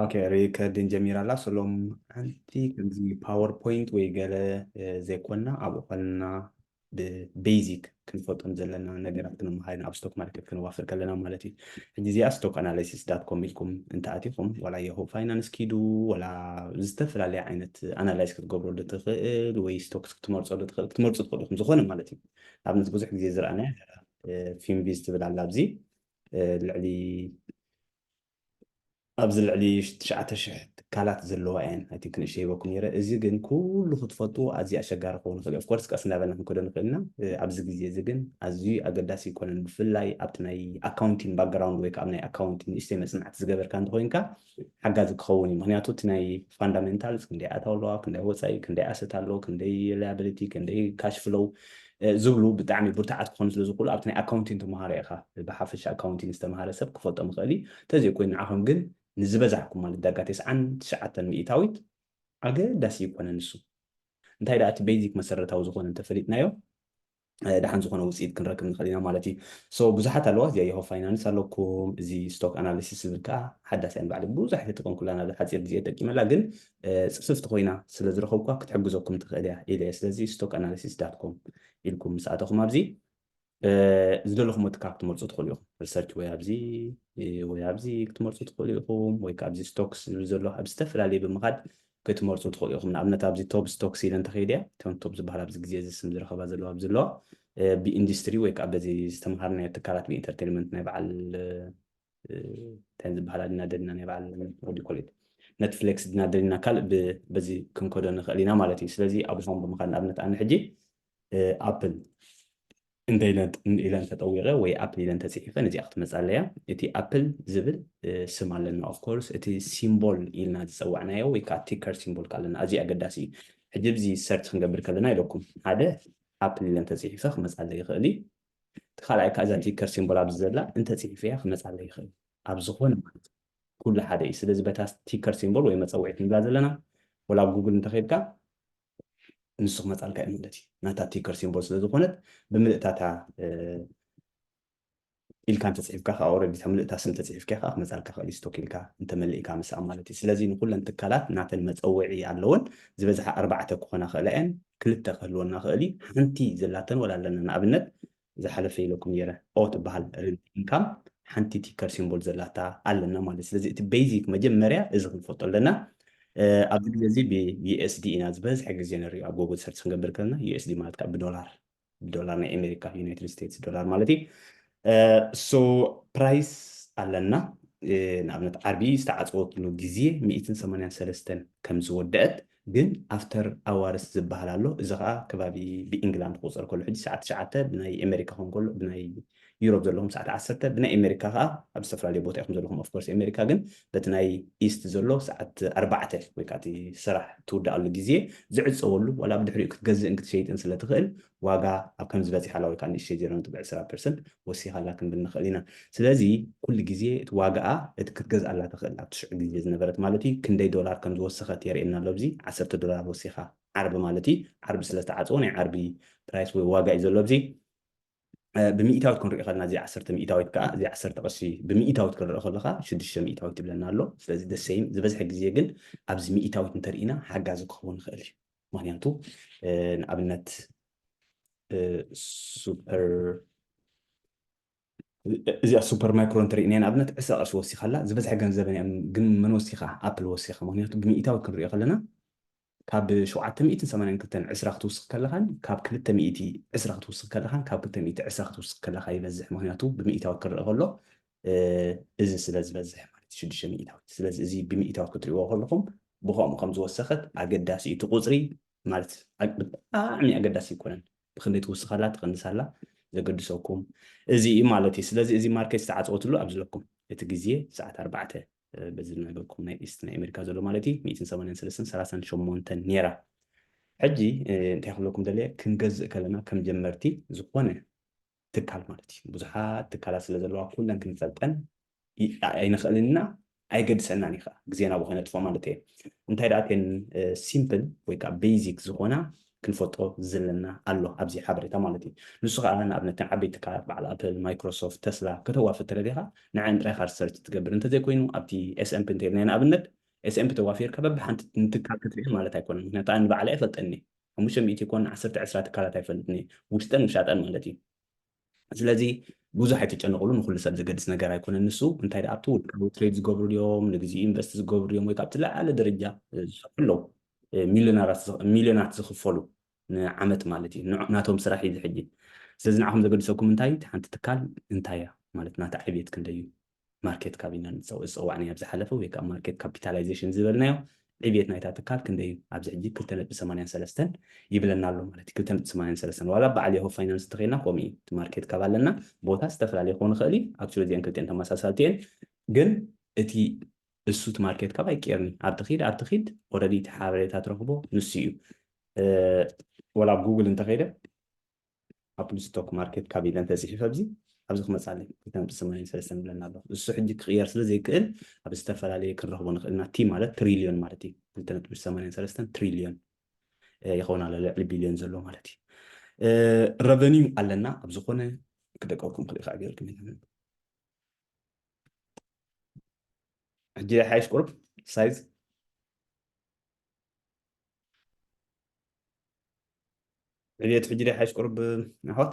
ኦኬ፣ ሪከርዲን ጀሚራ ኣላ። ሰሎም ሓንቲ ከምዚ ፓወርፖይንት ወይ ገለ፣ እ፣ ዘይኮና ኣብኡ ከለና ብቤዚክ ክንፈልጦም ዘለና ነገራት ክንመሃር ኢና ኣብ ስቶክ ማርኬት ክንዋፍር ከለና ማለት እዩ። ሕጂ እዚኣ ስቶክ ኣናሊሲስ ዳት ኮም ኢልኩም እንተኣቲኹም፣ ዋላ የሆ ፋይናንስ ኪዱ፣ ዋላ ዝተፈላለየ ዓይነት ኣናላይዝ ክትገብረሉ ትኽእል ወይ ስቶክስ ክትመርፀሉ ትኽእል፣ ክትመርፁ ትኽእሉ ኢኹም ዝኾነ ማለት እዩ። ኣብነት ብዙሕ ግዜ ዝረኣናዮ ፊንቪዝ ትብል ኣላ ኣብዚ፣ እ፣ ልዕሊ ኣብዚ ልዕሊ ትሽዓተ ሽሕ ትካላት ዘለዋ እየን። ኣይ ቲንክ ንእሽተይ ሂበኩም ነይረ። እዚ ግን ኩሉ ክትፈልጥዎ ኣዝዩ ኣሸጋሪ ክኸውን ይኽእል እዩ። ኦፍኮርስ ቀስ እናበልና ክንከዶ ንኽእል ኢና። እ፣ ኣብዚ ግዜ እዚ ግን ኣዝዩ ኣገዳሲ ኣይኮነን። ብፍላይ ኣብቲ ናይ ኣካውንቲንግ ባክግራውንድ ወይ ከዓ ኣብ ናይ ኣካውንቲንግ ንእሽተይ መጽናዕቲ ዝገበርካ እንተኾይንካ ሓጋዚ ክኸውን እዩ። ምኽንያቱ እቲ ናይ ፋንዳሜንታልስ ክንደይ ኣታዊ ኣለዋ፣ ክንደይ ወጻኢ፣ ክንደይ ኣሰት ኣሎ፣ ክንደይ ላያብሊቲ፣ ክንደይ ካሽ ፍሎው፣ እ፣ ዝብሉ ብጣዕሚ ብርቱዓት ክኾኑ ስለ ዝኽእሉ ኣብቲ ናይ ኣካውንቲንግ ተምሃሮ ኢኻ። ብሓፈሻ ኣካውንቲንግ ዝተምሃረ ሰብ ክፈልጦም ይኽእል እዩ። እንተዘይኮይኑ ንዓኹም ግን ንዝበዛሕኩም ማለት ዳርጋ ተስዓን ትሽዓተን ሚእታዊት ኣገዳሲ ይኮነ ንሱ። እንታይ ደኣ እቲ ቤዚክ መሰረታዊ ዝኾነ እንተፈሊጥናዮ፣ እ፣ ደሓን ዝኾነ ውፅኢት ክንረክብ ንኽእል ኢና ማለት እዩ። ሶ ብዙሓት ኣለዋ፣ እዚኣ የሆ ፋይናንስ ኣለኩም፣ እዚ ስቶክ ኣናሊሲስ ዝብል ከዓ ሓዳስ እያ ንባዕሉ ብዙሕ ኣይተጠቀምኩላን፣ ኣብዚ ሓፂር ግዜ ተጠቂመላ፣ ግን፣ እ፣ ፅፍፍቲ ኮይና ስለ ዝረኸብኳ ክትሕግዘኩም ትኽእል እያ ኢለ እየ። ስለዚ ስቶክ ኣናሊሲስ ዳት ኮም ኢልኩም ምስ ኣተኹም ኣብዚ፣ እ፣ ዝደለኹም ትካል ክትመርፁ ትኽእሉ ኢኹም። ሪሰርች ወይ ኣብዚ፣ እ፣ ወይ ኣብዚ ክትመርፁ ትኽእሉ ኢኹም፣ ወይ ከዓ ኣብዚ ስቶክስ ዝብል ዘሎ ኣብ ዝተፈላለየ ብምኻድ ክትመርፁ ትኽእሉ ኢኹም። ንኣብነት ኣብዚ ቶፕ ስቶክስ ኢለ እንተኸይደ እያ፣ እቶም ቶፕ ዝበሃል ኣብዚ ግዜ እዚ ስም ዝረኸባ ዘለዋ ኣብዚ ኣለዋ፣ እ፣ ብኢንዱስትሪ ወይ ከዓ በዚ ዝተምሃርናዮ ትካላት ብኢንተርቴንመንት ናይ በዓል፣ እ፣ እንታይ ዝበሃላ ድና ደልና ናይ በዓል ወዲ ኮሌት ኔትፍሊክስ ድና ደልና ካልእ ብ-፣ በዚ ክንከዶ ንኽእል ኢና ማለት እዩ። ስለዚ ኣብ ሆም ብምኻድ ንኣብነት ኣነ ሕጂ፣ እ፣ ኣፕል እንተ ኢለ፣ ኢለ እንተጠዊቐ ወይ ኣፕል ኢለ እንተፅሒፈ ነዚኣ ክትመፅእ ኣለያ። እቲ ኣፕል ዝብል፣ እ፣ ስም ኣለና። ኦፍኮርስ እቲ ሲምቦል ኢልና ዝፀዋዕናዮ ወይ ከዓ ቲከር ሲምቦል ኣለና። ኣዝዩ ኣገዳሲ እዩ። ሕጂ ብዚ ሰርች ክንገብር ከለና ኢለኩም ሓደ ኣፕል ኢለ እንተፅሒፈ ክመፅኣለ ይኽእል እዩ። እቲ ካልኣይ ከዓ እዛ ቲከር ሲምቦል ኣብዚ ዘላ እንተፅሒፈያ ክመፅኣለ ይኽእል እዩ። ኣብ ዝኾነ ማለት ኩሉ ሓደ እዩ። ስለዚ በታ ቲከር ሲምቦል ወይ መፀውዒት ንብላ ዘለና ወላ ኣብ ጉግል እንተኸይድካ ንሱ ክመፃልካ እዩ ማለት እዩ። ናታ ቲከር ሲምቦል ስለ ዝኾነት ብምልእታታ፣ እ፣ ኢልካ እንተፅሒፍካ ከዓ ኦልሬዲ እታ ምልእታ ስም ተፅሒፍካ ከዓ ክመፃልካ ክእል እዩ። ስቶክ ኢልካ እንተመሊእካ ምስኣ ማለት እዩ። ስለዚ ንኩለን ትካላት ናተን መፀውዒ ኣለወን። ዝበዝሓ ኣርባዕተ ክኾና ክእላ እየን፣ ክልተ ክህልወና ክእል እዩ። ሓንቲ ዘላተን ወላ ኣለና። ንኣብነት ዝሓለፈ ኢለኩም ነይረ ኦ ትበሃል ሬንት ኢንካም ሓንቲ ቲከር ሲምቦል ዘላታ ኣለና ማለት። ስለዚ እቲ ቤዚክ መጀመርያ እዚ ክንፈልጦ ኣለና። እ፣ ኣብዚ ግዜ እዚ ብዩኤስዲ ኢና ዝበዝሐ ግዜ ንሪኦ ኣብ ጎግል ሰርች ክንገብር ከለና ዩኤስዲ ማለት ከዓ ብዶላር፣ ብዶላር ናይ ኣሜሪካ ዩናይትድ ስቴትስ ዶላር ማለት እዩ። እ፣ ሶ ፕራይስ ኣለና። እ፣ ንኣብነት ዓርቢ ዝተዓፀወትሉ ግዜ ሚእትን ሰማንያን ሰለስተን ከም ዝወደአት ግን ኣፍተር ኣዋርስ ዝበሃል ኣሎ። እዚ ከዓ ከባቢ ብኢንግላንድ ክቁፀር ከሎ ሕጂ ሰዓት ትሽዓተ ብናይ ኣሜሪካ ክኸውን ከሎ ብናይ ዩሮፕ ዘለኹም ሰዓት ዓሰርተ ብናይ ኣሜሪካ ከዓ ኣብ ዝተፈላለየ ቦታ ኢኹም ዘለኹም። ኦፍኮርስ ኣሜሪካ ግን በቲ ናይ ኢስት ዘሎ ሰዓት ኣርባዕተ ወይ ከዓ እቲ ስራሕ ትውድኣሉ ግዜ ዝዕፀወሉ ዋላ ብድሕሪኡ ክትገዝእን ክትሸይጥን ስለ ትኽእል ዋጋ ኣብ ከም ዝበፂሓላ ወይ ከዓ ንእሽተይ ዜሮ ነጥቢ ዕስራ ፐርሰንት ወሲኻላ ክንብል ንኽእል ኢና። ስለዚ ኩሉ ግዜ እቲ ዋጋኣ እቲ ክትገዝኣላ ትኽእል ኣብቲ ሽዑ ግዜ ዝነበረት ማለት እዩ ክንደይ ዶላር ከም ዝወሰኸት የርእየና ኣሎ። ኣብዚ ዓሰርተ ዶላር ወሲኻ ዓርቢ ማለት እዩ። ዓርቢ ስለ ዝተዓፀወ ናይ ዓርቢ ፕራይስ ወይ ዋጋ እዩ ዘሎ ኣብዚ። እ፣ ብሚእታዊት ክንሪኦ ከለና እዚ ዓሰርተ ሚእታዊት ከዓ እዚ ዓሰርተ ቅርሺ ብሚእታዊት ክንሪኦ ከለካ ሽዱሽተ ሚእታዊት ይብለና ኣሎ። ስለዚ ደሰይም ዝበዝሐ ግዜ ግን ኣብዚ ሚእታዊት እንተርኢና ሓጋዚ ክኸውን ይኽእል እዩ። ምክንያቱ፣ እ፣ ንኣብነት፣ እ፣ ሱፐር፣ እዚኣ ሱፐር ማይክሮ እንተርኢና ንኣብነት ዕስራ ቅርሺ ወሲኻላ ዝበዝሐ ገንዘበን እያ። ግን መን ወሲኻ? ኣፕል ወሲኻ። ምክንያቱ ብሚእታዊት ክንሪኦ ከለና ካብ ሸውዓተ ሚእትን ሰማንያን ክልተን ዕስራ ክትውስኽ ከለኻን ካብ ክልተ ሚእቲ ዕስራ ክትውስኽ ከለኻን ካብ ክልተ ሚእቲ ዕስራ ክትውስኽ ከለኻ ይበዝሕ። ምክንያቱ ብሚእታዊት ክረአ ከሎ፣ እ፣ እዚ ስለ ዝበዝሕ ማለት ሽዱሽተ ሚእታዊት። ስለዚ እዚ ብሚእታዊት ክትሪእዎ ከለኹም ብኸምኡ ከም ዝወሰኸት ኣገዳሲ እዩ። እቲ ቁፅሪ ማለት ኣግ-፣ ብጣዕሚ ኣገዳሲ ኣይኮነን። ብክንደይ ትውስኻላ ትቐንሳላ ዘገድሰኩም እዚ እዩ ማለት እዩ። ስለዚ እዚ ማርኬት ዝተዓፀወትሉ ኣብዚ ለኩም እቲ ግዜ ሰዓት ኣርባዕተ፣ እ፣ በዚ ዝነገርኩም ናይ ኢስት ናይ ኣሜሪካ ዘሎ ማለት እዩ ሚእትን ሰማንያን ሰለስተን ሰላሳን ሸሞንተን ነይራ። ሕጂ፣ እ፣ እንታይ ክብለኩም ደልየ፣ ክንገዝእ ከለና ከም ጀመርቲ ዝኾነ ትካል ማለት እዩ። ብዙሓት ትካላት ስለ ዘለዋ ኩለን ክንፈልጠን ይ-፣ ኣይንኽእልን ኢና፣ ኣይገድሰናን እዩ ከዓ ግዜና ብኮ ነጥፎ ማለት እየ። እንታይ ደኣ እተን፣ እ፣ ሲምፕል ወይ ከዓ ቤዚክ ዝኾና ክንፈልጦ ዘለና ኣሎ ኣብዚ ሓበሬታ ማለት እዩ። ንሱ ከዓ ንኣብነት ናይ ዓበይቲ ትካላት በዓል ኣፕል፣ ማይክሮሶፍት፣ ተስላ ከተዋፍር ተደሊኻ ንዐን ጥራይ ኢኻ ሪሰርች ትገብር። እንተዘይኮይኑ ኣብቲ S and P እንተኢልና ንኣብነት S and P ተዋፊርካ በብሓንቲ ንትካል ክትርኢ ማለት ኣይኮነን። ምክንያቱ ኣነ ንባዕለይ ኣይፈልጠኒ ሓሙሽተ ሚእቲ ይኮን ዓሰርተ ዕስራ ትካላት ኣይፈልጥኒ ውሽጠን ውሻጠን ማለት እዩ። ስለዚ ብዙሕ ኣይተጨነቁሉ፣ ንኩሉ ሰብ ዘገድስ ነገር ኣይኮነን። ንሱ እንታይ ደኣ ኣብቲ ውልቃዊ ትሬድ ዝገብሩ ድዮም፣ ንግዜኡ ኢንቨስት ዝገብሩ ድዮም፣ ወይ ካብ እቲ ላዕሊ ደረጃ ዝሰርሑ ኣለዉ፣ ሚሊዮናት ዝኽፈሉ ንዓመት ማለት እዩ። ናቶም ስራሕ እዩ ሕጂ። ስለዚ ንዓኹም ዘገድሰኩም እንታይ፣ ሓንቲ ትካል እንታይ እያ ማለት ናታ ዕብየት ክንደይ እዩ? ማርኬት ካፕ ኢና ዝፀዋዕናዮ ኣብ ዝሓለፈ ወይ ከዓ ማርኬት ካፒታላይዜሽን ዝበልናዮ ዕብየት ናይታ ትካል ክንደይ እዩ? ኣብዚ ሕጂ ክልተ ነጥቢ ሰማንያን ሰለስተን ይብለና ኣሎ ማለት እዩ። ክልተ ነጥቢ ሰማንያን ሰለስተን ዋላ በዓል ያሆ ፋይናንስ እንተኸይድና ከምኡ እዩ። እቲ ማርኬት ካፕ ኣለና፣ ቦታ ዝተፈላለየ ክኸውን ይኽእል እዩ። ኣክቹዋሊ እዚአን ክልቲአን ተመሳሳልቲ እየን፣ ግን እቲ እሱ እቲ ማርኬት ካፕ ኣይቀየርን እዩ። ኣብ ትኺድ ኣብ ትኺድ ኦረዲ እቲ ሓበሬታ ትረኽቦ ንሱ እዩ። ወላ ኣብ ጉግል እንተኸይደ ኣፕል ስቶክ ማርኬት ካፕ ኢለ እንተፅሒፈ ኣብዚ ኣብዚ ክመፃለይ ክልተ ነጥቢ ሰማንያን ሰለስተን ይብለና ኣሎ። እሱ ሕጂ ክቕየር ስለ ዘይክእል ኣብ ዝተፈላለየ ክንረኽቦ ንኽእል ኢና። ቲ ማለት ትሪልዮን ማለት እዩ። ክልተ ነጥቢ ሰማንያን ሰለስተን ትሪልዮን ይኸውን ኣሎ፣ ልዕሊ ቢልዮን ዘሎ ማለት እዩ። ረቨኒው ኣለና ኣብ ዝኾነ ክደቀኩም ክልእ ከዓ ገርኩም ሕጂ ሓይሽ ቁርብ ሳይዝ ዕብየት ሕጂ ዶ ሓይሽ ቁርብ ኣሕዋት?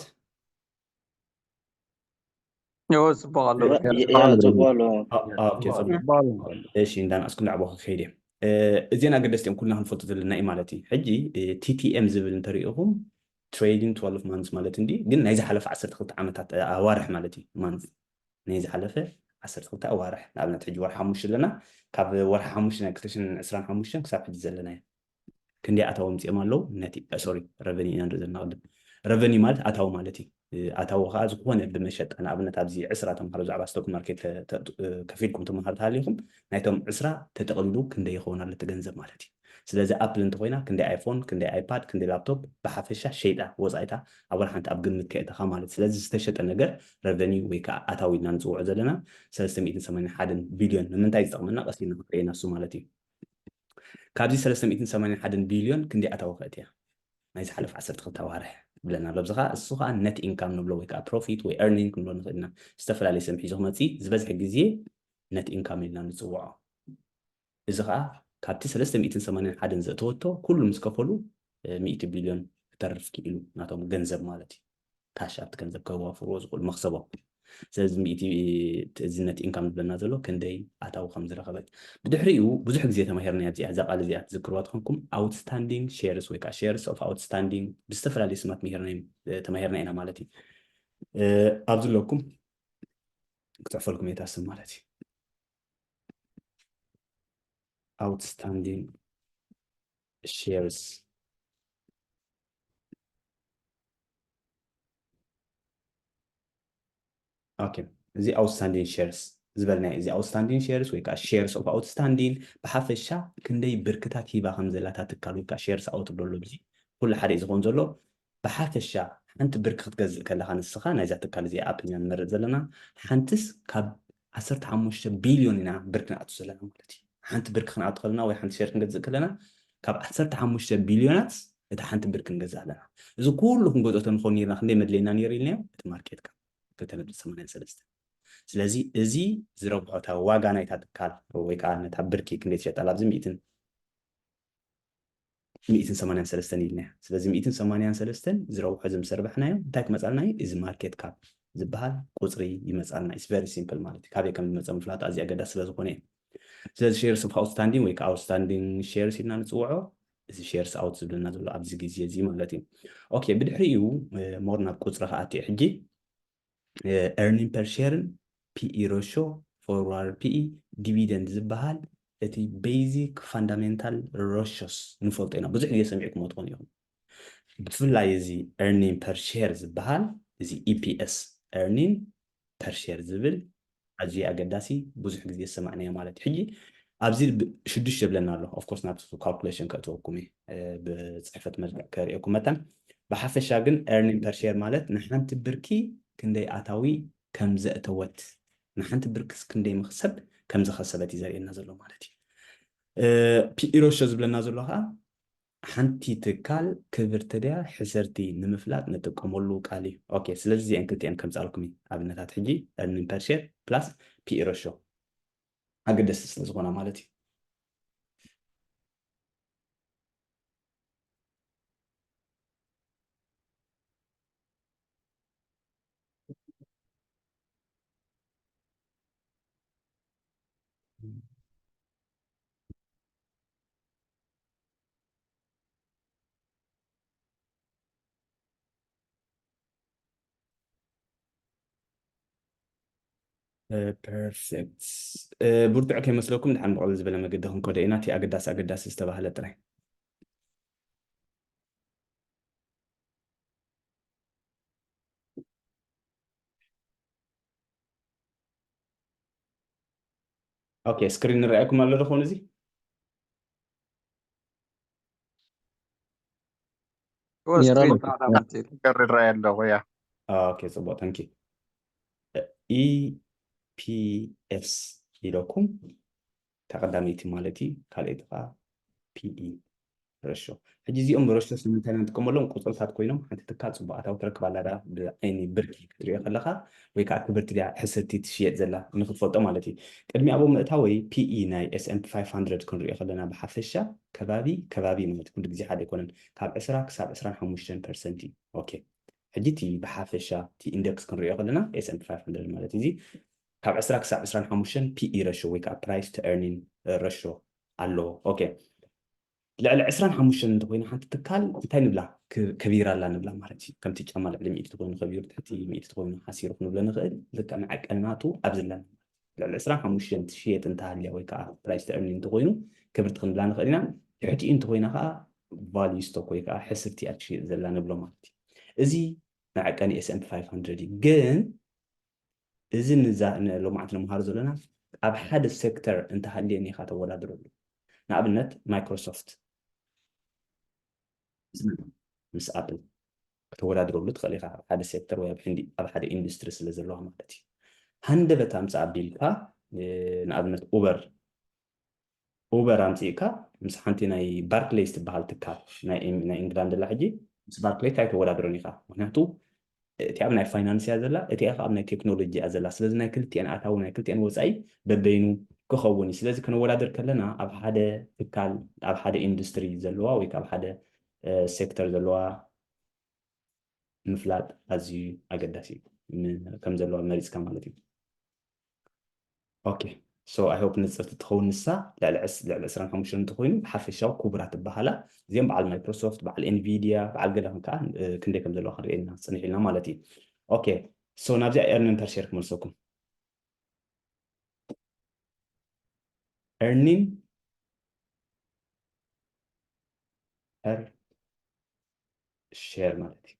ይወ ጽቡቕ ኣሎ። ጽቡቕ ኣሎ። እሺ፣ እንዳንኣስኩም ዳዕቦ ክኸይድ እየ። እዚአን ኣገደስቲ እዮም፣ ኩልና ክንፈልጡ ዘለና እዩ ማለት እዩ። ሕጂ ቲቲኤም ዝብል እንተሪኢኹም ትሬሊንግ ትወልቭ ማንስ ማለት እንዲ፣ ግን ናይ ዝሓለፈ ዓሰርተ ክልተ ዓመታት ኣዋርሕ ማለት እዩ። ማንስ ናይ ዝሓለፈ ዓሰርተ ክልተ ኣዋርሕ፣ ንኣብነት ሕጂ ወርሒ ሓሙሽተ ኣለና፣ ካብ ወርሒ ሓሙሽተ ናይ ክልተ ሽሕን ዕስራን ሓሙሽተን ክሳብ ሕጂ ዘለናዮ ክንደይ ኣታዊ ኣምፂኦም ኣለዉ? ነቲ ሶሪ ረቨኒ ኢና ንርኢ ዘለና ቅድም። ረቨኒ ማለት ኣታዊ ማለት እዩ። ኣታዊ ከዓ ዝኾነ ብመሸጣ፣ ንኣብነት ኣብዚ ዕስራ ተምሃሮ ብዛዕባ ስቶክ ማርኬት ከፊልኩም ትምሃሩ ተሃሊኹም፣ ናይቶም ዕስራ ተጠቕሊሉ ክንደይ ይኸውን ኣሎ እቲ ገንዘብ ማለት እዩ። ስለዚ ኣፕል እንተኮይና ክንደይ ኣይፎን፣ ክንደይ ኣይፓድ፣ ክንደይ ላፕቶፕ ብሓፈሻ ሸይጣ ወፃኢታ ኣብ ወርሓንቲ ኣብ ግምት ከእተኻ ማለት። ስለዚ ዝተሸጠ ነገር ረቨኒ ወይ ከዓ ኣታዊ ኢልና ንፅውዖ ዘለና ሰለስተ ሚእትን ሰማንያን ሓደን ቢልዮን ንምንታይ ዝጠቕመና ቀስ ኢልና ክንሪኤና እሱ ማለት እዩ። ካብዚ ሰለስተ ሚእትን ሰማንያን ሓደን ቢልዮን ክንደይ ኣታዊ ከእትያ? ናይ ዝሓለፈ ዓሰርተ ክልተ ኣዋርሕ ብለና ኣሎ። ኣብዚ ከዓ እሱ ከዓ ነት ኢንካም ንብሎ ወይ ከዓ ፕሮፊት ወይ ኤርኒንግ ክንብሎ ንኽእል ኢና። ዝተፈላለየ ስም ሒዙ ክመፅእ ዝበዝሐ ግዜ ነት ኢንካም ኢልና ንፅውዖ። እዚ ከዓ ካብቲ ሰለስተ ሚእትን ሰማንያን ሓደን ዘእተወቶ ኩሉ ምስ ከፈሉ ሚእቲ ቢልዮን ክተርፍ ክኢሉ ናቶም ገንዘብ ማለት እዩ። ካሽ ኣብቲ ገንዘብ ከዋፍርዎ ዝኽእሉ መኽሰቦም። ስለዚ ሚእቲ እዚ ነት ኢንካም ዝብለና ዘሎ ክንደይ ኣታዊ ከም ዝረኸበት ብድሕሪኡ ብዙሕ ግዜ ተማሂርና ኣብዚ እዛ ቃል እዚኣ ትዝክርዋ ትኾንኩም ኣውትስታንዲንግ ሼርስ ወይ ከዓ ሼርስ ኦፍ ኣውትስታንዲንግ ብዝተፈላለዩ ስማት ተማሂርና ኢና ማለት እዩ። ኣብዚ ኣለኩም ክፅሕፈልኩም እየ ስም ማለት እዩ። ኣውትስታንዲንግ ሼርስ ኦኬ፣ እዚ ኣውትስታንዲንግ ሼርስ ዝበልናዮ እዚ ኣውትስታንዲንግ ሼርስ ወይ ከዓ ሼርስ ኦፍ ኣውትስታንዲንግ ብሓፈሻ ክንደይ ብርክታት ሂባ ከም ዘላታ ትካል ወይ ከዓ ሼርስ ኣውት ብሎ ኣሎ። እዚ ኩሉ ሓደ እዩ ዝኸውን ዘሎ። ብሓፈሻ ሓንቲ ብርኪ ክትገዝእ ከለኻ ንስኻ ናይዛ ትካል እዚኣ ኣፕል ኢና ንመርጽ ዘለና። ሓንትስ ካብ ዓሰርተ ሓሙሽተ ቢልዮን ኢና ብርኪ ንኣቱ ዘለና ማለት እዩ። ሓንቲ ብርኪ ክንኣቱ ከለና ወይ ሓንቲ ሼር ክንገዝእ ከለና ካብ ዓሰርተ ሓሙሽተ ቢልዮናት እታ ሓንቲ ብርኪ ንገዝእ ኣለና። እዚ ኩሉ ክንገዝኦ ተንኾን ነርና ክንደይ መድለየና ነይሩ ኢልናዮ? እቲ ማርኬት ካፕ ክልተ ነጥቢ ሰማንያን ሰለስተ። ስለዚ እዚ ዝረብሖ እታ ዋጋ ናይታ ትካል ወይ ከዓ ነታ ብርኪ ክንደይ ትሸጣ ኣብዚ ሚእትን ሚእትን ሰማንያን ሰለስተን ኢልና። ስለዚ ሚእትን ሰማንያን ሰለስተን ዝረብሖ እዚ ምስ ኣርባሕናዮ እንታይ ክመፃልና እዩ? እዚ ማርኬት ካፕ ዝበሃል ቁፅሪ ይመፃልና። It's very simple ማለት እዩ። ካበይ ከም ዝመፀ ምፍላጥ ኣዝዩ ኣገዳሲ ስለ ዝኾነ እዩ። ስለዚ ሼርስ ኦፍ ኣውትስታንዲንግ ወይ ከዓ ኣውትስታንዲንግ ሼርስ ኢልና ንፅውዖ። እዚ ሼርስ ኣውት ዝብለና ዘሎ ኣብዚ ግዜ እዚ ማለት እዩ። ኦኬ፣ ብድሕሪኡ ሞር ናብ ቁፅሪ ክኣቲ ሕጂ earning per share ን P E ratio, forward P E, dividend ዝበሃል እቲ basic fundamental ratios ንፈልጦ ኢና። ብዙሕ ግዜ ሰሚዕኩሞ ትኾኑ ኢኹም። ብፍላይ እዚ earning per share ዝበሃል እዚ E P S earning per share ዝብል ኣዝዩ ኣገዳሲ ብዙሕ ግዜ ዝሰማዕናዮ ማለት እዩ። ሕጂ ኣብዚ ሽዱሽተ ይብለና ኣሎ። Of course ናብቲ calculation ከእትወኩም እየ ብፅሕፈት መልክዕ ከርእየኩም መጠን ብሓፈሻ ግን earning per share ማለት ንሓንቲ ብርኪ ክንደይ ኣታዊ ከም ዘእተወት ንሓንቲ ብርክስ ክንደይ መኽሰብ ከም ዝኸሰበት እዩ ዘርእየና ዘሎ ማለት እዩ። P E ratio ዝብለና ዘሎ ከዓ ሓንቲ ትካል ክብርቲ ድያ ሕስርቲ ንምፍላጥ ንጥቀመሉ ቃል እዩ። ኦኬ፣ ስለዚ እዚአን ክልቲአን ከምፃልኩም እዩ። ኣብነታት ሕጂ earning per share plus P E ratio ኣገደስቲ ስለ ዝኾና ማለት እዩ። ፐርፌክት። ብርቱዕ ከይመስለኩም ድሓን ብቐልል ዝበለ መገዲ ክንከዶ ኢና። እቲ ኣገዳሲ ኣገዳሲ ዝተባህለ ጥራይ። ኦኬ፣ ስክሪን ንረኣየኩም ኣሎ ዶ ኾን እዚ? ይረአ ኣሎ። ይረአ ኣለኹ፣ ያ። ኦኬ፣ ጽቡቅ፣ ታንኪ። ኢፒኤስ ኢለኩም፣ ተቐዳመይቲ ማለት እዩ፣ ካልኣይቲ ከዓ ፒኢ ረሾ። ሕጂ እዚኦም ረሾ ንምንታይ ኢና ንጥቀመሎም? ቁፅርታት ኮይኖም ሓንቲ ትካል ፅቡቅ ኣታዊ ትረክብ ኣላ ዳ ብዓይኒ ብርኪ ክትሪኦ ከለኻ፣ ወይ ከዓ ክብርቲ ድያ ሕስርቲ ትሽየጥ ዘላ ንክትፈልጦ ማለት እዩ። ቅድሚ ኣብኡ ምእታወይ ፒኢ ናይ S and P five hundred ክንሪኦ ከለና ብሓፈሻ ከባቢ ከባቢ ማለት ኩሉ ግዜ ሓደ ኣይኮነን፣ ካብ ዕስራ ክሳብ ዕስራን ሓሙሽተን ፐርሰንት እዩ። ኦኬ፣ ሕጂ እቲ ብሓፈሻ እቲ ኢንደክስ ክንሪኦ ከለና S and P five hundred ማለት እዚ ካብ ዕስራ ክሳብ ዕስራን ሓሙሽተን ፒኢ ረሾ ወይ ከዓ ፕራይስ ቱ ኤርኒንግ ረሾ ኣለዎ። ኦኬ፣ ልዕሊ ዕስራን ሓሙሽተን እንተኮይኑ ሓንቲ ትካል እንታይ ንብላ? ክ- ከቢራ ኣላ ንብላ ማለት እዩ። ከምቲ ጫማ ልዕሊ ሚእቲ ተኮይኑ ከቢሩ፣ ትሕቲ ሚእቲ ተኮይኑ ሓሲሩ ክንብሎ ንኽእል። ልክዕ መዐቀኒ ናቱ ኣብዚ ኣለና። ልዕሊ ዕስራን ሓሙሽተን ትሽየጥ እንተሃልያ ወይ ከዓ ፕራይስ ቱ ኤርኒንግ እንተኮይኑ ክብርቲ ክንብላ ንኽእል ኢና። ትሕቲኡ እንተኮይና ከዓ ቫልዩ ስቶክ ወይ ከዓ ሕስርቲ እያ ትሽየጥ ዘላ ንብሎ ማለት እዩ። እዚ መዐቀኒ S and P five hundred እዩ። ግን እዚ ንዛ ሎማዓንቲ ንምሃሮ ዘለና ኣብ ሓደ ሴክተር እንተሃልየኒ ኢኻ ተወዳድረሉ። ንኣብነት ማይክሮሶፍት ምስ ኣፕል ከተወዳድረሉ ትኽእል ኢኻ፣ ኣብ ሓደ ሴክተር ወይ ኣብ ሕንዲ ኣብ ሓደ ኢንዱስትሪ ስለ ዘለዋ ማለት እዩ። ሃንደበት ኣምፅእ ኣቢልካ ንኣብነት ኡበር ኡበር ኣምፂእካ ምስ ሓንቲ ናይ ባርክሌይስ ትበሃል ትካል ናይ ናይ ኢንግላንድ ላ ሕጂ ምስ ባርክሌይስ ኣይተወዳድሮን ኢኻ። ምክንያቱ እቲኣ ኣብ ናይ ፋይናንስ እያ ዘላ፣ እቲኣ ኣብ ናይ ቴክኖሎጂ እያ ዘላ። ስለዚ ናይ ክልቲአን ኣታዊ ናይ ክልቲአን ወፃኢ በበይኑ ክኸውን እዩ። ስለዚ ከነወዳድር ከለና ኣብ ሓደ ትካል ኣብ ሓደ ኢንዱስትሪ ዘለዋ ወይ ኣብ ሓደ ሴክተር ዘለዋ ምፍላጥ ኣዝዩ ኣገዳሲ እዩ። ከም ዘለዋ መሪፅካ ማለት እዩ። ኦኬ፣ so I hope ንፅርቲ ትኸውን ንሳ። ልዕሊ ዕስራን ሓሙሽተን እንተኮይኑ ብሓፈሻዊ ኩቡራት ትበሃላ። እዚኦም በዓል ማይክሮሶፍት፣ በዓል ኤንቪዲያ፣ በዓል ገለ ከዓ ክንደይ ከም ዘለዋ ክንሪኤልና ፅንሕ ኢልና ማለት እዩ። ኦኬ፣ so ናብዚኣ ኤርኒንግ ፐር ሼር ክመልሰኩም። ኤርኒንግ ፐር ሼር ማለት እዩ።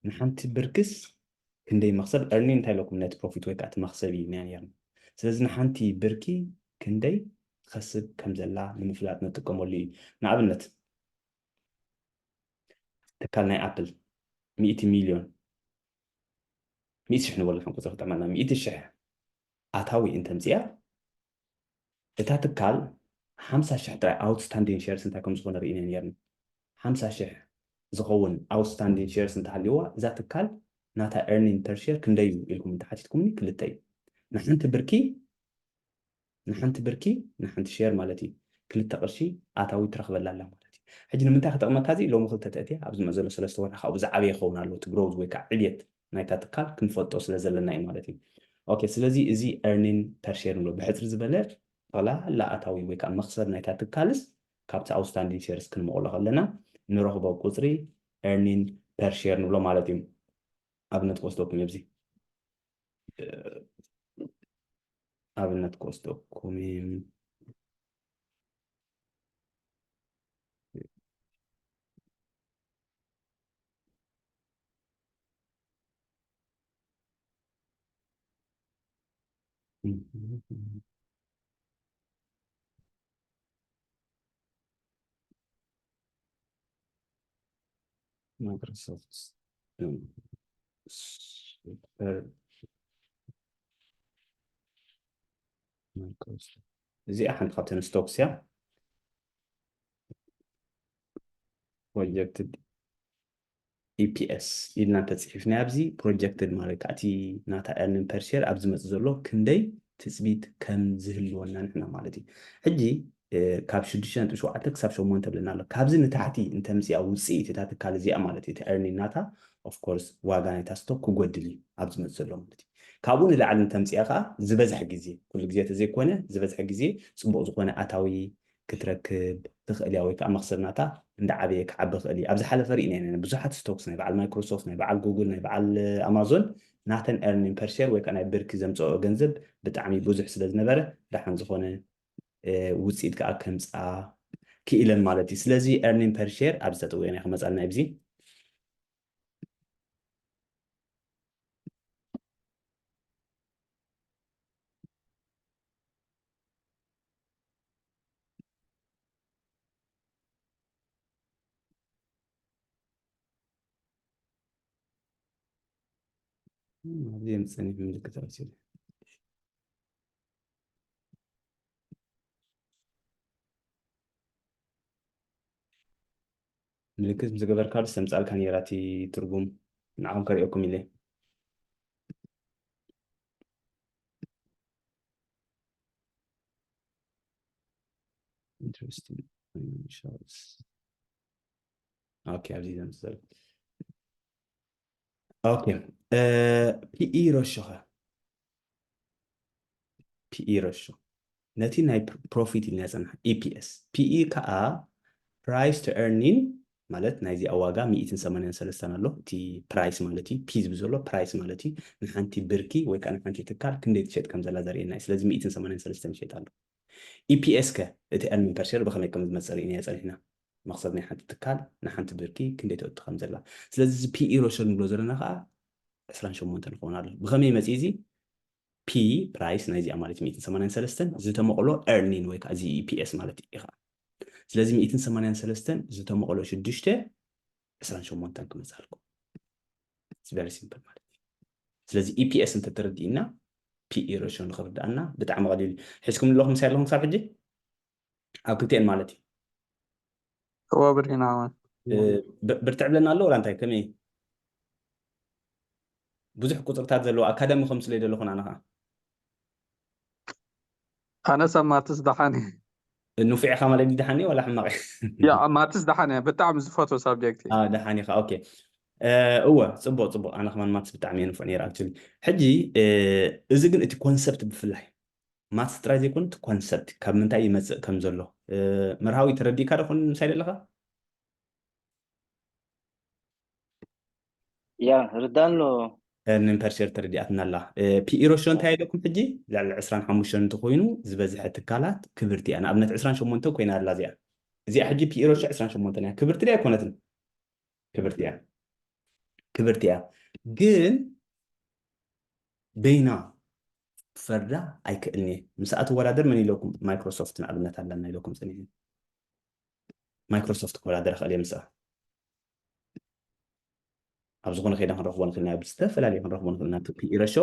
ንሓንቲ ብርክስ ክንደይ መኽሰብ፣ ኤርኒንግ እንታይ ኢለኩም፣ ነት ፕሮፊት ወይ ከዓ እቲ መኽሰብ እዩ ና ነርና። ስለዚ ንሓንቲ ብርኪ ክንደይ ትኸስብ ከም ዘላ ንምፍላጥ ንጥቀመሉ እዩ። ንኣብነት ትካል ናይ ኣፕል ሚእቲ ሚልዮን፣ ሚእቲ ሽሕ ንበሎ ሓንቆ ዝኽጠመልና ሚእቲ ሽሕ ኣታዊ እንተምፅያ እታ ትካል ሓምሳ ሽሕ ጥራይ ኣውትስታንዲንግ ሼርስ እንታይ ከም ዝኾነ ርኢና ነርና። ሓምሳ ሽሕ ዝኸውን ኣውትስታንዲንግ ሼርስ እንተሃልይዋ እዛ ትካል ናታ ኤርኒንግ ፐር ሼር ክንደይ እዩ ኢልኩም እንተሓቲትኩምኒ ክልተ እዩ። ንሓንቲ ብርኪ ንሓንቲ ብርኪ ንሓንቲ ሼር ማለት እዩ ክልተ ቅርሺ ኣታዊ ትረኽበላ ኣላ ማለት እዩ። ሕጂ ንምንታይ ክጠቕመካ እዚ ሎሚ ክልተ ተእትያ ኣብዚ መ ዘሎ ሰለስተ ወርሒ ካብኡ ዝዓበየ ይኸውን ኣሎ እቲ ግሮውዝ ወይ ከዓ ዕብየት ናይታ ትካል ክንፈልጦ ስለ ዘለና እዩ ማለት እዩ። ኦኬ፣ ስለዚ እዚ ኤርኒንግ ፐር ሼር ንብሎ ብሕፅሪ ዝበለ ጠቕላላ ኣታዊ ወይ ከዓ መኽሰብ ናይታ ትካልስ ካብቲ ኣውትስታንዲንግ ሼርስ ክንመቕሎ ከለና ንረኽቦ ቁፅሪ ኤርኒንግ ፐር ሼር ንብሎ ማለት እዩ። ኣብነት ክወስደኩም ኣብዚ ኣብነት ክወስደኩም Microsoft Super Microsoft እዚኣ ሓንቲ ካብተን ስቶክስ እያ። projected EPS ኢልና እንተጽሒፍናዮ ኣብዚ projected ማለት ከኣ እቲ ናታ earning per share ኣብ ዝመጽእ ዘሎ ክንደይ ትጽቢት ከም ዝህልወና ንሕና ማለት እዩ። ሕጂ ካብ ሽዱሽተ ነጥቢ ሸውዓተ ክሳብ ሸሞንተ ብለና ኣሎ። ካብዚ ንታሕቲ እንተምጽኣ ውጽኢት እታ ትካል እዚኣ ማለት እዩ እቲ earning ናታ of course ዋጋ ናይታ stock ክጎድል እዩ ኣብ ዝመጽእ ዘሎ ማለት እዩ። ካብኡ ንላዕሊ እንተምጽኣ ከኣ ዝበዝሐ ግዜ ኩሉ ግዜ ተዘይኮነ ዝበዝሐ ግዜ ጽቡቕ ዝኾነ ኣታዊ ክትረክብ ትኽእል እያ ወይ ከዓ መኽሰብ ናታ እንዳዓበየ ክዓቢ ይኽእል እዩ። ኣብ ዝሓለፈ ርኢና ኢና ብዙሓት stocks ናይ በዓል Microsoft ናይ በዓል Google ናይ በዓል Amazon ናተን earning per share ወይ ከዓ ናይ ብርኪ ዘምፀኦ ገንዘብ ብጣዕሚ ብዙሕ ስለ ዝነበረ ደሓን ዝኾነ ውፅኢት ከዓ ከምፅኣ ክኢለን ማለት እዩ። ስለዚ earning per share ኣብዚ ተጠዊቕና ክመፃልና እዩ። ኣብዚ የምፀኒ ምልክት ኣውፅኡ። ምልክት ምስ ገበርካሉ ተምጻልካ ነይራ እቲ ትርጉም ንዓኹም ከርእየኩም ኢለ። Interesting financials. Okay, ኣብዚ ዘምጽእ ዘሎ okay PE ratio ኸ PE ratio ነቲ ናይ profit ኢልና ጸንሓ EPS PE ከዓ price to earning ማለት ናይዚኣ ዋጋ ሚእትን ሰማንያን ሰለስተን ኣሎ እቲ price ማለት እዩ P ዝብል ዘሎ price ማለት እዩ ንሓንቲ ብርኪ ወይ ከዓ ንሓንቲ ትካል ክንደይ ትሸጥ ከም ዘላ ዘርእየና እዩ ስለዚ ሚእትን ሰማንያን ሰለስተን ይሸጥ ኣሎ EPS ከ እቲ earning per share ብኸመይ ከም ዝመፅእ ርኢናዮ ፀኒሕና መኽሰብ ናይ ሓንቲ ትካል ንሓንቲ ብርኪ ክንደይ ተእቱ ከም ዘላ ስለዚ እዚ PE ratio ንብሎ ዘለና ከዓ ዕስራን ሸሞንተን ክኸውን ኣሎ ብኸመይ መፅእ እዚ P price ናይዚኣ ማለት ሚእትን ሰማንያን ሰለስተን ዝተመቕሎ earning ወይ ከዓ እዚ EPS ማለት እዩ ከዓ ስለዚ ሚእትን ሰማንያን ሰለስተን ዝተመቕሎ ሽዱሽተ ዕስራን ሸሞንተን ክመፅኣልኩም very simple ማለት እዩ ስለዚ EPS እንተተረዲእና PE ratio ንክርዳእና ብጣዕሚ ቀሊል እዩ ሒዝኩም ኣለኹም ምሳይ ኣለኹም ክሳብ ሕጂ ኣብ ክልቲኤን ማለት እዩ እዎ ብርሂና እውን ብርትዕ ብለና ኣሎ ወላ እንታይ ከመይ ብዙሕ ቁፅርታት ዘለዎ ኣካዳሚ ከም ስለ ዘለኹን ኣነ ከዓ ኣነ ሰብ ማትስ ደሓን እየ ንፉዕ ኢኻ ማለት ደሓን እየ ዋላ ሕማቕ ያ ማትስ ደሓን እየ ብጣዕሚ ዝፈትዎ ሳብጀክት እዩ ደሓን ኢኻ ኦኬ እወ ፅቡቅ ፅቡቅ ኣነ ከማን ማትስ ብጣዕሚ እየ ንፉዕ ነይረ ኣክቹሊ ሕጂ እዚ ግን እቲ ኮንሰፕት ብፍላይ ማትስ ጥራይ ዘይኮነ እቲ ኮንሰፕት ካብ ምንታይ ይመፅእ ከም ዘሎ መርሃዊ ተረዲእካ ዶ ኮን ምሳይ ዘለካ ያ ርዳን ኣሎ ንን ፐርሸር ተረዲኣትና ኣላ ፒኢ ሮሾ እንታይ ኢለኩም ሕጂ ልዕሊ ዕስራን ሓሙሽተን እንተኮይኑ ዝበዝሐ ትካላት ክብርቲ እያ ንኣብነት ዕስራን ሸሞንተ ኮይና ኣላ እዚኣ እዚኣ ሕጂ ፒኢ ሮሾ ዕስራን ሸሞንተን እያ ክብርቲ ድያ ኣይኮነትን ክብርቲ እያ ክብርቲ እያ ግን በይና ፈርዳ ኣይክእልን እየ ምስኣ ትወዳደር መን ኢለኩም ማይክሮሶፍት ንኣብነት ኣለና ኢለኩም ፅኒሑ ማይክሮሶፍት ክወዳደር ክእል እየ ምስኣ ኣብ ዝኾነ ከይዳ ክንረኽቦ ንኽእል ኢና ብዝተፈላለዩ ክንረኽቦ ንኽእል ኢና ፒኢ ረሾ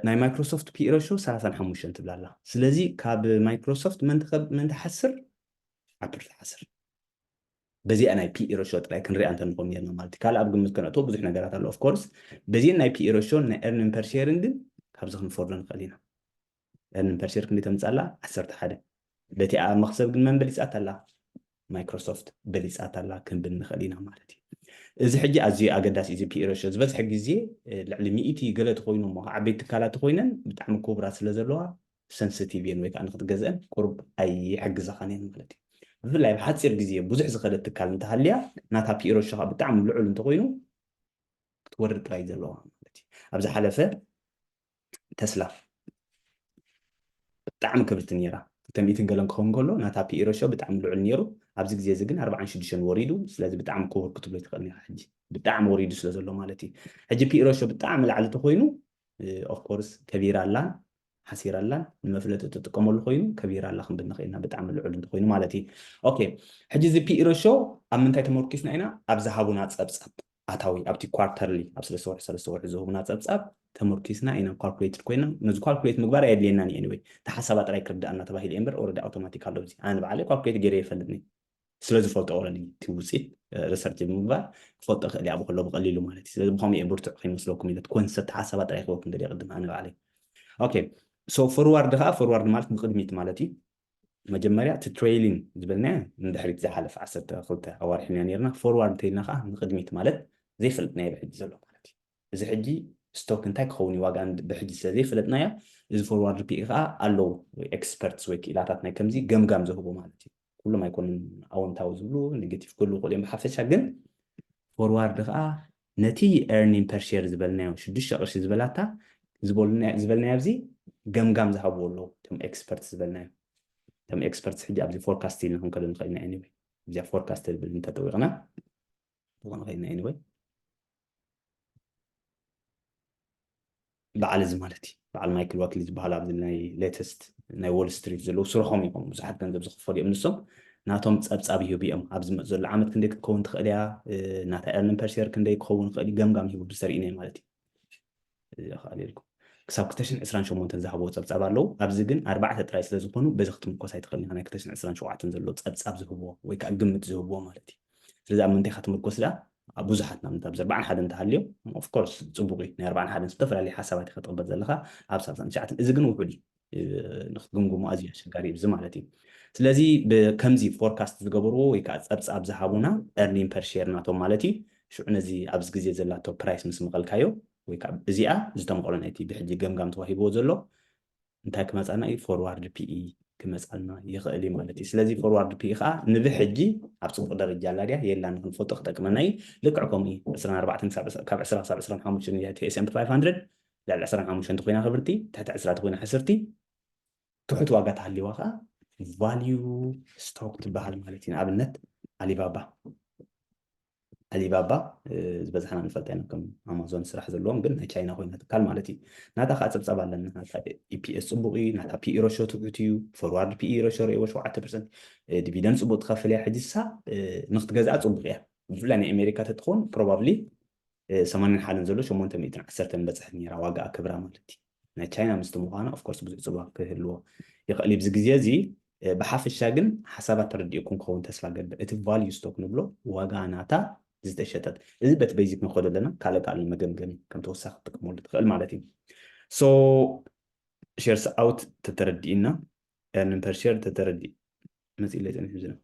ናይ ማይክሮሶፍት ፒኢ ረሾ ሰላሳን ሓሙሽተን ትብል ኣላ ስለዚ ካብ ማይክሮሶፍት መን ትሓስር ኣፕል ትሓስር በዚኣ ናይ ፒኢ ረሾ ጥራይ ክንሪኣ እንተንኾም ኔርና ማለት እዩ ካልእ ኣብ ግምት ከነእትዎ ብዙሕ ነገራት ኣሎ ኦፍኮርስ በዚን ናይ ፒኢ ረሾን ናይ ኤርኒን ፐርሼርን ግን ካብዚ ክንፈርዶ ንኽእል ኢና ኤርኒን ፐርሼር ክንደይ ተምፅኣላ ዓሰርተ ሓደ በቲኣ መኽሰብ ግን መን በሊፃት ኣላ ማይክሮሶፍት በሊፃት ኣላ ክንብል ንኽእል ኢና ማለት እዩ እዚ ሕጂ ኣዝዩ ኣገዳሲ እዚ ፒኢ ረሾ ዝበዝሐ ግዜ ልዕሊ ሚእቲ ገለ ተኮይኑ እሞ ዓበይቲ ትካላት ተኮይነን ብጣዕሚ ክቡራት ስለ ዘለዋ ሰንስቲቭ እየን ወይ ከዓ ንክትገዝአን ቁሩብ ኣይሕግዛኻን እየን ማለት እዩ ብፍላይ ብሓፂር ግዜ ብዙሕ ዝኸደት ትካል እንተሃልያ ናታ ፒኢ ረሾ ከዓ ብጣዕሚ ልዑል እንተኮይኑ ክትወርድ ጥራይ ዘለዋ ማለት እዩ ኣብ ዝሓለፈ ተስላ ብጣዕሚ ክብርቲ ነይራ ክልተ ሚእትን ገለን ክኸውን ከሎ ናታ ፒኢ ረሾ ብጣዕሚ ልዑል ነይሩ ኣብዚ ግዜ እዚ ግን ኣርባዓን ሽዱሽተን ወሪዱ ስለዚ ብጣዕሚ ክቡር ክትብሎ ትኽእል ነይራ ሕጂ ብጣዕሚ ወሪዱ ስለ ዘሎ ማለት እዩ ሕጂ ፒኢ ረሾ ብጣዕሚ ላዕሊ ተኮይኑ ኦፍኮርስ ከቢራ ኣላን ሓሲራ ኣላን ንመፍለጢ ትጥቀመሉ ኮይኑ ከቢራ ኣላ ክንብል ንኽእል ኢና ብጣዕሚ ልዑል እንተኮይኑ ማለት እዩ ኦኬ ሕጂ እዚ ፒኢ ረሾ ኣብ ምንታይ ተመርኪስና ኢና ኣብ ዝሃቡና ፀብፃብ ኣታዊ ኣብቲ ኳርተርሊ ኣብ ሰለስተ ወርሒ ሰለስተ ወርሒ ዝህቡና ፀብፃብ ተመርኪስና ኢና ካልኩሌትድ ኮይና ነዚ ካልኩሌት ምግባር ኣየድልየናን እዩ anyway ተሓሳባ ጥራይ ክርዳእና ተባሂሉ እየ እምበር ኦረዲ ኣውቶማቲክ ኣሎ እዚ ኣነ ባዕለይ ካልኩሌት ገይረ ይፈልጥኒ ስለ ዝፈልጦ ኦረዲ እቲ ውፅኢት ሪሰርች ብምግባር ክፈልጦ ክእል እያ ብከሎ ብቀሊሉ ማለት እዩ። ስለዚ ብከምኡ እየ ብርቱዕ ከይመስለኩም ኢለ ኮንሰፕት ሓሳባት ጥራይ ክበኩም ደልየ ቅድም ኣነ ባዕለይ። Okay, so forward ከዓ forward ማለት ንቅድሚት ማለት እዩ። መጀመርያ እቲ ትሬይሊንግ ዝበልናዮ ንድሕሪት ዝሓለፈ ዓሰርተ ክልተ ኣዋርሕ ኢና ነርና። ፎርዋርድ እንተኢልና ከዓ ንቅድሚት ማለት ዘይፈለጥናዮ ብሕጂ ዘሎ ማለት እዩ። እዚ ሕጂ ስቶክ እንታይ ክኸውን እዩ ዋጋ ብሕጂ ስለ ዘይፈለጥናዮ፣ እዚ ፎርዋርድ ፒኢ ከዓ ኣለዉ ኤክስፐርትስ ወይ ክኢላታት ናይ ከምዚ ገምጋም ዝህቡ ማለት እዩ። ኩሎም ኣይኮኑን ኣወንታዊ ዝብሉ፣ ኔጌቲቭ ክህሉ ይኽእሉ እዮም። ብሓፈሻ ግን ፎርዋርድ ከዓ ነቲ ኤርኒንግ ፐር ሼር ዝበልናዮ ሽዱሽተ ቅርሺ ዝበላታ ዝበልናዮ ኣብዚ ገምጋም ዝሃብዎ ኣለዉ እቶም ኤክስፐርት ዝበልናዮ። እቶም ኤክስፐርትስ ሕጂ ኣብዚ ፎርካስት ኢልና ክንከዶ ንኽእል ኢና። Anyway እዚኣ ፎርካስት ትብል እንተጠዊቕና ንኽእል ኢና። Anyway በዓል እዚ ማለት እዩ። በዓል ማይክል ዋክሊ ዝበሃል ኣብዚ ናይ ሌተስት ናይ ዎል ስትሪት ዘለዉ ስርሖም እዮም። ብዙሓት ገንዘብ ዝኽፈሉ እዮም ንሶም። ናቶም ጸብጻብ ይህቡ እዮም። ኣብ ዝመጽእ ዘሎ ዓመት ክንደይ ክትከውን ትኽእል እያ፣ ናታ ኤርኒንግ ፐር ሼር ክንደይ ክኸውን ይኽእል እዩ፣ ገምጋም ሂቡ ብዝተርእዩና ማለት እዩ። ይኽእል ኢልኩም ክሳብ ክልተ ሽሕን ዕስራን ሸሞንተን ዝሃብዎ ጸብጻብ ኣለዉ። ኣብዚ ግን ኣርባዕተ ጥራይ ስለ ዝኾኑ በዚ ክትምርኮስ ኣይትኽእልን ኢኻ። ናይ ክልተ ሽሕን ዕስራን ሸውዓተን ዘሎ ጸብጻብ ዝህብዎ ወይ ከዓ ግምት ዝህብዎ ማለት እዩ። ስለዚ ኣብ ምንታይ ኢኻ ትምርኮስ ደኣ? ኣብ ብዙሓት ንኣብነት ኣብዚ ኣርባዓን ሓደን እንተሃልዮም ኦፍኮርስ ጽቡቕ እዩ። ናይ ኣርባዓን ሓደን ዝተፈላለዩ ሓሳባት ኢኻ ትቕበል ዘለኻ ኣብ ሳልሳን ትሽዓተን። እዚ ግን ውሑድ እዩ። ንክትግምግሙ ኣዝዩ ኣሸጋሪ እዩ እዚ ማለት እዩ። ስለዚ ብከምዚ ፎርካስት ዝገበርዎ ወይ ከዓ ጸብጻብ ዝሃቡና ኤርኒንግ ፐር ሼር ናቶም ማለት እዩ። ሽዑ ነዚ ኣብዚ ግዜ ዘላቶ ፕራይስ ምስ መቐልካዮ ወይ ከዓ እዚኣ ዝተምቐሎ ናይቲ ብሕጂ ገምጋም ተዋሂብዎ ዘሎ እንታይ ክመፃና እዩ? ፎርዋርድ ፒኢ ክመፃልና ይኽእል እዩ ማለት እዩ። ስለዚ ፎርዋርድ ፒኢ ከዓ ንብሕጂ ኣብ ፅቡቅ ደረጃ ኣላ ድያ የላ ንክንፈልጦ ክጠቅመና እዩ። ልክዕ ከምኡ እዩ። ዕስራን ኣርባዕተን ክሳብ ዕስራ- ካብ ዕስራ ክሳብ ዕስራን ሓሙሽተን እያ እቲ S and P five hundred። ልዕሊ ዕስራን ሓሙሽተን እንተኮይና ክብርቲ፣ ትሕቲ ዕስራ እንተኮይና ሕስርቲ። ትሑት ዋጋ ተሃልይዋ ከዓ ቫልዩ ስቶክ ትበሃል ማለት እዩ። ንኣብነት ኣሊባባ ኣሊባባ ዝበዝሓና ንፈልጣ ኢና ከም ኣማዞን ስራሕ ዘለዎም ግን ናይ ቻይና ኮይና ትካል ማለት እዩ። ናታ ከዓ ፀብፃብ ኣለና። ኢፒኤስ ፅቡቅ እዩ። ናታ ፒኢ ረሾ ትሑት እዩ። ፎርዋርድ ፒኢ ረሾ ርእዎ ሸውዓተ ፐርሰንት። ዲቪደንድ ፅቡቅ ትኸፍል እያ። ሕጂ ሳ ንክትገዝኣ ፅቡቅ እያ። ብፍላይ ናይ ኣሜሪካ ተትኸውን ፕሮባብሊ ሰማንያን ሓደን ዘሎ ሸሞንተ ሚእትን ዓሰርተን በፅሐት ነይራ ዋጋ ክብራ ማለት እዩ። ናይ ቻይና ምስቲ ምዃና ኦፍኮርስ ብዙሕ ፅቡቅ ክህልዎ ይኽእል እዩ። ብዚ ግዜ እዚ ብሓፈሻ ግን ሓሳባት ተረዲእኩም ክኸውን ተስፋ ገብር። እቲ ቫልዩ ስቶክ ንብሎ ዋጋ ናታ ዝተሸጠት። እዚ በቲ ቤዚክ ንኸዶ ኣለና። ካልእ ካልእ መገምገሚ ከም ተወሳኺ ትጥቀመሉ ትኽእል ማለት እዩ። So ሼርስ ኣውት ተተረዲእና ኤርኒንግ ፐር ሼር ተተረዲ መፅእ ኢለ ፀኒሑ ዝነ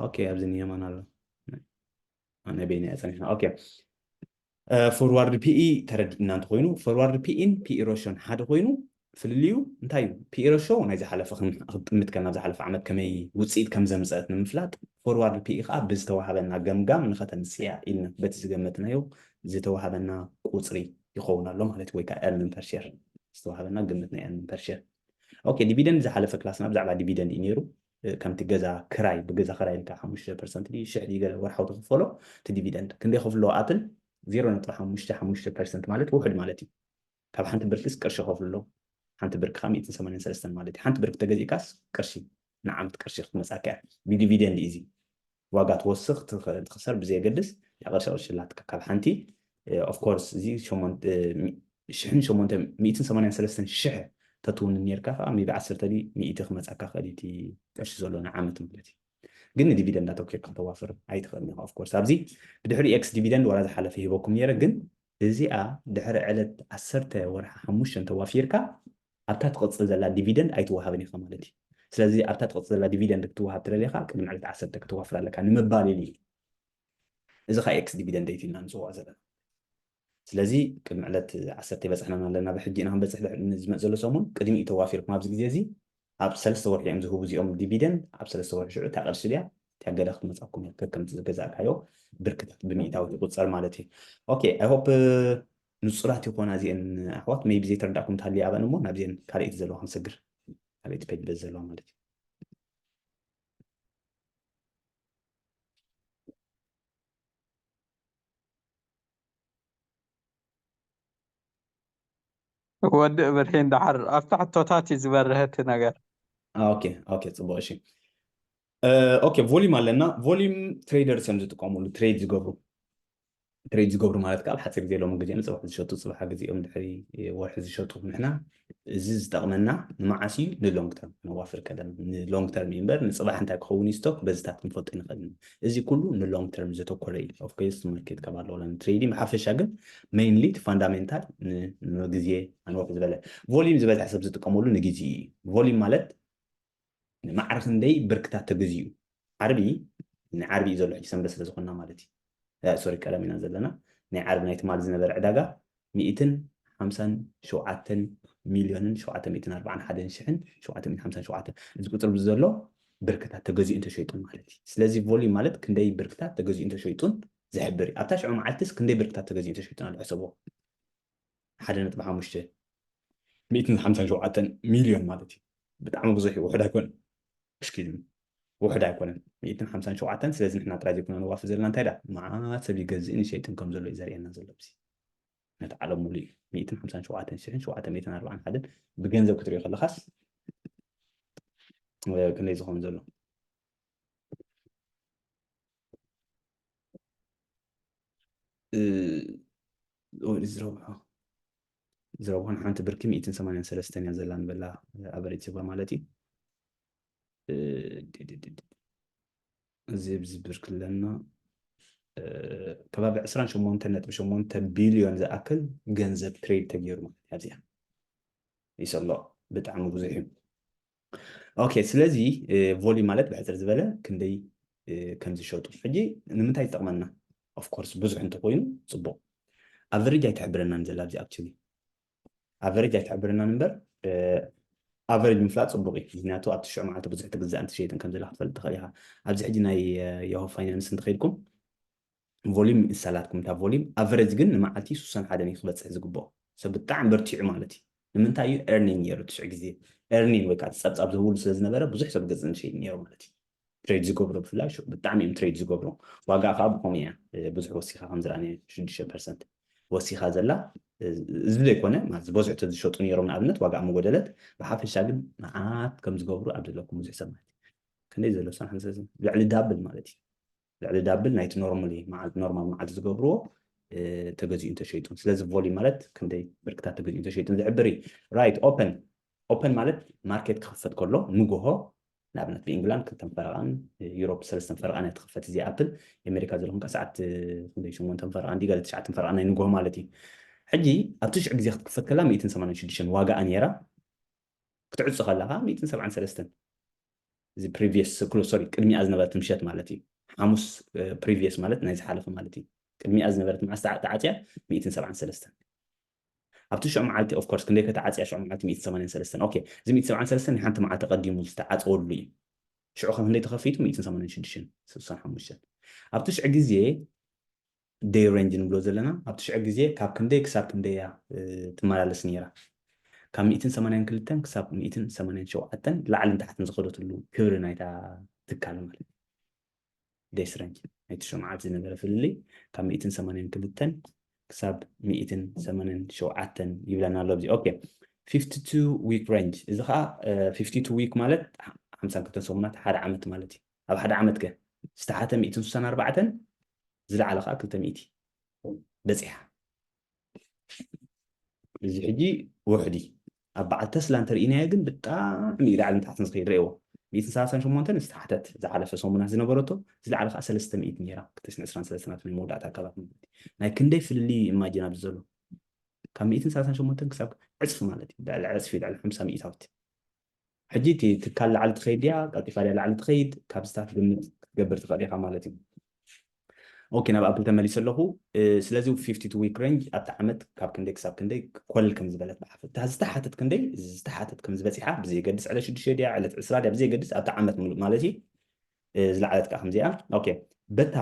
ኦኬ ኣብዚ ንየማን ኣሎ ናይ በይና እያ ፀኒሕና ኦኬ ፎርዋርድ ፒኢ ተረዲእና እንተኮይኑ ፎርዋርድ ፒኢን ፒኢ ረሾን ሓደ ኮይኑ ፍልልዩ እንታይ እዩ? ፒኢ ረሾ ናይ ዝሓለፈ ክንጥምት ከና ዝሓለፈ ዓመት ከመይ ውፅኢት ከም ዘምፀአት ንምፍላጥ ፎርዋርድ ፒኢ ከዓ ብዝተዋሃበና ገምጋም ንኸተምፅያ ኢልና በቲ ዝገመትናዮ ዝተዋሃበና ቁፅሪ ይኸውን ኣሎ ማለት ወይ ከዓ ኤርኒንግ ፐር ሼር ዝተዋሃበና ግምት ናይ ኤርኒንግ ፐር ሼር ኦኬ ዲቪደንድ ዝሓለፈ ክላስና ብዛዕባ ዲቪደንድ እዩ ነይሩ ከምቲ ገዛ ክራይ ብገዛ ክራይ ኢልካ ሓሙሽተ ፐርሰንት ድዩ ሽሕ ድዩ ገለ ወርሓዊ ትኽፈሎ እቲ ዲቪደንድ ክንደይ ከፍልዎ ኣፕል ዜሮ ነጥቢ ሓሙሽተ ሓሙሽተ ፐርሰንት ማለት ውሑድ ማለት እዩ ካብ ሓንቲ ብርክስ ቅርሺ ከፍልሎ ሓንቲ ብርኪ ከዓ ሚእትን ሰማንያን ሰለስተን ማለት እዩ ሓንቲ ብርኪ ተገዚእካስ ቅርሺ ንዓመት ቅርሺ ክትመፃካ እያ ብዲቪደንድ እዩ እዚ ዋጋ ትወስኽ ትኸ- ትኽሰር ብዘየገድስ እታ ቅርሺ ቅርሺ ኣላትካ ካብ ሓንቲ ኦፍኮርስ እዚ ሸሞንተ- ሚ- ሽሕን ሸሞንተ ሚእትን ሰማንያን ሰለስተን ሽሕ ተትውንን ነርካ ከዓ maybe ዓሰርተ ድዩ ሚእቲ ክመፃካ ክእል እቲ ቅርሺ ዘሎ ንዓመት ማለት እዩ ግን ንዲቪደንድ ኣተኪርካ ከተዋፍር ኣይትኽእልን ኢኻ ኦፍኮርስ ኣብዚ ብድሕሪ ኤክስ ዲቪደንድ ዋላ ዝሓለፈ ሂበኩም ነይረ ግን እዚኣ ድሕሪ ዕለት ዓሰርተ ወርሒ ሓሙሽተ እንተዋፊርካ ኣብታ ትቕፅል ዘላ ዲቪደንድ ኣይትወሃብን ኢኻ ማለት እዩ ስለዚ ኣብታ ትቕፅል ዘላ ዲቪደንድ ክትወሃብ ትደልኻ ቅድሚ ዕለት ዓሰርተ ክትዋፍር ኣለካ ንምባል ኢሉ እዩ እዚ ከዓ ኤክስ ዲቪደንድ እዩ ኢልና ንፅውዖ ዘለና ስለዚ ቅድሚ ዕለት ዓሰርተ ይበፅሕና ኣለና ብሕጂ ኢና ክንበፅሕ ዝመፅ ዘሎ ሰሙን ቅድሚኡ ተዋፊርኩም ኣብዚ ግዜ እዚ ኣብ ሰለስተ ወርሒ እዮም ዝህቡ እዚኦም ዲቪደንድ ኣብ ሰለስተ ወርሒ ሽዑ እታ ቅርሺ ድያ እቲያ ገለ ክትመፃኩም እያ ከከምቲ ዝገዛእካዮ ብርክታት ብምእታዊ ትቁፀር ማለት እዩ okay I hope ንፁራት ይኮና እዚአን ኣሕዋት maybe ዘይተረዳእኩም እንተሃልየ ኣበን እሞ ናብዚአን ካልኣይቲ ዘለዋ ክንሰግር ካልኣይቲ ፔጅ በዚ ዘለዋ ማለት እዩ ወድእ ብርሂን ደሓር ኣብታ ሕቶታት እዩ ዝበርህ እቲ ነገር okay okay ፅቡቅ እሺ okay volume ኣለና volume traders እዮም ዝጥቀሙሉ trade ዝገብሩ ትሬድ ዝገብሩ ማለት ከዓ ኣብ ሓፂር ግዜ ሎም ግዜ ንፅባሕ ዝሸጡ፣ ፅባሕ ግዜኦም ድሕሪ ወርሒ ዝሸጡ። ንሕና እዚ ዝጠቕመና ንመዓስ እዩ? ንሎንግ ተርም ነዋፍር ቀደም ንሎንግ ተርም እዩ እምበር ንፅባሕ እንታይ ክኸውን እዩ ስቶክ በዚታት ክንፈልጦ ይንኽእል። እዚ ኩሉ ንሎንግ ተርም ዘተኮረ እዩ። ኦፍኮርስ ማርኬት ካብ ኣለዎ ትሬዲንግ ብሓፈሻ ግን ሜይንሊ እቲ ፋንዳሜንታል ንግዜ ኣንወፍ ዝበለ ቮሊዩም ዝበዝሐ ሰብ ዝጥቀመሉ ንግዜ እዩ። ቮሊዩም ማለት ንማዕረ ክንደይ ብርክታት ተገዚኡ ዓርቢ ንዓርቢ እዩ ዘሎ ሕጂ ሰንበት ስለ ዝኾንና ማለት እዩ። ሶሪ ቀደም ኢና ዘለና ናይ ዓርቢ ናይ ትማሊ ዝነበረ ዕዳጋ ሚእትን ሓምሳን ሸውዓተን ሚልዮንን ሸውዓተ ሚእትን ኣርባዓን ሓደን ሽሕን ሸውዓተ ሚእትን ሓምሳን ሸውዓተን እዚ ቁፅር ብዚ ዘሎ ብርክታት ተገዚኡ እንተሸይጡን ማለት እዩ። ስለዚ ቮሊዩም ማለት ክንደይ ብርክታት ተገዚኡ እንተሸይጡን ዝሕብር እዩ። ኣብታ ሽዑ መዓልትስ ክንደይ ብርክታት ተገዚኡ እንተሸይጡን ኣሎ ሕሰቦ ሓደ ነጥቢ ሓሙሽተ ሚእትን ሓምሳን ሸውዓተን ሚልዮን ማለት እዩ። ብጣዕሚ ብዙሕ እዩ፣ ውሑድ ኣይኮነን። እሽኪ ውሑድ ኣይኮነን ሚእትን ሓምሳን ሸውዓተን። ስለዚ ንሕና ጥራይ ዘይኮና ንዋፍ ዘለና እንታይ ዳ መዓት ሰብ ይገዝእን ይሸይጥን ከም ዘሎ እዩ ዘርእየና ዘሎ። እዚ ነቲ ዓለም ሙሉ እዩ። ሚእትን ሓምሳን ሸውዓተን ሽሕን ሸውዓተ ሚእትን ኣርባዓን ሓደን ብገንዘብ ክትሪኦ ከለኻስ ክንደይ ዝኸውን ዘሎ ዝረብሖ ዝረብሖ ንሓንቲ ብርኪ ሚእትን ሰማንያን ሰለስተን እያ ዘላ ንበላ ኣቨሬጅ ስባ ማለት እዩ። እዚ ኣብዚ ብርኪ ኣለና ከባቢ ዕስራን ሸሞንተን ነጥቢ ሸሞንተ ቢልዮን ዝኣክል ገንዘብ ትሬድ ተገይሩ ማለት ኣብዚኣ ይሰሎ ብጣዕሚ ብዙሕ እዩ። ኦኬ ስለዚ ቮሊም ማለት ብሕፅር ዝበለ ክንደይ ከም ዝሸጡ ሕጂ ንምንታይ ይጠቕመና? ኦፍኮርስ ብዙሕ እንተኮይኑ ፅቡቕ። ኣቨሬጅ ኣይትሕብረናን ዘላ ኣብዚ ኣክቹሊ ኣቨሬጅ ኣይትሕብረናን እምበር ኣቨሬጅ ምፍላጥ ፅቡቕ እዩ። ምክንያቱ ኣብቲ ሽዑ መዓልቲ ብዙሕ ትግዛእን ትሸይጥን ከም ዘላ ክትፈልጥ ትኽእል ኢኻ። ኣብዚ ሕጂ ናይ ያሆ ፋይናንስ እንተኸይድኩም ቮሊም ይሳላትኩም እታ ቮሊም ኣቨሬጅ ግን ንመዓልቲ ሱሳን ሓደን እዩ ክበፅሕ ዝግብኦ። ሰብ ብጣዕሚ በርቲዑ ማለት እዩ። ንምንታይ እዩ ኤርኒንግ ነይሩ ትሽዕ ግዜ ኤርኒንግ ወይ ከዓ ጸብጻብ ዝህብሉ ስለ ዝነበረ ብዙሕ ሰብ ገዝእን ሸይድ ነይሩ ማለት እዩ። ትሬድ ዝገብሩ ብፍላይ ብጣዕሚ እዮም ትሬድ ዝገብሩ። ዋጋ ከዓ ብኸምኡ እያ ብዙሕ ወሲኻ ከም ዝረኣነ ሽዱሽተ ፐርሰንት ወሲኻ ዘላ። እዚ ዘይኮነ ዝበዝሑ ዝሸጡ ነይሮም ንኣብነት ዋጋ መጎደለት ብሓፈሻ ግን መዓት ከም ዝገብሩ ኣብ ዘለኩም ብዙሕ ሰብ ማለት ክንደይ ዘሎ ሰብዓን ሰለስተን ልዕሊ ዳብል ማለት እዩ። ልዕሊ ዳብል ናይቲ ኖርማሊ መዓልቲ ኖርማል መዓልቲ ዝገብርዎ ተገዚኡ እንተሸይጡን ስለዚ ቮሊም ማለት ክንደይ ብርክታት ተገዚኡ እንተሸይጡን ዝሕብር እዩ። ራይት ኦፐን ኦፐን ማለት ማርኬት ክኽፈት ከሎ ንጎሆ ንኣብነት ብኢንግላንድ ክልተን ፈረቓን ዩሮፕ ሰለስተን ፈረቓን እያ ትኽፈት እዚኣ ኣፕል የሜሪካ ዘለኹም ከ ሰዓት ክንደይ ሸሞንተን ፈረቓን ዲጋ ትሽዓተን ፈረቓን ናይ ንጎሆ ማለት እዩ። ሕጂ ኣብ ትሽዕ ግዜ ክትክፈት ከላ ሚእትን ሰማንያን ሽዱሽተን ዋጋኣ ነይራ ክትዕፁ ከላ ከዓ ሚእትን ሰብዓን ሰለስተን እዚ ፕሪቪየስ ክሎ ሶሪ ቅድሚኣ ዝነበረት ምሸት ማለት እዩ። ሓሙስ ፕሪቪየስ ማለት ናይ ዝሓለፈ ማለት እዩ። ቅድሚኣ ዝነበረት መዓስ ተዓ- ተዓፅያ ሚእትን ሰብዓን ሰለስተን ኣብቲ ሽዑ መዓልቲ ኦፍኮርስ ክንደይ ከተዓፅያ ሽዑ መዓልቲ ሚእትን ሰማንያን ሰለስተን ኦኬ እዚ ሚእትን ሰብዓን ሰለስተን ናይ ሓንቲ መዓልቲ ቀዲሙ ዝተዓፀወሉ እዩ። ሽዑ ከ ክንደይ ተኸፊቱ ሚእትን ሰማንያን ሽዱሽተን ስሳን ሓሙሽተን ኣብቲ ሽዑ ግዜ ደይ ሬንጅ ንብሎ ዘለና ኣብቲ ሽዑ ግዜ ካብ ክንደይ ክሳብ ክንደይ እያ ትመላለስ ነይራ? ካብ ሚእትን ሰማንያን ክልተን ክሳብ ሚእትን ሰማንያን ሸውዓተን ላዕልን ታሕትን ዝኸደትሉ ክብሪ ናይታ ትካል ማለት እዩ። ደይስ ሬንጅ ናይቲ ሽዑ መዓልቲ ዝነበረ ፍልልይ ካብ ሚእትን ሰማንያን ክልተን ክሳብ ሚእትን ሰማንያን ሸውዓተን ይብለና ኣሎ ኣብዚ ኦኬ። ፊፍቲ ቱ ዊክ ሬንጅ እዚ ከዓ ፊፍቲ ቱ ዊክ ማለት ሓምሳን ክልተን ሰሙናት ሓደ ዓመት ማለት እዩ። ኣብ ሓደ ዓመት ከ ዝተሓተ ሚእትን ስሳን ኣርባዕተን ዝለዓለ ከዓ ክልተ ሚእቲ በፂሓ። እዚ ሕጂ ውሕዲ ኣብ በዓል ተስላ እንተርኢናዮ ግን ብጣዕሚ እዩ ላዕልን ታሕትን ዝኸይድ ረእዎ። ሚእትን ሰላሳን ሸሞንተን ዝተሓተት ዝሓለፈ ሰሙናት ዝነበረቶ ዝለዓለ ከዓ ሰለስተ ሚእቲ ነይራ ክልተ ሽሕን ዕስራን ሰለስተን ናይ መወዳእታ ኣካላት ማለት እዩ። ናይ ክንደይ ፍልልይ እዩ ኢማጂን ኣብዚ ዘሎ ካብ ሚእትን ሰላሳን ሸሞንተን ክሳብ ዕፅፊ ማለት እዩ ልዕሊ ዕፅፊ ልዕሊ ሓምሳ ሚእታዊት ሕጂ እቲ ትካል ላዕሊ ትኸይድ ድያ ቀልጢፋ ድያ ላዕሊ ትኸይድ ካብ ስታት ግምት ክትገብር ትኽእል ኢኻ ማለት እዩ። ኦኬ ናብ ኣፕል ተመሊሰ ኣለኹ። ስለዚ ፊፍቲ ቱ ዊክ ሬንጅ ኣብቲ ዓመት ካብ ክንደይ ክሳብ ክንደይ ኮለል ከም ዝበለት ብሓፈት እታ ዝተሓተት ክንደይ ዝተሓተት ከም ዝበፂሓ ብዘየገድስ ዕለት ሽዱሽተ ድያ ዕለት ዕስራ ድያ ብዘየገድስ ኣብቲ ዓመት ሙሉእ ማለት እዩ። ዝለዓለት ከዓ ከምዚኣ ኦኬ በታ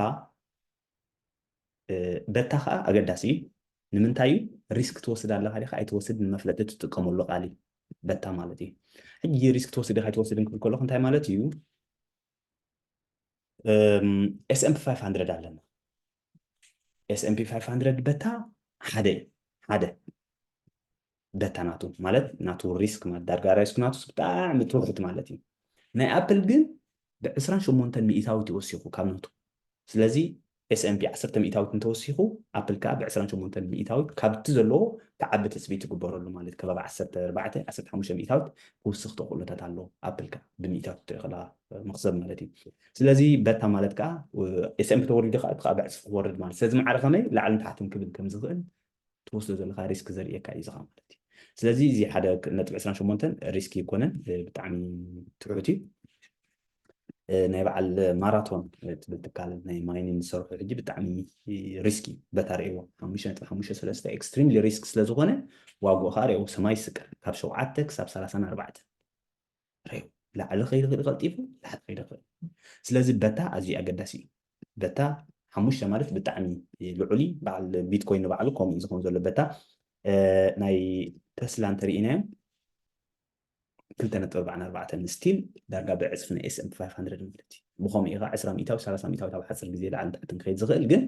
በታ ከዓ ኣገዳሲ እዩ። ንምንታይ እዩ ሪስክ ትወስድ ኣለካ ዲካ ኣይትወስድ ንመፍለጢ ትጥቀመሉ ቃል እዩ። በታ ማለት እዩ። ሕጂ ሪስክ ትወስድ ዲካ ኣይትወስድን ክብል ከለኩ እንታይ ማለት እዩ? S&P five hundred ኣለና። S&P five hundred በታ ሓደ እዩ ሓደ በታ ናቱ ማለት ናቱ ሪስክ ማለት ዳርጋ ሪስክ ናቱ ብጣዕሚ ትውሕት ማለት እዩ። ናይ ኣፕል ግን ብ ዕስራን ሸሞንተን ሚእታዊት ይወሲኹ ካብ ናቱ ስለዚ S&P ዓሰርተ ሚእታዊት እንተወሲኹ ኣፕል ከዓ ብ28 ሚእታዊት ካብቲ ዘለዎ ክዓቢ ትፅቢት ትግበረሉ ማለት ከባቢ ዓሰርተ ኣርባዕተ ዓሰርተ ሓሙሽተ ሚእታዊት ክውስኽ ተኽእሎታት ኣሎ ኣፕል ከዓ ብሚእታዊት ትሪኦ ከለካ መኽሰብ ማለት እዩ። ስለዚ በታ ማለት ከዓ S&P ተወሪዱ ከዓ እቲ ከዓ ብዕፅፊ ክወርድ ማለት ስለዚ ማዕረ ከመይ ላዕልን ታሕትን ክብል ከም ዝኽእል ትወስዶ ዘለካ ሪስክ ዘርእየካ እዩ ዝኻ ማለት እዩ። ስለዚ እዚ ሓደ ነጥቢ ዕስራን ሸሞንተን ሪስክ ይኮነን ብጣዕሚ ትሑት እዩ። ናይ በዓል ማራቶን ትብል ትካል ናይ ማይኒንግ ዝሰርሑ ሕጂ ብጣዕሚ ሪስክ እዩ። በታ ርእይዎ ሓሙሽተ ነጥቢ ሓሙሽተ ሰለስተ ኤክስትሪምሊ ሪስክ ስለዝኮነ ዋግኡ ከዓ ርእይዎ ሰማይ ይስቀል ካብ ሸውዓተ ክሳብ ሰላሳን ኣርባዕተን ርእይዎ ላዕሊ ከይድ ይኽእል ቀልጢፉ ታሕቲ ከይድ ይኽእል። ስለዚ በታ ኣዝዩ ኣገዳሲ እዩ። በታ ሓሙሽተ ማለት ብጣዕሚ ልዑል እዩ። በዓል ቢትኮይን ንባዕሉ ከምኡ እዩ ዝኸውን ዘሎ በታ ናይ ተስላ እንተርኢናዮም ክልተ ነጥቢ ኣርባዕን ኣርባዕተን ስቲል ዳርጋ ብዕፅፊ ናይ S&P five hundred ማለት እዩ። ብኸምኡ ኢኻ ዕስራ ሚእታዊ ሰላሳ ሚእታዊ ኣብ ሓፂር ግዜ ላዕሊ ታሕትን ክኸይድ ዝኽእል ግን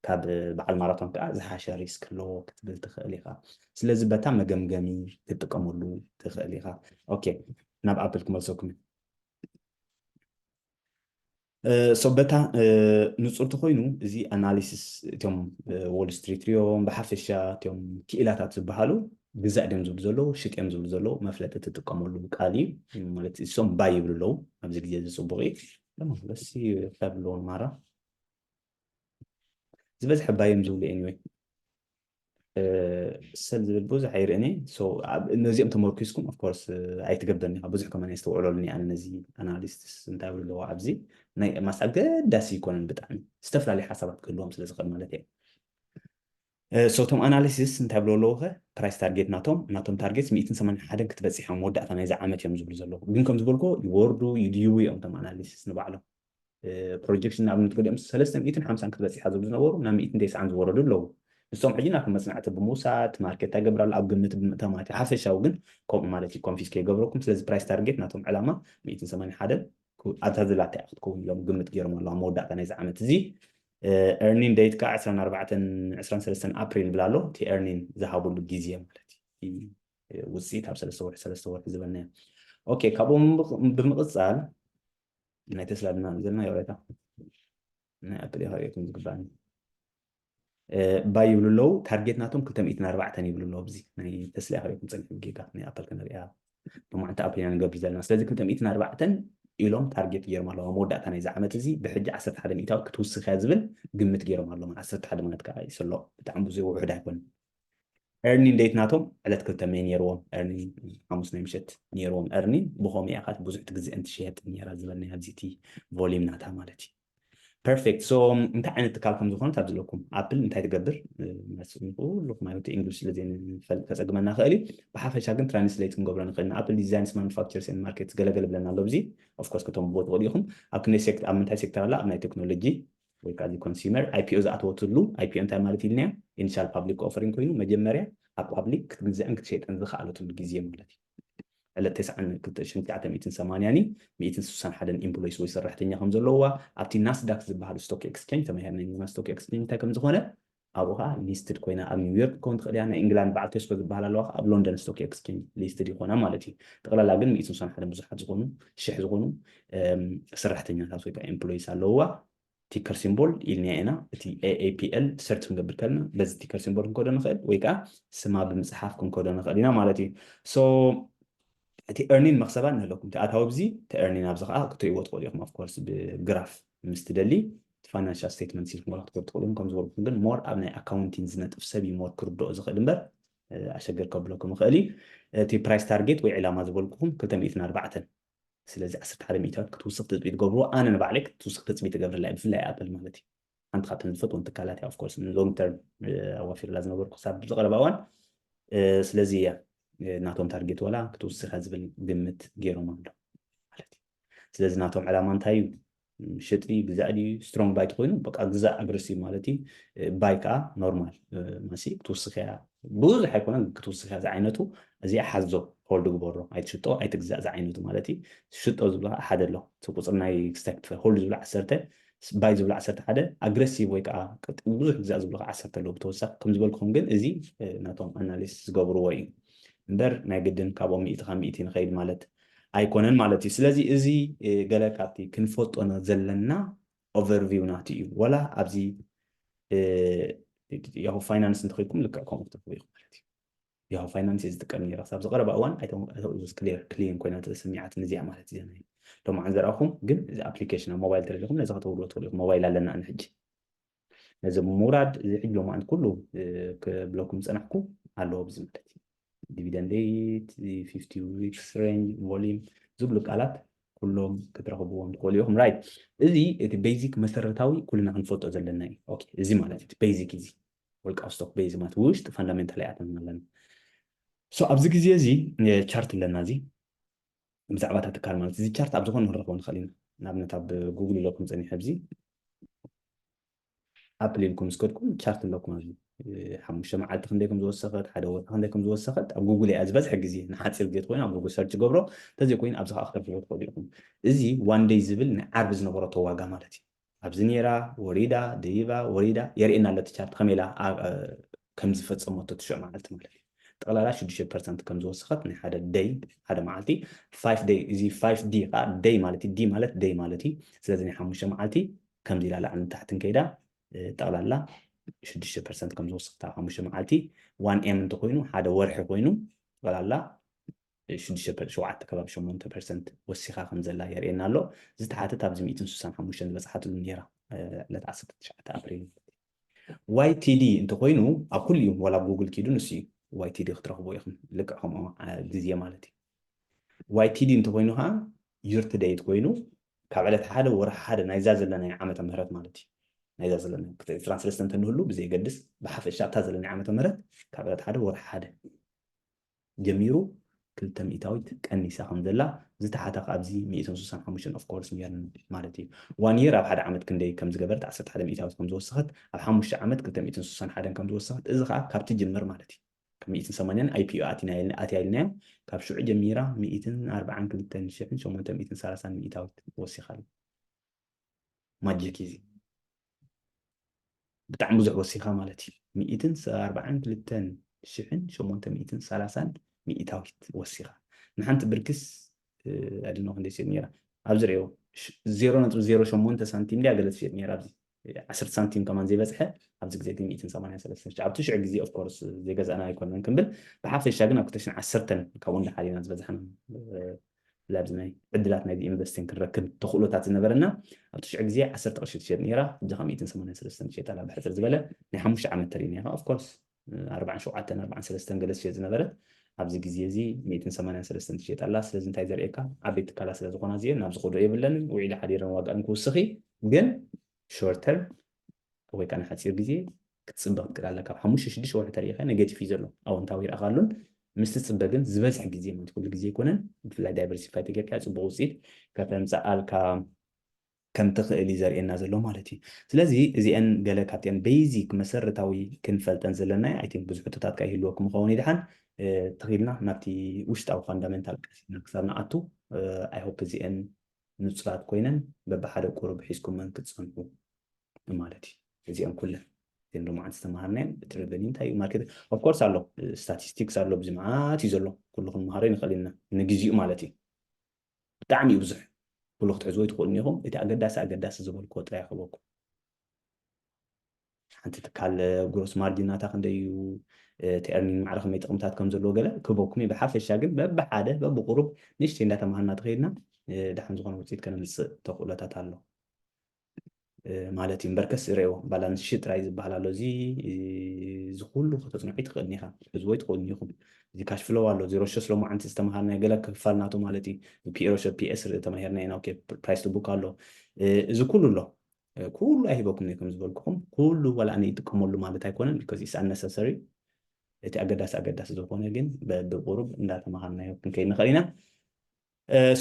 ካብ በዓል ማራቶን ከዓ ዝሓሸ ሪስክ ኣለዎ ክትብል ትኽእል ኢኻ። ስለዚ በታ መገምገሚ ክትጥቀመሉ ትኽእል ኢኻ። ኦኬ ናብ ኣፕል ክመልሰኩም። ሶ በታ ንፁር ተኮይኑ እዚ ኣናሊሲስ እቶም ዎል ስትሪት ሪኦም ብሓፈሻ እቶም ክኢላታት ዝበሃሉ ግዛእ ድዮም ዝብሉ ዘለዉ ሽጥ እዮም ዝብሉ ዘለዉ መፍለጢ ትጥቀመሉ ቃል እዩ። ማለት እሶም ባይ ይብሉ ኣለዉ ኣብዚ ግዜ እዚ ፅቡቅ እዩ። ደሞ በሲ ካብ ኣለዎ ማራ ዝበዝሐ ባይ እዮም ዝብሉ anyway። ሰል ዝብል ብዙሕ ኣይርእን ነዚኦም ተመርኪስኩም ኦፍኮርስ ኣይትገብርን ኢኻ ብዙሕ ከማን የስተውዕለሉን እየ ኣነ ነዚ ኣናሊስትስ እንታይ ብሉ ኣለዎ ኣብዚ ናይ ማስ ኣገዳሲ ይኮነን ብጣዕሚ ዝተፈላለዩ ሓሳባት ክህልዎም ስለ ዝኽእል ማለት እየ። ሶቶም ኣናሊሲስ እንታይ ብሎ ኣለዉ ከ ፕራይስ ታርጌት ናቶም ናቶም ታርጌት ሚእትን ሰማንያን ሓደን ክትበፅሕ እዮም መወዳእታ ናይዚ ዓመት እዮም ዝብሉ ዘለዉ ግን ከም ዝበልኮ ይወርዱ ይድይቡ እዮም ቶም ኣናሊሲስ ንባዕሎም ፕሮጀክሽን ንኣብነት ገሊኦም ሰለስተ ሚእትን ሓምሳን ክትበፂሓ ዝብሉ ዝነበሩ ናብ ሚእትን ተስዓን ዝወረዱ ኣለዉ። ንሶም ሕጂ ናቶም መፅናዕቲ ብምውሳድ ማርኬት እንታይ ገብር ኣሎ ኣብ ግምት ብምእታው ማለት እዩ። ሓፈሻዊ ግን ከምኡ ማለት እዩ ኮንፊዝ ከይገብረኩም። ስለዚ ፕራይስ ታርጌት ናቶም ዕላማ ሚእትን ሰማንያን ሓደን ኣብታ ዘላታ እያ ክትከውን ኢሎም ግምት ገይሮም ኣለዉ ኣብ መወዳእታ ናይዚ ዓመት እዚ። ኤርኒን ደይት ከዓ ዕስራን ኣርባዕተን ዕስራን ሰለስተን ኣፕሪል ብላ ኣሎ እቲ ኤርኒን ዝሃብሉ ግዜ ማለት እዩ። ውፅኢት ኣብ ሰለስተ ወርሒ ሰለስተ ወርሒ ዝበልናዮ። ኦኬ ካብኦም ብምቕፃል ናይ ተስላ ድማ ንዘልና ይቕሬታ ናይ ኣፕል ይኸርእየኩም ዝግባእኒ ባይ ይብሉ ኣለዉ። ታርጌት ናቶም ክልተ ሚእትን ኣርባዕተን ይብሉ ኣለዉ። ኣብዚ ናይ ተስላ ይኸርእየኩም ፀኒሑ ጌጋ ናይ ኣፕል ክንሪኣ ብማዕንቲ ኣፕል ኢና ንገብር ዘለና። ስለዚ ክልተ ሚእትን ኣርባዕተን ኢሎም ታርጌት ገይሮም ኣለዉ። ኣብ መወዳእታ ናይዚ ዓመት እዚ ብሕጂ ዓሰርተ ሓደ ሚእታዊ ክትውስኽ እያ ዝብል ግምት ገይሮም ኣለዉ። ዓሰርተ ሓደ ማለት ከዓ ይሰሎ ብጣዕሚ ብዙ ውሑድ ኣይኮነን። ኤርኒን ደይት ናቶም ዕለት ክልተ መይ ነይርዎም ኤርኒን ሓሙስ ናይ ምሸት ነይርዎም ኤርኒን ብኸምኡ እያ ካት ብዙሕ ግዜ እንትሸየጥ ነራ ዝበልናያ ኣብዚ እቲ ቮሊም ናታ ማለት እዩ። ፐርፌክት ሶ እንታይ ዓይነት ትካል ከም ዝኾነት ኣብዚ ኣለኩም ኣፕል እንታይ ትገብር መስል ኩሉ ክማዮቲ እንግሊሽ ስለ ዘይንፈልጥ ከፀግመና ክእል እዩ። ብሓፈሻ ግን ትራንስሌት ክንገብሮ ንኽእል ንኣፕል ዲዛይንስ ማኑፋክቸርስ ን ማርኬት ገለገለ ብለና ኣሎ እዚ ኦፍኮርስ ክተንብቦ ትኽእሉ ኢኹም። ኣብ ክንደይ ሴክት ኣብ ምንታይ ሴክተር ኣላ ኣብ ናይ ቴክኖሎጂ ወይ ከዓ ኮንሱመር IPO ዝኣተወትሉ IPO እንታይ ማለት ኢልናዮ ኢኒሻል ፓብሊክ ኦፈሪንግ ኮይኑ መጀመርያ ኣብ ፓብሊክ ክትግዘእን ክትሸይጥን ዝኸኣለትሉ ግዜ ማለት እዩ። ዕለት ተስዓን ክልተ ሽሕን ትሽዓተ ሚእትን ሰማንያን ሚእትን ስሳን ሓደን ኢምፕሎይስ ወይ ሰራሕተኛ ከም ዘለዋ ኣብቲ ናስዳክ ዝበሃል ስቶክ ኤክስቼንጅ ተማሂርና ኢና ስቶክ ኤክስቼንጅ እንታይ ከም ዝኾነ ኣብኡ ከዓ ሊስትድ ኮይና ኣብ ኒውዮርክ ክኸውን ትኽእል እያ ናይ ኢንግላንድ በዓል ቴስኮ ዝበሃል ኣለዋ ኣብ ሎንደን ስቶክ ኤክስቼንጅ ሊስትድ ይኾና ማለት እዩ። ጠቕላላ ግን ሚእትን ስሳን ሓደን ብዙሓት ዝኾኑ ሽሕ ዝኾኑ ሰራሕተኛታት ወይ ከዓ ኢምፕሎይስ ኣለውዋ። ቲከር ሲምቦል ኢልናያ ኢና እቲ AAPL ሰርች ክንገብር ከለና በዚ ቲከር ሲምቦል ክንከዶ ንኽእል ወይ ከዓ ስማ ብምፅሓፍ ክንከዶ ንኽእል ኢና ማለት እዩ። ሶ እቲ ኤርኒን መክሰባ ንህለኩም እቲ ኣታዊ ብዚ እቲ ኤርኒን ኣብዚ ከዓ ክትሪእዎ ትኽእሉ ኢኹም ኦፍኮርስ ብግራፍ ምስ ትደሊ ፋይናንሻል ስቴትመንት ሲልኩም ክትከዱ ትኽእሉ ከም ዝበልኩም ግን ሞር ኣብ ናይ ኣካውንቲን ዝነጥፍ ሰብ እዩ ሞር ክርድኦ ዝኽእል እምበር ኣሸገር ከብለኩም ይኽእል እዩ። እቲ ፕራይስ ታርጌት ወይ ዕላማ ዝበልኩኹም ክልተ ሚእትን ኣርባዕተን ስለዚ ዓሰርተ ሓደ ሚእታዊት ክትውስኽ ትፅቢት ትገብርዎ ኣነ ንባዕለይ ክትውስኽ ትፅቢት ትገብርላ እየ ብፍላይ ኣፕል ማለት እዩ። ሓንቲ ካብተን ዝፈትወን ትካላት እያ ኦፍኮርስ ሎንግ ተርም ኣዋፊርላ ዝነበርኩ ክሳብ ዝቐረባ እዋን ስለዚ እያ ናቶም ታርጌት ዋላ ክትውስኻ ዝብል ግምት ገይሮም ኣሎ ማለት እዩ። ስለዚ ናቶም ዕላማ እንታይ እዩ ሽጥሪ ግዛእ ድዩ ስትሮንግ ባይ ተኮይኑ በቃ ግዛእ ኣግረሲቭ ማለት እዩ። ባይ ከዓ ኖርማል ማሲ ክትውስኽ እያ ብዙሕ ኣይኮነን ክትውስኽ እያ ዝዓይነቱ እዚኣ ሓዞ ሆልድ ግበሮ ኣይትሽጦ ኣይትግዛእ ዝዓይነቱ ማለት እዩ። ሽጦ ዝብሎ ከዓ ሓደ ኣሎ እቲ ቁፅሪ ናይ ስታክ ሆልድ ዝብሎ ዓሰርተ ባይ ዝብሎ ዓሰርተ ሓደ ኣግረሲቭ ወይ ከዓ ብዙሕ ግዛእ ዝብሎ ከዓ ዓሰርተ ኣለዎ ብተወሳኺ ከም ዝበልኩም ግን እዚ ናቶም ኣናሊስ ዝገብርዎ እዩ። እምበር ናይ ግድን ካብኦም ሚእቲ ካብ ሚእቲ ንኸይድ ማለት ኣይኮነን ማለት እዩ። ስለዚ እዚ ገለ ካብቲ ክንፈልጦ ዘለና overview ናቱ እዩ። ወላ ኣብዚ Yahoo Finance እንተኸይድኩም ልክዕ ከምኡ ክትረኽቡ ኢኹም ማለት እዩ። Yahoo Finance እየ ዝጥቀም ነይረ ክሳብ ዝቐረባ እዋን። Clear clean ኮይና ተሰሚዓትኒ እዚኣ ማለት እዩ። ሎማዓንቲ ዘርኣኹም ግን እዚ application ኣብ ሞባይል ተደሊኹም ነዚ ከተውርዶ ትኽእሉ ኢኹም። ሞባይል ኣለና ሕጂ። ነዚ ምውራድ እዚ ሕጂ ሎማዓንቲ ኩሉ ክብለኩም ዝፀናሕኩ ኣለዎ ብዚ ማለት እዩ። Dividend date፣ fifty weeks range፣ volume ዝብሉ ቃላት ኩሎም ክትረኽብዎም ትኽእሉ ኢኹም። Right፣ እዚ እቲ basic መሰረታዊ ኩልና ክንፈልጦ ዘለና እዩ። Okay፣ እዚ ማለት እቲ basic እዚ ወልቃዊ stock basic ማለት ውሽጢ fundamental ኣይኣተና ኣለና። So ኣብዚ ግዜ እዚ chart ኣለና። እዚ ብዛዕባ እታ ትካል ማለት እዚ chart ኣብ ዝኾነ ክንረኽቦ ንኽእል ኢና። ንኣብነት ኣብ Google ኢለኩም ፀኒሐ ኣብዚ Apple ኢልኩም ምስ ከድኩም chart ኣለኩም ኣብዚ ሓሙሽተ መዓልቲ ክንደይ ከም ዝወሰኸት፣ ሓደ ወርሒ ክንደይ ከም ዝወሰኸት ኣብ Google እያ ዝበዝሐ ግዜ። ንሓፂር ግዜ ተኮይኑ ኣብ Google search ገብሮ፣ እንተዘይኮይኑ ኣብዚ ከዓ ክትረኽብዎ ትኽእሉ ኢኹም። እዚ one day ዝብል ናይ ዓርቢ ዝነበረቶ ዋጋ ማለት እዩ። ኣብዚ ነይራ፣ ወሪዳ፣ ደይባ፣ ወሪዳ የርእየና ኣሎ እቲ chart ከመይ ኢላ ከም ዝፈፀመቶ ትሽዑ መዓልቲ ማለት እዩ። ጠቕላላ ሽዱሽተ ፐርሰንት ከም ዝወሰኸት ናይ ሓደ day፣ ሓደ መዓልቲ። Five day፣ እዚ five D ከዓ day ማለት እዩ። D ማለት day ማለት እዩ። ስለዚ ናይ ሓሙሽተ መዓልቲ ከምዚ ኢላ ላዕልን ታሕትን ከይዳ ጠቕላላ ሽዱሽተ ፐርሰንት ከም ዝወሰኸት ኣብ ሓሙሽተ መዓልቲ። One M እንተኮይኑ ሓደ ወርሒ ኮይኑ ጠቕላላ ሽዱሽተ ሸውዓተ ከባቢ ሸሞንተ ፐርሰንት ወሲኻ ከም ዘላ የርእየና ኣሎ። ዝተሓተት ኣብዚ ሚእትን ስሳን ሓሙሽተን ዝበፅሓትሉ ነይራ ዕለት ዓሰርተ ትሽዓተ ኣፕሪል። ዋይ ቲ ዲ እንተኮይኑ ኣብ ኩሉ እዩ፣ ዋላ ኣብ ጉግል ኪዱ ንሱ እዩ ዋይ ቲ ዲ ክትረኽቡ ኢኹም። ልክዕ ከምኡ ግዜ ማለት እዩ። ዋይ ቲ ዲ እንተኮይኑ ከዓ year to date ኮይኑ ካብ ዕለት ሓደ ወርሒ ሓደ ናይዛ ዘለናይ ዓመተ ምህረት ማለት እዩ። ናይዛ ዘለና ዕስራን ሰለስተን እንተንህሉ ብዘየገድስ ብሓፈሻ ኣብታ ዘለናይ ዓመተ ምህረት ካብ ዕለት ሓደ ወርሒ ሓደ ጀሚሩ ክልተ ሚእታዊት ቀኒሳ ከም ዘላ ዝተሓተ ኣብዚ ሚእትን ስሳን ሓሙሽተን of course ነይርና ማለት እዩ። One year ኣብ ሓደ ዓመት ክንደይ ከም ዝገበረት ዓሰርተ ሓደ ሚእታዊት ከም ዝወሰኸት ኣብ ሓሙሽተ ዓመት ክልተ ሚእትን ስሳን ሓደን ከም ዝወሰኸት እዚ ከዓ ካብ ትጅምር ማለት እዩ። ካብ ሚእትን ሰማንያን ኣይ ፒ ኦ ኣትያ ኢልናዮ። ካብ ሽዑ ጀሚራ ሚእትን ኣርባዓን ክልተን ሽሕን ሸሞንተ ሚእትን ሰላሳን ሚእታዊት ወሲኻ ኣላ። ማጂክ እዚ ብጣዕሚ ብዙሕ ወሲኻ ማለት እዩ። ሚእትን ኣርባዓን ክልተን ሽሕን ሸሞንተ ሚእትን ሰላሳን ሚእታዊት ወሲኻ። ንሓንቲ ብርክስ ኣድኖ ክንደይ ሽየጥ ነይራ ኣብዚ ርእዮ ዜሮ ነጥቢ ዜሮ ሸሞንተ ሳንቲም ድያ ገለ ትሽየጥ ነይራ ኣብዚ ዓሰርተ ሳንቲም ከማን ዘይበዝሐ ኣብዚ ግዜ ግን ሚእትን ሰማንያን ሰለስተን ሽሕ ኣብቲ ሽዑ ግዜ of course ዘይገዛእና ኣይኮነን ክንብል ብሓፈሻ ግን ኣብ ክልተ ሽሕን ዓሰርተን ካብኡ እንዳሓሊና ዝበዝሐና ብፍላይ ኣብዚ ናይ ዕድላት ናይ ኢንቨስቲንግ ክንረክብ ተኽእሎታት ዝነበረና ኣብቲ ሽዑ ግዜ ዓሰርተ ቅርሺ ትሸጥ ነይራ። ሕጂ ካብ ሚእትን ሰማንያን ሰለስተን ትሸጥ ኣላ። ብሕፅር ዝበለ ናይ ሓሙሽተ ዓመት ተሪእና ኢና። Of course ኣርባዓን ሸውዓተን ኣርባዓን ሰለስተን ገለ ትሸጥ ዝነበረት ኣብዚ ግዜ እዚ ሚእትን ሰማንያን ሰለስተን ትሸጥ ኣላ። ስለዚ እንታይ ዘርእየካ ዓበይቲ ትካላት ስለ ዝኾና እዚአን ናብ ዝኸዶ የብለንን። ውዒለ ሓዲረን ዋጋኣን ክውስኺ ግን short term ወይ ከዓ ንሓፂር ግዜ ክትፅበ ክትክእል ኣለካ። ካብ ሓሙሽተ ሽዱሽተ ወርሒ ተሪኢኻ ኔጌቲቭ እዩ ዘሎ፣ ኣወንታዊ ይረኣኻሉን ምስ ትፅበ ግን ዝበዝሕ ግዜ ማለት ኩሉ ግዜ ኣይኮነን። ብፍላይ ዳይቨርሲፋይ ተጌርካ ፅቡቅ ውፅኢት ከተምፅኣልካ ከም ትኽእል እዩ ዘርእየና ዘሎ ማለት እዩ። ስለዚ እዚአን ገለ ካብቲአን ቤዚክ መሰረታዊ ክንፈልጠን ዘለና ኣይ ቲንክ ብዙሕ ሕቶታት ከ ይህልወኩም ይኸውን ይድሓን ተኺልና ናብቲ ውሽጣዊ ፋንዳሜንታል ቀሲና ክሳብ ንኣቱ ኣይ ሆፕ እዚአን ንፁራት ኮይነን በብሓደ ቁሩብ ሒዝኩመን ክትፀንሑ ማለት እዩ። እዚአን ኩለን እዚአን ሎማዓንቲ ዝተምሃርናየን እቲ ሬቨኒ እንታይ እዩ ማርኬት of course ኣሎ ስታቲስቲክስ ኣሎ ብዙ መዓት እዩ ዘሎ ኩሉ ክንምሃሮ ንኽእል ኢና ንግዚኡ ማለት እዩ። ብጣዕሚ እዩ ብዙሕ ኩሉ ክትሕዝዎ ኣይትኽእሉን ኢኹም። እቲ ኣገዳሲ ኣገዳሲ ዝበልክዎ ጥራይ ክህበኩም። ሓንቲ ትካል ግሮስ ማርጂን ናታ ክንደይ እዩ እቲ ኤርኒንግ ማዕረ ከመይ ጥቕምታት ከም ዘለዎ ገለ ክህበኩም እዩ። ብሓፈሻ ግን በብሓደ በብቁሩብ ንእሽተይ እንዳተማሃርና ተኸይድና ድሓን ዝኾነ ውፅኢት ከነምፅእ ተኽእሎታት ኣሎ ማለት እዩ። እምበርከስ ርእዮ ባላንስ ሽት ጥራይ ዝበሃል ኣሎ። እዚ እዚ ኩሉ ከተፅንዑ ኣይትኽእልን ኢኻ፣ ክትሕዝዎ ኣይትኽእልን ኢኹም። እዚ ካሽ ፍሎው ኣሎ፣ ዜሮ ሸስ ሎማዓንቲ ዝተምሃርናዮ ገለ ክፋል ናቱ ማለት እዩ። ፒ ሮ ሸ ፒ ኤስ ተማሂርና ኢና። ኦኬ ፕራይስ ቱ ቡክ ኣሎ፣ እዚ ኩሉ ኣሎ። ኩሉ ኣይሂበኩም እየ ከም ዝበልኩኹም፣ ኩሉ ዋላ ኣነ ይጥቀመሉ ማለት ኣይኮነን፣ because it's unnecessary። እቲ ኣገዳሲ ኣገዳሲ ዝኾነ ግን በብቁሩብ እንዳተምሃርናዮ ክንከይድ ንኽእል ኢና።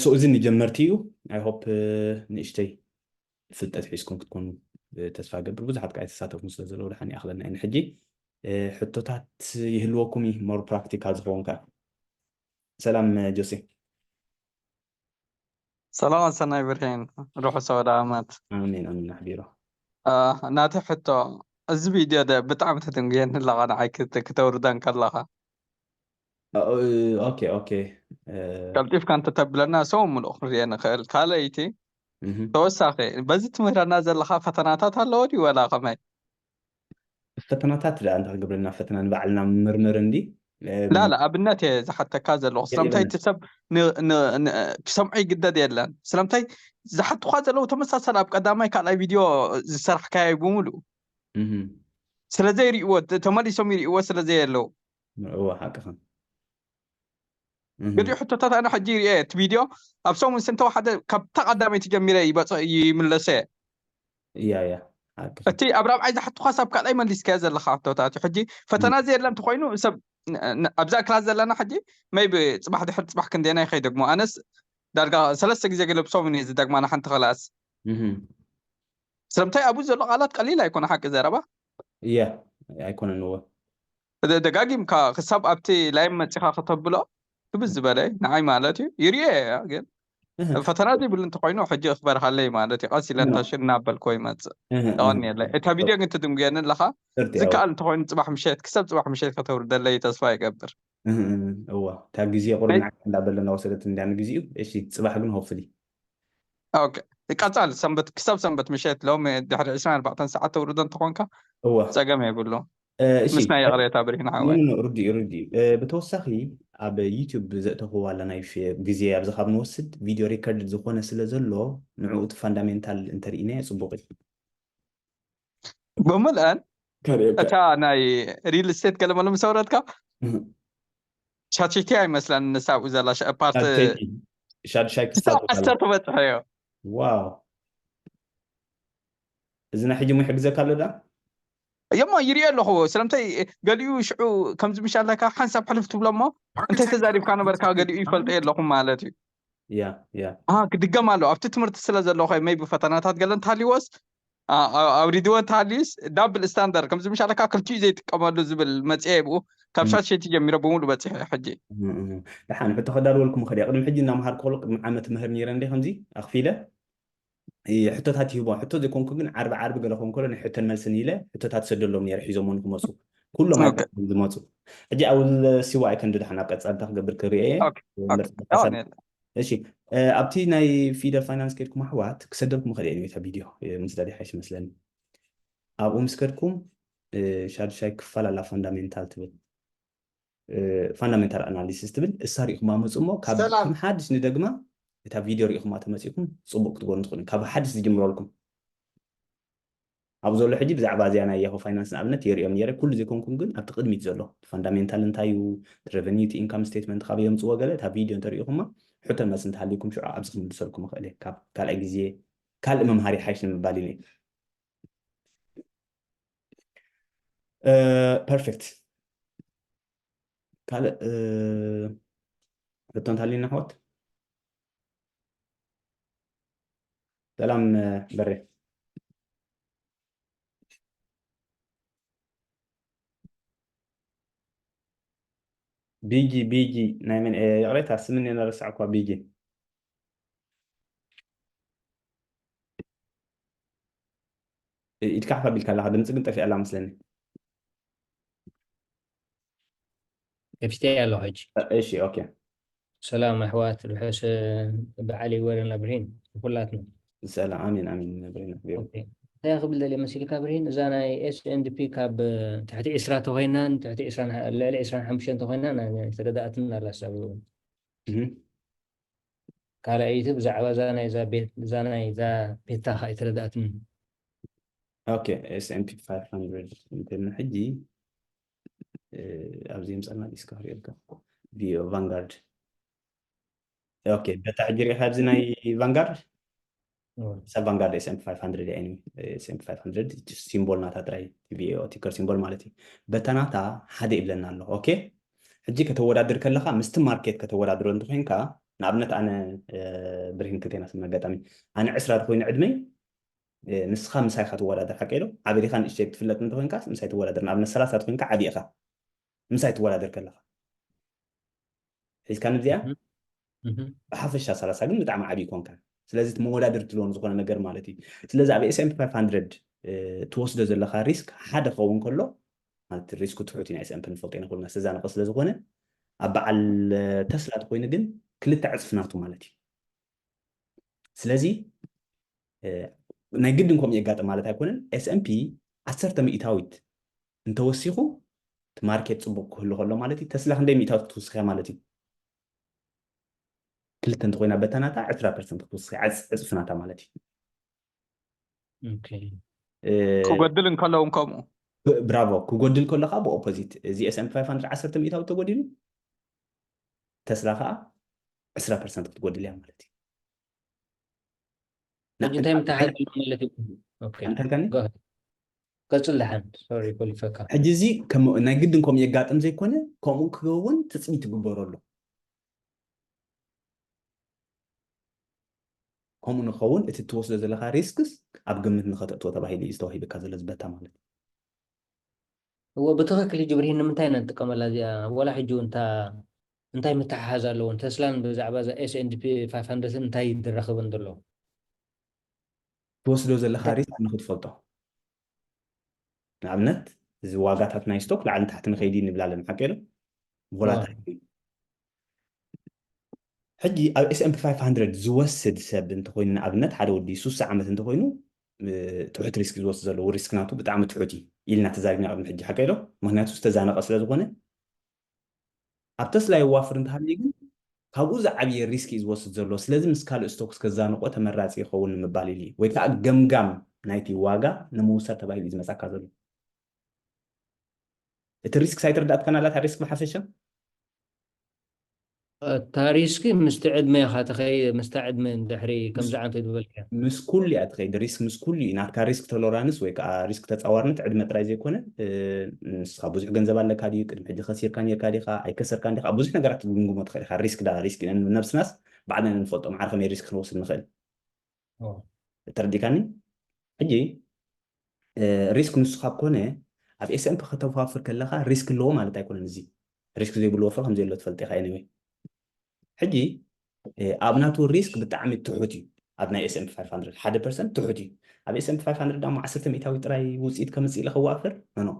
So እዚ ንጀመርቲ እዩ። I hope ንእሽተይ ፍልጠት ሒዝኩም ክትኮኑ ተስፋ ገብር። ብዙሓት ከዓ ኣይተሳተፉን ስለ ዘለዉ ድሓን ይኣኽለና እዩ ንሕጂ። ሕቶታት ይህልወኩም እዩ more practical ዝኸውን ከዓ። ሰላም ጆሴ። ሰላም ሰናይ ብርሄን፣ ርሑስ ኣውደ ዓመት። ኣሜን ኣሜን ኣሕቢሮ። ናተ ሕቶ፣ እዚ ቪድዮ ደ ብጣዕሚ ተደንጉየኒ ኣለኻ፣ ንዓይ ክተ- ክተውርደን ከለኻ። ኦኬ ኦኬ። ቀልጢፍካ እንተተብለና ሰው ምሉእ ክንሪኦ ንኽእል። ካልኣይቲ፣ እህ። ተወሳኺ በዚ ትምህረና ዘለኻ ፈተናታት ኣለዎ ድዩ ወላ ከመይ? ፈተናታት ደኣ እንታይ ክገብረልና፣ ፈተና ንባዕልና ምርምር እንዲ። እም፣ ላላ ኣብነት እየ ዝሓተካ ዘለኹ። ስለምንታይ የለን። እቲ ሰብ ን- ን- ን- ክሰምዖ ይግደድ የለን። ስለምንታይ ዝሓቱኻ ዘለዉ ተመሳሳሊ ኣብ ቀዳማይ ካልኣይ ቪድዮ ዝሰራሕካዮ ብምሉእ። እህ። ስለ ዘይርእይዎ፣ ተ- ተመሊሶም ይርእይዎ ስለ ዘየለዉ። እወ፣ ሓቅኻ። እህ። ገሊኡ ሕቶታት ኣነ ሕጂ ይርኤ እቲ ቪድዮ ኣብ ሰሙን ስንተው ሓደ ካብታ ቀዳመይቲ ጀሚረ ይበጽ ይምለሰ። እያ፣ እያ፣ ሓቅኻ። እቲ ኣብ ራብዓይ ዝሓቱኻስ ኣብ ካልኣይ መሊስካዮ ዘለኻ ሕቶታት እዩ። ሕጂ ፈተና ዘየለ እንተኾይኑ ሰብ ን- ን- ኣብዛ ክላስ ዘለና ሕጂ maybe ጽባሕ ድሕሪ ጽባሕ ክንደየናይ ከይደግሞ። ኣነስ ዳርጋ ሰለስተ ግዜ ገለ ብሰሙን እየ ዝደግማ ንሓንቲ ክላስ። እህ። ስለምንታይ ኣብኡ ዘሎ ቃላት ቀሊል ኣይኮነ ሓቂ ዘረባ። እያ፣ ኣይኮነን እወ። ደ- ደጋጊምካ ክሳብ ኣብቲ ላይም መጺኻ ከተብሎ ክብዝ ዝበለ እዩ ንዓይ ማለት እዩ። ይርኤ እያ ግን እህ። ፈተና ዘይብሉ እንተኾይኑ ሕጂ ክበርሃለይ ማለት እዩ። ቀስ ኢለ ኖ። እንተሽን እናበልኮ ይመጽእ። እህ፣ እህ። ተቐንየለይ። እታ ቪድዮ ግን ትድንጉየኒ ኣለኻ። ሰርት ያው። ዝከኣል እንተኾይኑ ጽባሕ ምሸት ክሳብ ጽባሕ ምሸት ከተውርደለይ ተስፋ ይገብር። እህ፣ እህ፣ እዋ። እታ ግዜ ቁሩብ ናይ- ንዓይ እንዳበለ እናወሰደት እንድያ ንግዚኡ። እሺ፣ ጽባሕ ግን hopefully። ኦኬ። ቀጻሊ ሰንበት ክሳብ ሰንበት ምሸት ሎም ድሕሪ ዕስራን ኣርባዕተን ሰዓት ተውርዶ እንተኾንካ እዋ። ጸገም የብሉ። እ፣ እሺ። ምስና ይቕሬታ ብርሂን ሓወይ። ኖ፣ ኖ፣ ርዱእ እዩ፣ ርዱእ እዩ። እ፣ ብተወሳኺ ኣብ ዩቲዩብ ዘእተኽዋ ኣላ ናይ ፊ-፣ ግዜ ኣብዚ ካብ ንወስድ ቪድዮ ሪከርድ ዝኾነ ስለ ዘሎ ንዕኡ እቲ ፋንዳሜንታል እንተርኢናዮ ጽቡቕ እዩ። ብምልአን ከርእየካ። እታ ናይ ሪል ስቴት ገለ መለ ምስ ኣውረድካ እህ። ቻትጂፒቲ ኣይመስለን ንሳ ኣብኡ ዘላ ሸ- ፓርት ሻድሻይ፣ ሻድሻይ ክስታ ክሳብ ትበሃል። ዓሰርተ በጽሐ እዮ። ዋው። እዚ ናይ ሕጂ ሞ ይሕግዘካ ኣሎ ዳ? እዮሞ ይሪኦ ኣለኹ። ስለምንታይ ገሊኡ ሽዑ ከምዚ ምሽ ኣለካ ሓንሳብ ሕልፍ ትብሎ እሞ እንታይ ተዛሪብካ ነበርካ ገሊኡ ይፈልጦ የለኹም ማለት እዩ። ያ፣ ያ። ኣሃ፣ ክድገም ኣሎ። ኣብቲ ትምህርቲ ስለ ዘለኹ ሜቢ ፈተናታት ገለ እንተሃልይዎስ፣ ኣ-፣ ኣ-፣ ኣውሪድዎ እንተሃልዩስ ዳብል ስታንዳርድ ከምዚ ምሽ ኣለካ ክልቲኡ ዘይጥቀመሉ ዝብል መጽየ ብኡ ካብ እም። ሻት ሸይቲ ጀሚረ ብምሉእ በጺሐ ሕጂ። እም፣ እም፣ እም። ደሓን ሕቶ ከዳልወልኩም እኽእል እየ። ቅድሚ ሕጂ እናምሃርኩ ከሎ ቅድሚ ዓመት ምህር ነይረ እንደ ከምዚ ኣኽፊለ። እ፣ ሕቶታት ይህቦ። ሕቶ ዘይኮንኩ ግን ዓርቢ ዓርቢ ገለ ክኸውን ከሎ ናይ ሕቶን መልስን ኢለ ሕቶታት ሰደሎም ነይረ ሒዞሞ ንክመጹ። ኩሎም ኦኬ። ኣይኮኑን ዝመጹ። ሕጂ I will see what I can do ደሓን ኣብ ቀጻልታ ክገብር ክርእየ እየ። ኦኬ፣ ኦኬ። ምርጥ ያው ሓሳብ። ነለ። እሺ፣ እ፣ ኣብቲ ናይ ፊደል ፋይናንስ ከድኩም ኣሕዋት ክሰደልኩም እኽእል እየ ነታ ቪድዮ፣ እ፣ ምስዳድ ይሓይሽ ይመስለኒ። ኣብኡ ምስ ከድኩም፣ እ፣ ሻድሻይ ክፋል ኣላ ፋንዳሜንታል ትብል። እ፣ ፋንዳሜንታል ኣናሊሲስ ትብል እሳ ሪኢኹማ መጹ እሞ ካብ ሰላም። ከም ሓድሽ ንደግማ እታ ቪድዮ ሪኢኹማ ተመጺእኩም ጽቡቕ ክትገብሩ ትኽእሉ። ካብ ሓድሽ ዝጅምረልኩም። ኣብ ዘሎ ሕጂ ብዛዕባ እዚኣ ናይ ያሆ ፋይናንስ ንኣብነት የርእዮም ነይረ። ኩሉ ዘይኮንኩም ግን ኣብቲ ቅድሚት ዘሎ ፋንዳሜንታል እንታይ እዩ፣ ሬቨኒው፣ ኢንካም ስቴትመንት ካበይ የምጽዎ ገለ እታ ቪድዮ እንተሪኢኹማ ሕቶ መልሲ እንተሃልይኩም ሽዑ ኣብዚ ክምልሰልኩም እኽእል እየ። ካብ ካልኣይ ግዜ ካልእ መምሃሪ ሓይሽ ንምባል ኢለ። እ፣ ፐርፌክት። ካልእ፣ እ፣ ሕቶ እንተሃልዩና ኣሕዋት? ሰላም፣ እ፣ በሬ። ቢጂ፣ ቢጂ፣ ናይ መን፣ እ፣ ይቕሬታ፣ ስም እኔ እናረሳዕኳ፣ ቢጂ። እ፣ ኢድካ ሓፍ ኣቢልካ ኣለኻ፣ ድምፂ ግን ጠፊኣ ኣላ መስለኒ። ከፊተ ኣለኹ ሕጂ። እ፣ እሺ፣ ኦኬ። ሰላም ኣሕዋት፣ ርሑስ በዓል ይግበረልና ብርሂን ንኩላትና። ሰላም፣ ኣሜን፣ ኣሜን፣ ብርሂን፣ ብርሂን። ኦኬ። እንታይ ክብል ደልየ መሲልካ ብርሂን፣ እዛ ናይ ኤስ ኤንድ ፒ ካብ ትሕቲ ዕስራ ተኾይናን ትሕቲ ዕስራን ልዕሊ ዕስራን ሓሙሽተን ተኾይና ናይ ተረዳእትን ኣላ ሳብ እህ። ካልኣይቲ ብዛዕባ እዛ ናይ እዛ ቤት፣ እዛ ናይ እዛ ቤታ ከኣ ኣይተረዳእትን። ኦኬ፣ ኤስ ኤንድ ፒ ፋይቭ ሃንድረድ እንተልና ሕጂ፣ እ፣ ኣብዚ የምጸልና ዲስካ ክርእየልካ። ቪኦ ቫንጋርድ። ኦኬ፣ በታ ሕጂ ሪኢኻ ኣብዚ ናይ ቫንጋርድ? እዎ። ሰብ ቫንጋርድ ኤስ ኤንድ ፒ ፋይቭ ሃንድረድ እያ፣ ኤኒዌይ፣ ኤስ ኤንድ ፒ ፋይቭ ሃንድረድ ሲምቦል ናታ ጥራይ፣ ቲ ቪ ኤ ኦ ቲከር ሲምቦል ማለት እዩ። በታ ናታ ሓደ ይብለና ኣሎ። ኦኬ፣ ሕጂ ከተወዳድር ከለኻ ምስቲ ማርኬት ከተወዳድሮ እንተኾይንካ፣ ንኣብነት ኣነ፣ እ፣ ብርሂን ክልቴና ስም ኣጋጣሚ፣ ኣነ ዕስራ ተኾይኑ ዕድመይ፣ እ፣ ንስኻ ምሳይ ኢኻ ትወዳደር፣ ሓቀይ ዶ? ዓቢ ዲኻ ንእሽተይ ትፍለጥ እንተኾይንካ ምሳይ ትወዳደር። ንኣብነት ሰላሳ ተኾይንካ ዓቢ ኢኻ ምሳይ ትወዳደር ከለኻ። ሒዝካ ንብዚኣ እህ፣ እህ። ብሓፈሻ ሰላሳ ግን ብጣዕሚ ዓቢ ይኮንካ። ስለዚ እቲ መወዳደሪ ትብሎ ዝኾነ ነገር ማለት እዩ። ስለዚ ኣብ ኤስ ኤንድ ፒ ፋይቭ ሃንድረድ፣ እ፣ ትወስዶ ዘለኻ ሪስክ ሓደ ክኸውን ከሎ፣ ማለት ሪስኩ ትሑት እዩ፣ ናይ ኤስ ኤንድ ፒ ንፈልጦ ኢና ኩልና፣ ዝተዛነቐ ስለ ዝኾነ፣ ኣብ በዓል፣ እ፣ ተስላ ተኾይኑ ግን ክልተ ዕጽፊ ናቱ ማለት እዩ። ስለዚ ናይ ግድን ከምኡ የጋጥም ማለት ኣይኮነን። S&P ዓሰርተ ሚእታዊት እንተወሲኹ እቲ ማርኬት ፅቡቅ ክህሉ ከሎ ማለት እዩ። ተስላ ክንደይ ሚእታዊት ክትውስኽ እያ ማለት እዩ? ክልተ እንተኮይና በታ ናታ ዕስራ ፐርሰንት ክትውስኽ እያ፣ ዕፅፍናታ ማለት እዩ። ክጎድል እንከለውን ከምኡ። ብራቮ። ክጎድል ከሎ ከዓ ብኦፖዚት፣ እዚ S&P ዓሰርተ ሚእታዊ ተጎዲሉ፣ ተስላ ከዓ ዕስራ ፐርሰንት ክትጎድል እያ ማለት እዩ። እንታይ ምትሓዝ ማለት እዩ? እንታይ ከኒ ቀፅል ደሓን፣ ሶሪ ኮሊፈካ። ሕጂ እዚ ናይ ግድን ከምኡ የጋጥም ዘይኮነ፣ ከምኡ ክኸውን ትፅቢት ይግበረሉ። ከምኡ ንኸውን እቲ ትወስዶ ዘለካ ሪስክስ ኣብ ግምት ንኸተእትዎ ተባሂሉ እዩ ዝተዋሂበካ ዘሎ ዝበታ ማለት እዩ። እወ ብትኽክል እዩ ጅብሪሂን፣ ንምንታይ ኢና ንጥቀመላ እዚኣ? ወላ ሕጂ እውን እንታይ ምትሓሓዝ ኣለዎ? ተስላን ብዛዕባ እዛ S&P five hundred እንታይ ድራኸበን ዘሎ? ትወስዶ ዘለካ ሪስክ ንክትፈልጦ። ንኣብነት እዚ ዋጋታት ናይ ስቶክ ላዕሊ ታሕቲ ንኸይዲ ንብላለን ሓቂ ዶ? ቮላታይል። ሕጂ ኣብ S&P five hundred ዝወስድ ሰብ እንተኮይኑ፣ ንኣብነት ሓደ ወዲ ሱሳ ዓመት እንተኮይኑ፣ ትሑት ሪስክ ዝወስድ ዘለዎ ሪስክ ናቱ ብጣዕሚ ትሑት እዩ ኢልና ተዛሪብና ቅድሚ ሕጂ ሓቂ ዶ? ምክንያቱ ዝተዛነቀ ስለዝኮነ። ኣብ ተስላ የዋፍር እንተሃልዩ ግን ካብኡ ዝዓብየ ሪስክ እዩ ዝወስድ ዘሎ። ስለዚ ምስ ካልእ ስቶክስ ከዛንቆ ተመራፂ ይኸውን ንምባል ኢሉ እዩ። ወይ ከዓ ገምጋም ናይቲ ዋጋ ንምውሳድ ተባሂሉ እዩ ዝመፃካ ዘሎ። እቲ ሪስክ ሳይተረዳእትካና ኣላታ ሪስክ ብሓፈሻ እታ ሪስክ ምስቲ ዕድመ ኢኻ ትኸይ ምስታ ዕድመ ድሕሪ ከምዚ ዓንተ ዝበልክያ ምስ ኩሉ እያ ትኸይድ። ሪስክ ምስ ኩሉ እዩ። ናትካ ሪስክ ቶሎራንስ ወይ ከዓ ሪስክ ተፃዋርነት ዕድመ ጥራይ ዘይኮነ፣ ንስኻ ብዙሕ ገንዘብ ኣለካ ድዩ፣ ቅድሚ ሕጂ ከሲርካ ኔርካ ዲኻ፣ ኣይከሰርካን ዲኻ፣ ብዙሕ ነገራት ትግምግሞ ትኽእል ኢኻ። ሪስክ ዳ ሪስክ ኢና፣ ነብስናስ ባዕልና ንፈልጦ ማዕረ ከመይ ሪስክ ክንወስድ ንኽእል። ተረዲእካኒ? ሕጂ ሪስክ ንሱ ካብ ኮነ ኣብ S&P ከተዋፍር ከለካ ሪስክ ኣለዎ ማለት ኣይኮነን። እዚ ሪስክ ዘይብሉ ወፍሪ ከም ዘየሎ ትፈልጥ ኢካ። Anyway ሕጂ ኣብ ናቱ ሪስክ ብጣዕሚ ትሑት እዩ። ኣብ ናይ S&P five hundred ሓደ ፐርሰንት ትሑት እዩ። ኣብ S&P five hundred ዳሞ ዓሰርተ ሚእታዊ ጥራይ ውፅኢት ከምፅእ ኢለ ከዋፍር ኖ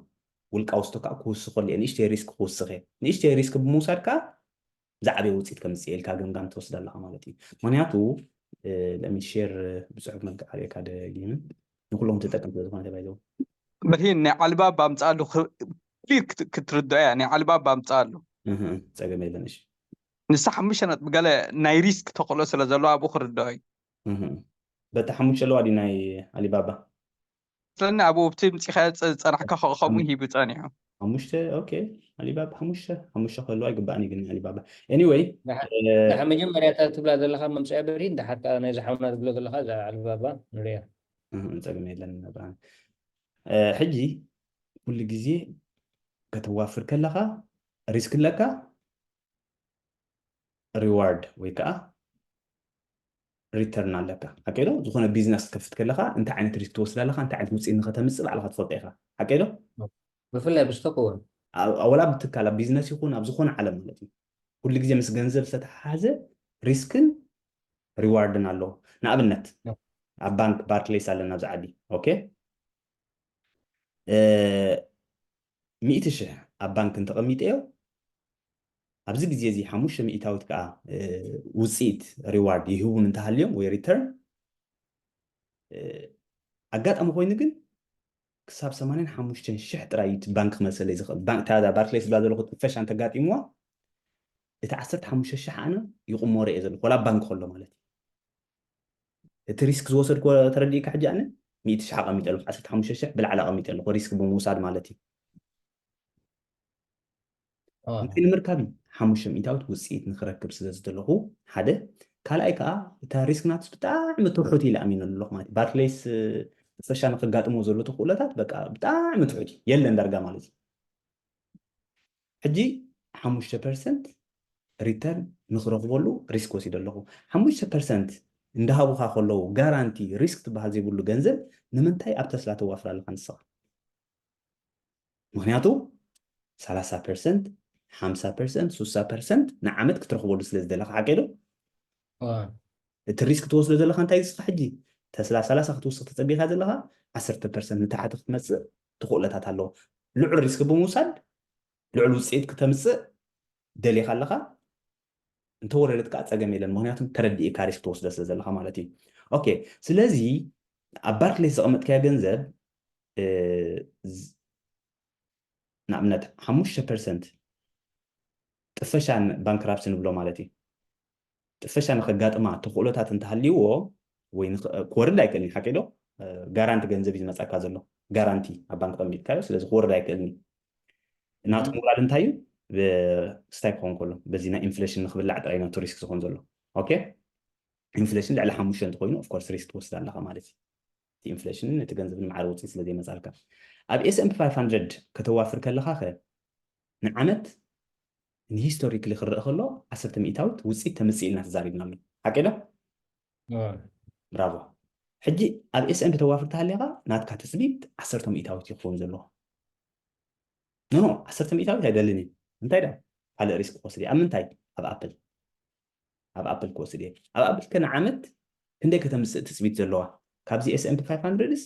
ውልቃዊ ስቶክ ክውስኸሉ እየ። ንእሽተይ ሪስክ ክውስኸ ንእሽተይ ሪስክ ብምውሳድ ከዓ ዝዓበየ ውፅኢት ከምፅእ ኢልካ ገምጋም ትወስድ ኣለካ ማለት እዩ። ምክንያቱ ለሚሼር ብፅሑፍ መልክዕ ኣርእየካ ደጊምን ንኩሎም ትጠቅም ስለዝኮነ ተባይዘው ብርሂን ናይ ዓሊባባ ኣምፅኣሉ ክሊር ክትርድኦ እያ። ናይ ዓሊባባ ኣምፅኣሉ ፀገም የለን። እሺ ንሳ ሓሙሽተ ነጥቢ ገለ ናይ ሪስክ ተክእሎ ስለ ዘለዎ ኣብኡ ክርድኦ እዩ። በታ ሓሙሽተ ኣለዋ ድዩ ናይ ኣሊባባ? ስለኒ ኣብኡ ኣብቲ ምፂኻ ዝፀናሕካ ከምኡ ሂቡ ፀኒሑ። ሓሙሽተ ኦኬ። ኣሊባባ ሓሙሽተ ሓሙሽተ ክህልዋ ይግባእኒ ግን ኣሊባባ anyway ንሓ መጀመርያ እታ ትብላ ዘለካ መምፅያ ብርሂን ድሓር ከዓ ናይ ዝሓውና ትብሎ ዘለካ እዛ ኣሊባባ ንሪያ። ጸገም የለን። ሕጂ ኩሉ ግዜ ከተዋፍር ከለካ ሪስክ ኣለካ ሪዋርድ ወይ ከዓ ሪተርን ኣለካ። ሓቂ ዶ? ዝኾነ ቢዝነስ ክትከፍት ከለካ እንታይ ዓይነት ሪስክ ትወስድ ኣለካ፣ እንታይ ዓይነት ውፅኢት ንከተምፅእ ባዕልካ ትፈልጦ ኢካ። ሓቂ ዶ? ብፍላይ ብስቶክ እውን ወላ ብትካል ኣብ ቢዝነስ ይኹን ኣብ ዝኾነ ዓለም ማለት እዩ። ኩሉ ግዜ ምስ ገንዘብ ዝተተሓሓዘ ሪስክን ሪዋርድን ኣለዎ። ንኣብነት ኣብ ባንክ ባርክሌስ ኣለና ኣብዚ ዓዲ ኦኬ ሚእቲ ሽሕ ኣብ ባንክ እንተቐሚጠዮ ኣብዚ ግዜ እዚ ሓሙሽተ ሚእታዊት ከዓ ውፅኢት ሪዋርድ ይህቡን እንተሃልዮም ወይ ሪተርን ኣጋጣሚ ኮይኑ ግን ክሳብ ሰማንያን ሓሙሽተን ሽሕ ጥራይ እዩ እቲ ባንክ ክመልሰለይ ዝኽእል። ባርክሌስ ዝብላ ዘለኹ ጥፈሻ እንተጋጢምዋ እቲ ዓሰርተ ሓሙሽተ ሽሕ ኣነ ይቕመሮ እየ ዘለኹ ወላ ባንክ ከሎ ማለት እዩ። እቲ ሪስክ ዝወሰድኩ ተረዲእካ ሕጂ ኣነ ሚእቲ ሽሕ ኣቐሚጠ ኣለኹ፣ ዓሰርተ ሓሙሽተ ሽሕ ብላዕሊ ኣቐሚጠ ኣለኹ ሪስክ ብምውሳድ ማለት እዩ። እንታይ ንምርካብ እዩ? ሓሙሽተ ሚእታዊት ውፅኢት ንክረክብ ስለ ዝደለኹ ሓደ፣ ካልኣይ ከዓ እታ ሪስክ ናትስ ብጣዕሚ ትውሑት ኢለ ኣሚነሉ ኣለኹ ማለት እዩ። ባርክሌስ ጥፈሻ ንክጋጥሞ ዘሎ ተኽእሎታት በቃ ብጣዕሚ ትሑት እዩ፣ የለን ዳርጋ ማለት እዩ። ሕጂ ሓሙሽተ ፐርሰንት ሪተርን ንክረኽበሉ ሪስክ ወሲደ ኣለኹ። ሓሙሽተ ፐርሰንት እንዳሃቡካ ከለዉ ጋራንቲ ሪስክ ትበሃል ዘይብሉ ገንዘብ ንምንታይ ኣብ ተስላ ተዋፍር ኣለካ ንስኻ? ምክንያቱ ሰላሳ ፐርሰንት ሓምሳ ፐርሰንት ሱሳ ፐርሰንት ንዓመት ክትረኽበሉ ስለ ዝደለካ ሓቂ ዶ? እቲ ሪስክ ትወስዶ ዘለካ እንታይ ስኻ ሕጂ ተስላ ሰላሳ ክትውስኽ ተፀቢኻ ዘለካ ዓሰርተ ፐርሰንት ንታሕቲ ክትመፅእ ተኽእሎታት ኣለዎ። ልዑል ሪስክ ብምውሳድ ልዑል ውፅኢት ክተምፅእ ደሊኻ ኣለኻ። እንተወረደት ከዓ ፀገም የለን፣ ምክንያቱም ተረዲእካ ሪስክ ትወስዶ ስለ ዘለካ ማለት እዩ። ኦኬ፣ ስለዚ ኣብ ባርክሌስ ዘቐመጥካዮ ገንዘብ ንኣብነት ሓሙሽተ ፐርሰንት ጥፈሻ፣ ባንክራፕሲ ንብሎ ማለት እዩ። ጥፈሻ ንከጋጥማ ተኽእሎታት እንተሃልይዎ ወይ ክወርድ ኣይክእልን፣ ሓቂ ዶ? ጋራንቲ ገንዘብ እዩ ዝመፀካ ዘሎ፣ ጋራንቲ ኣብ ባንክ ተቀሚጥካዮ፣ ስለዚ ክወርድ ኣይክእልን እዩ። ናቱ ሞራል እንታይ እዩ? ስታይ ክኸውን ከሎ በዚ ናይ ኢንፍሌሽን ንክብላዕ ጥራይ ናቱ ሪስክ ዝኸውን ዘሎ። ኦኬ፣ ኢንፍሌሽን ልዕሊ ሓሙሽተ እንተኮይኑ ኦፍኮርስ ሪስክ ትወስድ ኣለካ ማለት እዩ። እቲ ኢንፍሌሽንን እቲ ገንዘብን ማዕረ ውፅኢት ስለ ዘይመፃልካ፣ ኣብ S&P five hundred ከተዋፍር ከለካ ከ ንዓመት ንሂስቶሪክሊ ክረአ ከሎ ዓሰርተ ሚእታዊት ውፅኢት ተምፅእ ኢልና ተዛሪብናሉ። ሓቂ ዶ? ብራቮ። ሕጂ ኣብ S&P ተዋፍር ተሃሊኻ ናትካ ትፅቢት ዓሰርተ ሚእታዊት ይኸውን ዘለዎ። ኖ ኖ፣ ዓሰርተ ሚእታዊት ኣይደልን እዩ። እንታይ ዳ ካልእ ሪስክ ክወስድ እየ። ኣብ ምንታይ? ኣብ ኣፕል፣ ኣብ ኣፕል ክወስድ እየ። ኣብ ኣፕል ከ ንዓመት ክንደይ ከተምፅእ ትፅቢት ዘለዋ? ካብዚ S&P five hundred ስ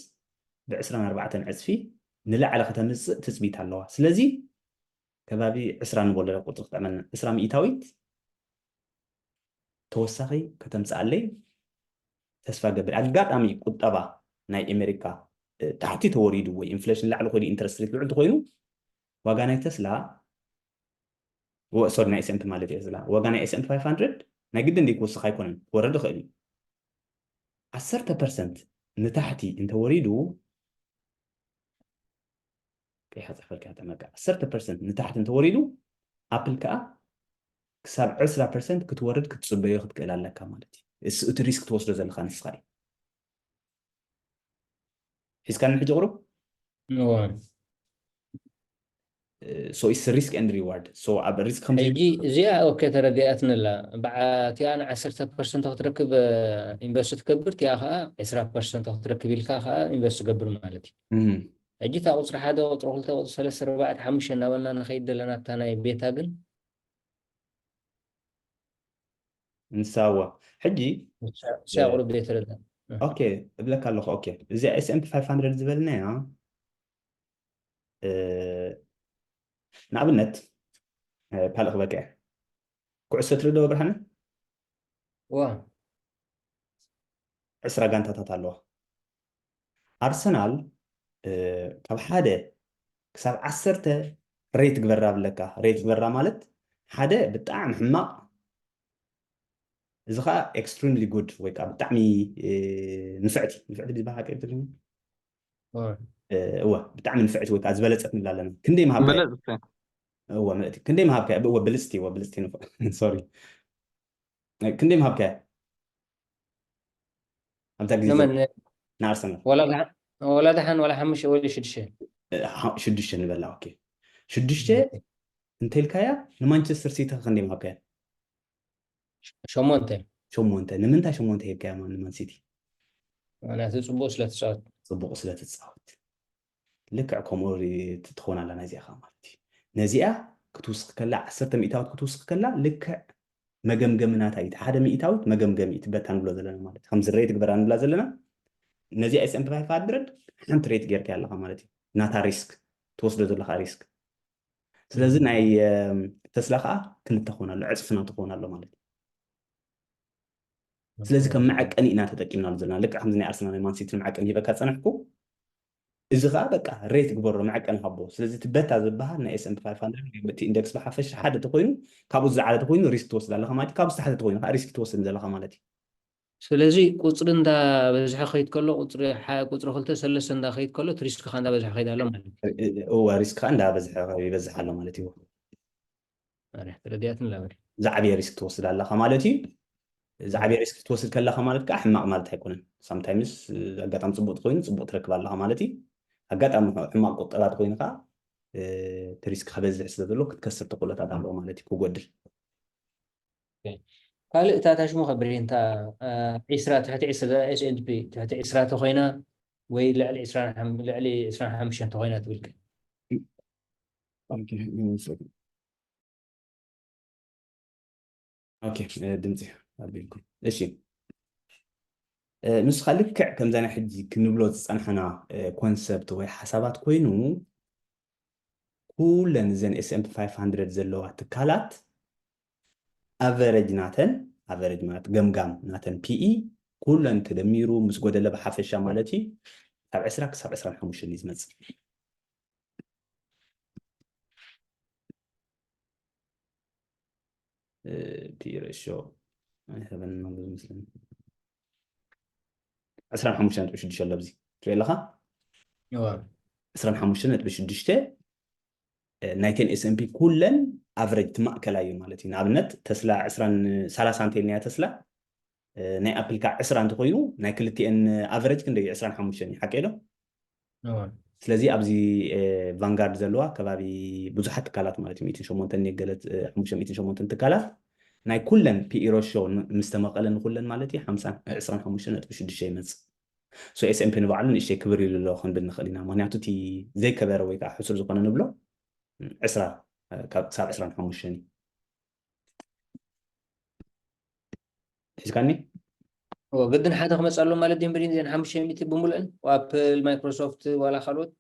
ብ ዕስራን ኣርባዕተን ዕፅፊ ንላዕሊ ከተምፅእ ትፅቢት ኣለዋ። ስለዚ ከባቢ ዕስራ ንበሎ ቁፅሪ ክጥዕመልና፣ ዕስራ ሚእታዊት ተወሳኺ ከተምፅኣለይ ተስፋ ገብር። ኣጋጣሚ ቁጠባ ናይ ኣሜሪካ ታሕቲ ተወሪዱ ወይ ኢንፍሌሽን ላዕሊ ኮይኑ ኢንትረስት ሬት ልዑል ተኮይኑ ዋጋ ናይ ተስላ ሶሪ ናይ S&P ማለት እየ ስላ ዋጋ ናይ S&P five hundred ናይ ግድን ደይ ክወስኽ ኣይኮነን፣ ክወርድ ይኽእል እዩ። ዓሰርተ ፐርሰንት ንታሕቲ እንተወሪዱ፣ ቀይሓ ፅሕፈልካ ጠመቃ፣ ዓሰርተ ፐርሰንት ንታሕቲ እንተወሪዱ ኣፕል ከዓ ክሳብ ዕስራ ፐርሰንት ክትወርድ ክትፅበዮ ክትክእል ኣለካ ማለት እዩ። እሱ እቲ ሪስክ ትወስዶ ዘለካ ንስኻ እዩ። ሒዝካኒ ሕጂ ቁሩብ? So it's risk and reward. So ኣብ ሪስክ ከም ሕጂ እዚኣ ኦኬ ተረዲኣትንላ። በዓቲኣ ን ዓሰርተ ፐርሰንት ክትረክብ ኢንቨስት ትገብር፣ እቲኣ ከዓ ዕስራ ፐርሰንት ክትረክብ ኢልካ ከዓ ኢንቨስት ትገብር ማለት እዩ። ሕጂ እታ ቁፅሪ ሓደ፣ ቁፅሪ ክልተ፣ ቁፅሪ ሰለስተ፣ ኣርባዕተ፣ ሓሙሽተ እናበልና ንኸይድ ዘለና እታ ናይ ቤታ ግን ንሳዋ ሕጂ ንሳ ቁሩብ ዘይተረዳ። ኦኬ፣ እብለካ ኣለኹ። ኦኬ፣ እዚኣ S&P five hundred ዝበልናያ ንኣብነት ካልእ ክበቅዐ ኩዕሶ ትርድኦ ብርሃነ? ዋ ዕስራ ጋንታታት ኣለዋ። ኣርሰናል ካብ ሓደ ክሳብ ዓሰርተ ሬት ግበራ ብለካ። ሬት ግበራ ማለት ሓደ ብጣዕሚ ሕማቕ፣ እዚ ከዓ extremely good ወይ ከዓ ብጣዕሚ ንፍዕቲ፣ ንፍዕቲ ዝበሃል ሓቂ ትግርኛ እወ ብጣዕሚ ንፍዕቲ ወይ ከዓ ዝበለፀት ንብላ ኣለና። ክንደይ ምሃብካ? እወ ምእቲ ክንደይ ምሃብካ? እወ ብልፅቲ፣ እወ ብልፅቲ ንፍ ሶሪ ክንደይ ምሃብካ? ኣብዛ ግዜ ንመን? ንኣርሰናል ወላ ደሓን ወላ ሓሙሽተ ወይ ሽዱሽተ። ሽዱሽተ ንበላ። ኦኬ ሽዱሽተ እንተልካያ ንማንቸስተር ሲቲ ክንደይ ምሃብካያ? ሸሞንተ። ሸሞንተ ንምንታይ ሸሞንተ ሂብካያ? ማን ማን ሲቲ ምክንያቱ ፅቡቅ ስለ ትፃወት። ፅቡቅ ስለ ትፃወት። ልክዕ ከምኡ ትኾን ኣላ ናይዚኣ ከዓ ማለት እዩ። ነዚኣ ክትውስኽ ከላ ዓሰርተ ሚእታዊት ክትውስኽ ከላ ልክዕ መገምገሚ ናታ እዩ። ሓደ ሚእታዊት መገምገሚ እዩ። ትበታ ንብሎ ዘለና ማለት እዩ። ከምዚ ሬት ግበራ ንብላ ዘለና ነዚኣ S&P five hundred ሓንቲ ሬት ጌርካ ኣለኻ ማለት እዩ። ናታ ሪስክ ትወስዶ ዘለኻ ሪስክ ስለዚ ናይ ተስላ ከዓ ክልተ ክኾን ኣሎ ዕፅፍና ትኾን ኣሎ ማለት እዩ። ስለዚ ከም መዐቀኒ ኢና ተጠቂምናሉ ዘለና ልክዕ ከምዚ ናይ ኣርሰናል ናይ ማንሲቲ መዐቀኒ ሂበካ ፀንሕኩ። እዚ ከዓ በቃ ሬት ግበሮ መዐቀኒ ሃቦ። ስለዚ እቲ በታ ዝበሃል ናይ S&P five hundred እቲ ኢንደክስ ብሓፈሻ ሓደ ተኮይኑ ካብኡ ዝለዓለ ተኮይኑ ሪስክ ትወስድ ኣለካ ማለት እዩ። ካብኡ ዝተሓተ ተኮይኑ ከዓ ሪስክ ትወስድ ዘለካ ማለት እዩ። ስለዚ ቁፅሪ እንዳበዝሐ ከይድ ከሎ ቁፅሪ ቁፅሪ ክልተ ሰለስተ እንዳከይድ ከሎ እቲ ሪስክ ከዓ እንዳበዝሐ ከይድ ኣሎ ማለት እዩ። እወ ሪስክ ከዓ እንዳበዝሐ ይበዝሕ ኣሎ ማለት እዩ። ተረዲኣትን ላበሪ ዝዓብየ ሪስክ ትወስድ ኣለካ ማለት እዩ። ዝዓብየ ሪስክ ትወስድ ከለካ ማለት ከዓ ሕማቅ ማለት ኣይኮነን። ሳምታይምስ ኣጋጣሚ ፅቡቅ ተኮይኑ ፅቡቅ ትረክብ ኣለካ ማለት እዩ። ኣጋጣሚ ሕማቅ ቁጠባ ተኮይኑ ከዓ እቲ ሪስክ ከበዝሕ ስለ ዘሎ ክትከስር ተክእሎታት ኣለዎ ማለት እዩ። ክጎድል ካልእ እታ ታሽሙ ከብሪ እንታ ዒስራ ትሕቲ ዒስራ S&P ትሕቲ ዒስራ ተኮይና ወይ ልዕሊ ዒስራ ልዕሊ ዒስራ ሓሙሽተ ተኮይና ትብል ድምፂ ኣቢልኩም እሺ ንስኻ ልክዕ ከምዛ ናይ ሕጂ ክንብሎ ዝፀናሕና ኮንሰፕት ወይ ሓሳባት ኮይኑ ኩለን እዘን S&P five hundred ዘለዋ ትካላት ኣቨረጅ ናተን ኣቨረጅ ማለት ገምጋም ናተን ፒኢ ኩለን ተደሚሩ ምስ ጎደለ ብሓፈሻ ማለት እዩ ካብ ዕስራ ክሳብ ዕስራን ሓሙሽተን እዩ ዝመፅእ። ፒ ሬሽዮ ኣይሃበና ብዙ መስለኒ። ዕስራን ሓሙሽተን ነጥቢ ሽዱሽተ ኣሎ ኣብዚ ትሪኦ ኣለኻ። ዕስራን ሓሙሽተን ነጥቢ ሽዱሽተ ናይተን ኤስኤምፒ ኩለን ኣቨረጅ ትማእከላ እዩ ማለት እዩ። ንኣብነት ተስላ ዕስራን ሰላሳን እንተኢልናያ ተስላ ናይ ኣፕል ከዓ ዕስራ እንተኮይኑ ናይ ክልቲኤን ኣቨረጅ ክንደይ እዩ? ዕስራን ሓሙሽተን እዩ፣ ሓቀይ ዶ? ስለዚ ኣብዚ ቫንጋርድ ዘለዋ ከባቢ ብዙሓት ትካላት ማለት እዩ፣ ሚእትን ሸሞንተን ገለ ሓሙሽተ ሚእትን ሸሞንተን ትካላት ናይ ኩለን ፒኢ ሬሽዮ ምስ ተመቐለ ንኩለን ማለት እዩ ሓምሳ ዕስራን ሓሙሽተን ነጥቢ ሽዱሽተ ይመፅእ። ሶ ኤስኤምፒ ንባዕሉ ንእሽተይ ክብር ኢሉ ኣሎ ክንብል ንኽእል ኢና። ምክንያቱ እቲ ዘይከበረ ወይ ከዓ ሕሱር ዝኾነ ንብሎ ዕስራ ክሳብ ዕስራን ሓሙሽተን እዩ። ሒዝካኒ? ግድን ሓደ ክመፅእ ኣሎ ማለት ድዩ? እምበሪ እዚን ሓሙሽተ ሚእቲ ብምሉእን ኣፕል፣ ማይክሮሶፍት ዋላ ካልኦት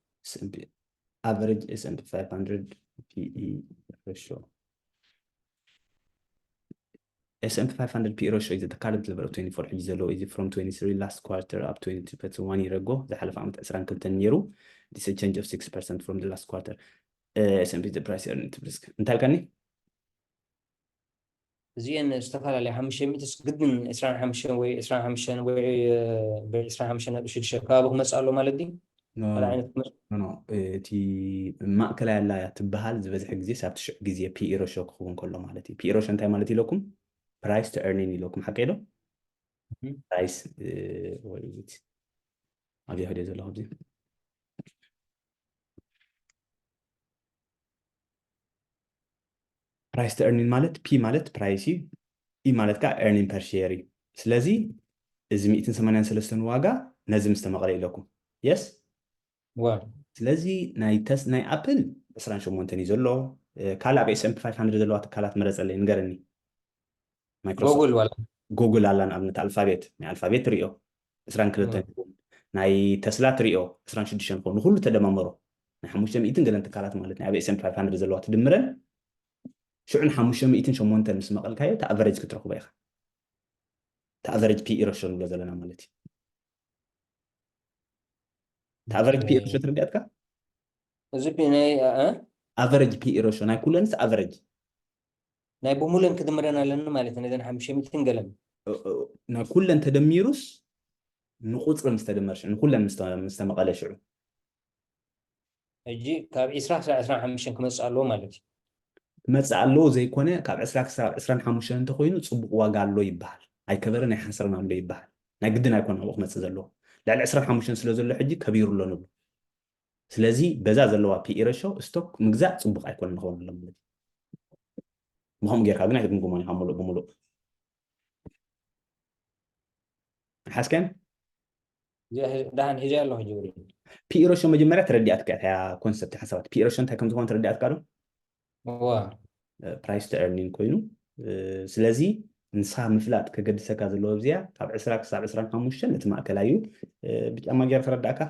average S&P five hundred P E ratio S&P five hundred P E ratio is the current level of twenty-four ሕጂ ዘለዎ is from twenty-three last quarter up twenty-two point one year ago ዝሓለፈ ዓመት ዕስራን ክልተን ነይሩ this is change of six percent from the last quarter S&P the price earned risk እንታይ ኢልካኒ? እዚአን ዝተፈላለያ ሓሙሽተ ሚእትስ ግድን ዕስራን ሓሙሽተን ወይ ዕስራን ሓሙሽተን ወይ ዕስራን ሓሙሽተን ነጥቢ ሽዱሽተ ከባቢ ክመፅእ ኣሎ ማለት ድዩ? ካልእ ዓይነት ክመፅእ ኖ እቲ ማእከላይ ኣላ እያ ትበሃል ዝበዝሐ ግዜ ሳብ ትሽዕ ግዜ ፒኢ ሬሽዮ ክኸውን ከሎ ማለት እዩ። ፒኢ ሬሽዮ እንታይ ማለት ኢለኩም? ፕራይስ ቱ ኤርኒን ኢለኩም ሓቀይ ዶ? ፕራይስ ኣብዚኣ ክድዮ ዘለኹ ኣብዚ ፕራይስ ቱ ኤርኒን ማለት ፒ ማለት ፕራይስ እዩ፣ ኢ ማለት ከዓ ኤርኒን ፐር ሼር እዩ። ስለዚ እዚ ሚእትን ሰማንያን ሰለስተን ዋጋ ነዚ ምስ ተመቐለ ኢለኩም የስ ዋ ስለዚ ናይ ተስ ናይ ኣፕል ዕስራን ሸሞንተን እዩ ዘሎ። ካልእ ኣብ S&P five hundred ዘለዋ ትካላት መረፀለይ ንገረኒ። ማይክሮሶፍት ጎግል ዋላ ጉግል ኣላ ንኣብነት ኣልፋቤት ናይ ኣልፋቤት ትሪኦ ዕስራን ክልተን ናይ ተስላ ትሪኦ ዕስራን ሽዱሽተን ክኸውን ንኩሉ ተደማመሮ ናይ ሓሙሽተ ሚእትን ገለን ትካላት ማለት ናይ ኣብ S&P five hundred ዘለዋ ትድምረን ሽዑ ንሓሙሽተ ሚእትን ሸሞንተን ምስ መቐልካዮ እቲ ኣቨሬጅ ክትረኽቦ ኢኻ። እቲ ኣቨሬጅ ፒኢ ሬሽዮ ንብሎ ዘለና ማለት እዩ። እቲ ኣቨሬጅ ፒኢ ሬሽዮ ተረዲኣትካ? እዚ ፒ ናይ እ? ኣቨሬጅ ፒኢ ሬሽዮ ናይ ኩለንስ ኣቨሬጅ ናይ ብሙለን ክድምረን ኣለኒ ማለት እዩ። ነዘን ሓሙሽተ ሚእትን ገለን ናይ ኩለን ተደሚሩስ ንቁፅሪ ምስ ተደመር ሽዑ ንኩለን ምስ ተ- ምስ ተመቐለ ሽዑ ሕጂ ካብ ዕስራ ክሳብ ዕስራን ሓሙሽተን ክመፅእ ኣለዎ ማለት እዩ። ክመፅእ ኣለዎ ዘይኮነ ካብ ዕስራ ክሳብ ዕስራን ሓሙሽተን እንተኮይኑ ፅቡቅ ዋጋ ኣሎ ይበሃል። ኣይከበረን ኣይሓስረን ኣሎ ይበሃል። ናይ ግድን ኣይኮነ ኣብኡ ክመፅእ ዘለዎ ልዕሊ ዕስራን ሓሙሽተን ስለ ዘሎ ሕጂ ከቢሩ ኣሎ ንብሎ። ስለዚ በዛ ዘለዋ ፒኢ ሬሽዮ ስቶክ ምግዛእ ፅቡቅ ኣይኮነን ክኸውን ኣሎ ማለት እዩ። ብከምኡ ጌርካ ግን ኣይትግምግሞን ኢኻ ሙሉእ ብሙሉእ ሓስከን ደሓን ሒዘ ኣለኹ ጅብሪል። ፒኢ ሬሽዮ መጀመርያ ተረዲኣትካ እያ ኮንሰፕት ሓሳባት ፒኢ ሬሽዮ እንታይ ከም ዝኾነ ተረዲኣትካ ዶ? ዋ ፕራይስ ቱ ኤርኒን ኮይኑ ስለዚ ንስኻ ምፍላጥ ከገድሰካ ዘለዎ ኣብዚኣ ካብ ዕስራ ክሳብ ዕስራን ሓሙሽተን እቲ ማእከላይ እዩ። ብጫማ ጌር ተረዳእካ?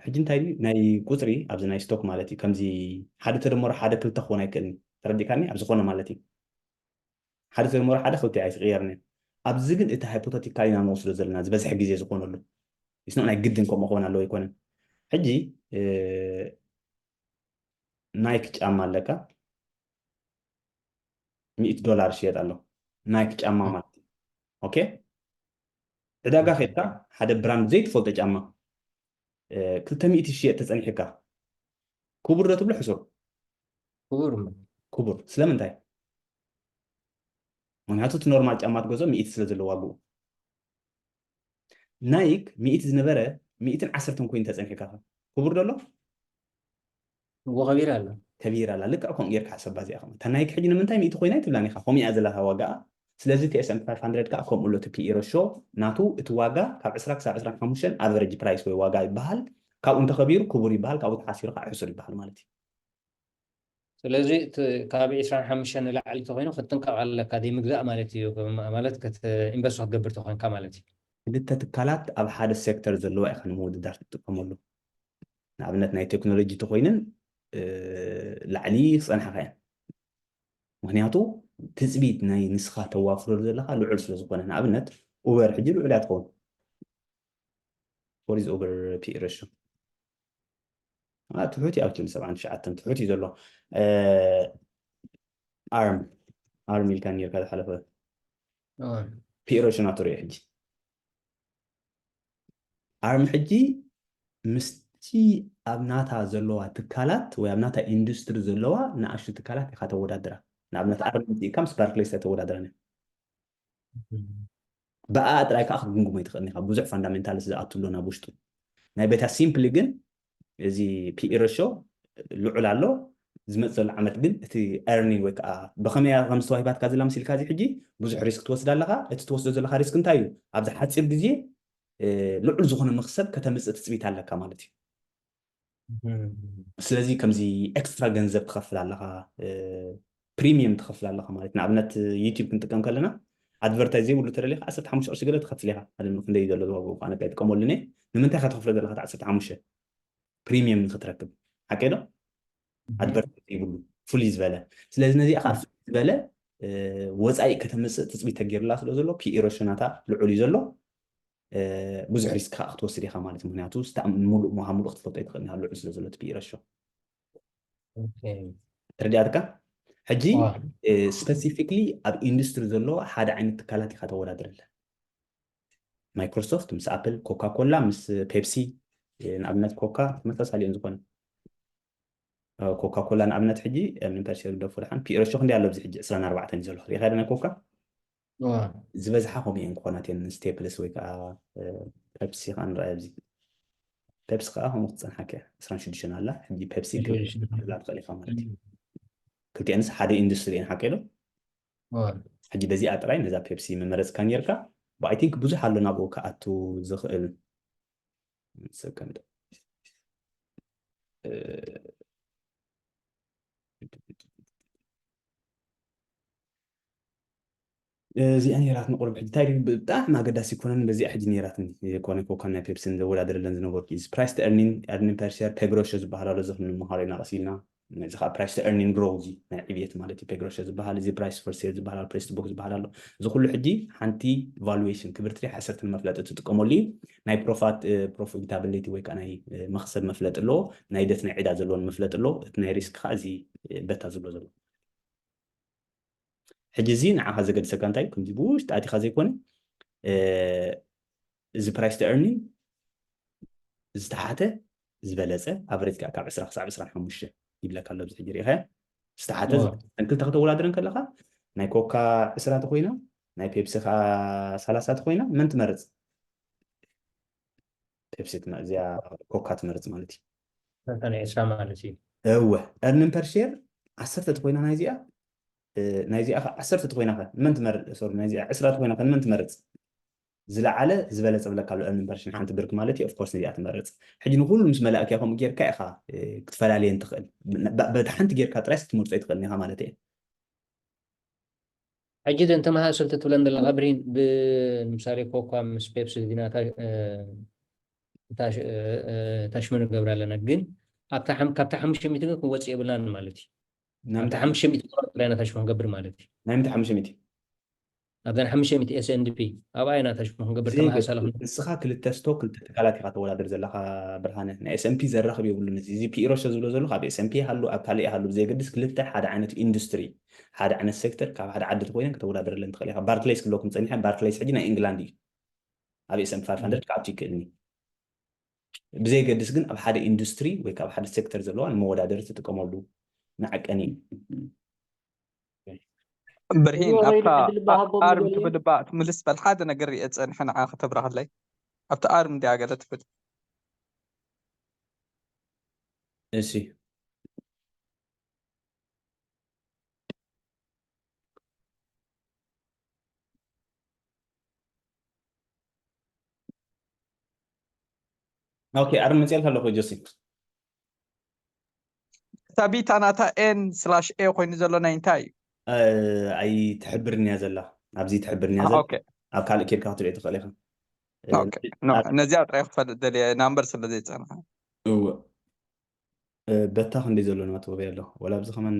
ሕጂ እንታይ ድዩ ናይ ቁፅሪ ኣብዚ ናይ ስቶክ ማለት እዩ። ከምዚ ሓደ ተደመሮ ሓደ ክልተ ክኾን ኣይክእልን ተረዲእካኒ? ኣብ ዝኾነ ማለት እዩ ሓደ ተደመሮ ሓደ ክልተ ኣይትቕየርን እያ። ኣብዚ ግን እቲ ሃይፖተቲካል ኢና ንወስዶ ዘለና ዝበዝሐ ግዜ ዝኾነሉ ስኖ ናይ ግድን ከምኡ ክኾን ኣለዎ ኣይኮነን። ሕጂ ናይክ ጫማ ኣለካ ሚእቲ ዶላር ይሽየጥ ኣሎ ናይክ ጫማ ማለት እዩ። ኦኬ ዕዳጋ ከድካ ሓደ ብራንድ ዘይትፈልጦ ጫማ ክልተ ሚእቲ ይሽየጥ ተፀኒሕካ ክቡር ዶ ትብሎ ሕሱር? ክቡር ክቡር ስለምንታይ? ምክንያቱ እቲ ኖርማል ጫማ ትገዝኦ ሚእቲ ስለ ዘሎ ዋግኡ ናይክ ሚእቲ ዝነበረ ሚእትን ዓሰርተን ኮይኑ ተፀኒሕካ ክቡር ዶ ኣሎ? እዎ ከቢራ ኣሎ። ከቢራ ኣላ ልክዕ ከምኡ ጌርካ ሓሰባ እዚኣ ከ እታ ናይክ ሕጂ ንምንታይ ሚእቲ ኮይና ኣይትብላን ኢኻ ከምኡ እያ ዘላ እታ ዋጋኣ ስለዚ እቲ S&P five hundred ከዓ ከምኡ ኣሎ እቲ ፒኢ ሬሽዮ ናቱ እቲ ዋጋ ካብ ዕስራ ክሳብ ዕስራን ሓሙሽተን ኣቨሬጅ ፕራይስ ወይ ዋጋ ይበሃል ካብኡ እንተኸቢሩ ክቡር ይበሃል ካብኡ ተሓሲሩ ከዓ ሕሱር ይበሃል ማለት እዩ። ስለዚ እቲ ካብ ዕስራን ሓሙሽተን ንላዕሊ ተኮይኑ ክትጥንቀቕ ኣለካ ዘይምግዛእ ማለት እዩ። ማለት ኢንቨስት ክትገብር ተኮይንካ ማለት እዩ። ክልተ ትካላት ኣብ ሓደ ሴክተር ዘለዋ ኢኻ ንምውድዳር ትጥቀመሉ። ንኣብነት ናይ ቴክኖሎጂ ተኮይነን ላዕሊ ክፀንሓካ እየን። ምክንያቱ ትፅቢት ናይ ንስኻ ተዋፍረሉ ዘለካ ልዑል ስለ ዝኾነ፣ ንኣብነት ኡበር ሕጂ ልዑል እያ ትኸውን። What is Uber P E ratio? ትሑት እዩ። Actually ሰብዓን ትሽዓተን ትሑት እዩ ዘሎ። ኣርም ኣርም ኢልካ ኔርካ ዝሓለፈ P E ratio ናቱ ርኢ ሕጂ። ኣርም ሕጂ ምስቲ ኣብ ናታ ዘለዋ ትካላት ወይ ኣብ ናታ ኢንዱስትሪ ዘለዋ ንኣሽቱ ትካላት ኢኻ ተወዳድራ። ንኣብነት ኣርም እዚካ ምስ ባርክሌስ ተወዳድራ። ብኣ ጥራይ ከዓ ክትግምግሞ ይትኽእል ኢኻ። ብዙሕ ፋንዳሜንታልስ ዝኣቱ ኣሎ ናብ ውሽጡ። ናይ ቤታ ሲምፕሊ ግን እዚ ፒኢ ረሾ ልዑል ኣሎ። ዝመፅ ዘሎ ዓመት ግን እቲ ኤርኒንግ ወይ ከዓ ብኸመይ ከም ዝተዋሂባትካ ዘላ መሲልካ እዚ ሕጂ ብዙሕ ሪስክ ትወስድ ኣለኻ። እቲ ትወስዶ ዘለካ ሪስክ እንታይ እዩ? ኣብዚ ሓፂር ግዜ ልዑል ዝኾነ መክሰብ ከተምፅእ ትፅቢት ኣለካ ማለት እዩ። ስለዚ ከምዚ ኤክስትራ ገንዘብ ትኸፍል ኣለኻ፣ ፕሪሚየም ትኸፍል ኣለኻ ማለት። ንኣብነት ዩቲዩብ ክንጥቀም ከለና ኣድቨርታይዝ ዘይብሉ ተደሊኻ ዓሰርተ ሓሙሽተ ቅርሺ ገለ ትኸፍል ኢኻ። ኣነ ክንደይ ዘሎ ዝዋግኡ እኳ ነካ ይጥቀመሉኒ። ንምንታይ ኢኻ ትኸፍሎ ዘለኻ እቲ ዓሰርተ ሓሙሽተ? ፕሪሚየም ንክትረክብ። ሓቀይ ዶ? ኣድቨርታይዝ ዘይብሉ ፍሉይ ዝበለ። ስለዚ ነዚኣ ከዓ ፍሉይ ዝበለ ወፃኢ ከተምፅእ ትፅቢት ተገይሩላ ስለ ዘሎ ፒኢ ረሾ ናታ ልዑል እዩ ዘሎ። ብዙሕ ሪስክ ከዓ ክትወስድ ኢኻ ማለት። ምክንያቱ ሙሉእ ሙሃ ሙሉእ ክትፈልጦ ይትኽእል ኢኻ ልዑል ስለ ዘሎ እቲ ፒኢ ረሾ። ተረዲኣትካ? ሕጂ ስፐሲፊክሊ ኣብ ኢንዱስትሪ ዘሎ ሓደ ዓይነት ትካላት ኢኻ ተወዳድረለን። ማይክሮሶፍት ምስ ኣፕል፣ ኮካ ኮላ ምስ ፔፕሲ። ንኣብነት ኮካ ተመሳሳሊ እዮም ዝኾነ። ኮካ ኮላ ንኣብነት ሕጂ ምን ፐርሰንት ግደፎ ደሓን ፒኢ ረሾ ክንደይ ኣሎ ኣብዚ ሕጂ ዕስራን ኣርባዕተን እዩ ዘሎ። ሪኢኻ ዶ ናይ ኮካ? ዝበዝሓ ከምኡ እየን ክኾናት እየን። ስቴፕልስ ወይ ከዓ ፔፕሲ ከዓ ንረኣይ ኣብዚ። ፔፕሲ ከዓ ከምኡ ክትፀንሓክ እያ። ዕስራን ሽዱሽተን ኣላ። ሕጂ ፔፕሲ ክትላ ትኽእል ኢኻ ማለት እዩ። ክልቲአንስ ሓደ ኢንዱስትሪ እየን ሓቀ ዶ? ሕጂ በዚኣ ጥራይ ነዛ ፔፕሲ ምመረፅካ ኔርካ። ብኣይ ቲንክ ብዙሕ ኣሎ ናብኡ ክኣቱ ዝኽእል። ሰከንድ። እዚኣ ነይራትኒ ቁሩብ። ሕጂ እንታይ ድዩ ብጣዕሚ ኣገዳሲ ኣይኮነን። በዚኣ ሕጂ ነይራትኒ። ኮነ ኮካን ናይ ፔፕስን ዘወዳደረለን ዝነበርኩ እዚ ፕራይስ ቱ ኤርኒን፣ ኤርኒን ፐር ሼር፣ ፔግሮሾ ዝበሃል ኣሎ። እዚ ክንምሃሮ ኢና ቀስ ኢልና። እዚ ከዓ ፕራይስ ቱ ኤርኒን ግሮው፣ እዚ ናይ ዕብየት ማለት እዩ። ፔግሮሾ ዝበሃል፣ እዚ ፕራይስ ፎር ሴል ዝበሃል ኣሎ፣ ፕሬስ ቱ ቡክ ዝበሃል ኣሎ። እዚ ኩሉ ሕጂ ሓንቲ ቫሉዌሽን ክብርቲ ዲያ ሓሰርቲ ንመፍለጢ ትጥቀመሉ እዩ። ናይ ፕሮፋት ፕሮፊታብሊቲ ወይ ከዓ ናይ መክሰብ መፍለጢ ኣለዎ። ናይ ደት ናይ ዕዳ ዘለዎን መፍለጢ ኣለዎ። እቲ ናይ ሪስክ ከዓ እዚ በታ ዝብሎ ዘሎ። ሕጂ እዚ ንዓኻ ዘገድሰካ እንታይ እዩ? ከምዚ ብውሽጢ ኣቲኻ ዘይኮነ እዚ ፕራይስ ቱ ኤርኒንግ ዝተሓተ ዝበለፀ ኣቨሬጅ ከዓ ካብ ዕስራ ክሳብ ዕስራን ሓሙሽተ ይብለካ ኣሎ። ኣብዚ ሕጂ ሪኢኻዮ ዝተሓተ ዝበለፀ። ክልተ ከተወዳድረን ከለካ ናይ ኮካ ዕስራ ተኮይና ናይ ፔፕሲ ከዓ ሰላሳ ተኮይና መን ትመርፅ? ፔፕሲ ትመ- እዚኣ ኮካ ትመርፅ ማለት እዩ። ናይ ዕስራ ማለት እዩ። እወ ኤርኒን ፐር ሼር ዓሰርተ ተኮይና ናይዚኣ ናይዚኣ ዓሰርተ ተኮይና ከ ንመን ትመርፅ? ሶሪ ናይዚኣ ዕስራ ተኮይና ከ ንመን ትመርፅ? ዝለዓለ ዝበለፀ ብለካ ኣሎ ኤርኒን ፐር ሼር ሓንቲ ብርክ ማለት እዩ። ኦፍኮርስ ነዚኣ ትመርፅ። ሕጂ ንኩሉ ምስ መላእክያ ከምኡ ጌርካ ኢኻ ክትፈላልየን ትኽእል። በቲ ሓንቲ ጌርካ ጥራይ ክትመርፆ ኣይትኽእልን ኢኻ ማለት እየ። ሕጂ እተን ተመሳሰልቲ ትብለን ዘለካ ብርሂን ብምሳሌ ኮኳ ምስ ፔፕሲ ዲና ታሽመ ንገብር ኣለና ግን ኣብታ ካብታ ሓሙሽተ ሚእቲ ግን ክንወፅእ የብልናን ማለት እዩ። ኣብታ ሓሙሽተ ሚእቲ ጥራይ ኢና ታሽመ ክንገብር ማለት እዩ። ናይ ምንታይ ሓሙሽተ ሚእቲ? ኣብዘን ሓሙሽተ ሚእቲ ኤስኤንዲፒ ኣብኣ ኢና ታሽመ ክንገብር ተመሳሳሊ። ንስኻ ክልተ ስቶክ ክልተ ትካላት ኢኻ ተወዳደር ዘለኻ ብርሃነ። ናይ ኤስኤምፒ ዘራኽብ የብሉን። እዚ ፒኢሮሾ ዝብሎ ዘሎ ካብ ኤስኤምፒ ይሃሉ ኣብ ካልእ ይሃሉ ብዘየገድስ ክልተ ሓደ ዓይነት ኢንዱስትሪ ሓደ ዓይነት ሴክተር ካብ ሓደ ዓዲ ተኮይነን ከተወዳደረለን ትኽእል ኢኻ። ባርክሌይስ ክብለኩም ፀኒሐ። ባርክሌይስ ሕጂ ናይ ኢንግላንድ እዩ። ኣብ ኤስኤምፒ ፋይቭ ሃንድረድ ክኣቱ ይክእልኒ። ብዘየገድስ ግን ኣብ ሓደ ኢንዱስትሪ ወይ ካብ ሓደ ሴክተር ዘለዋ ንመወዳደሪ ትጥቀመሉ መዐቀኒ እዩ። ብርሂን ኣብታ ኣርም ትብል እባ ትምልስ በል ሓደ ነገር ሪኤ ፀንሐ ንዓ ከተብራህለይ ኣብቲ ኣርም እንዲያ ገለ ትብል እሺ ኦኬ ኣርም መፅኤልካ ኣለኹ ጆሲ እታ ቢታ ናታ ኤን ስላሽ ኤ ኮይኑ ዘሎ ናይ እንታይ እዩ? ኣይትሕብርን እያ ዘላ። ኣብዚ ትሕብርን እያ ዘላ። ኣብ ካልእ ኬድካ ክትሪኦ ትኽእል ኢኻ። ነዚኣ ጥራይ ክፈልጥ ደልየ ናምበር ስለ ዘይፀንሐ። እወ በታ ክንደይ ዘሎ ናትወበይ ኣሎ ወላ ኣብዚ ከመን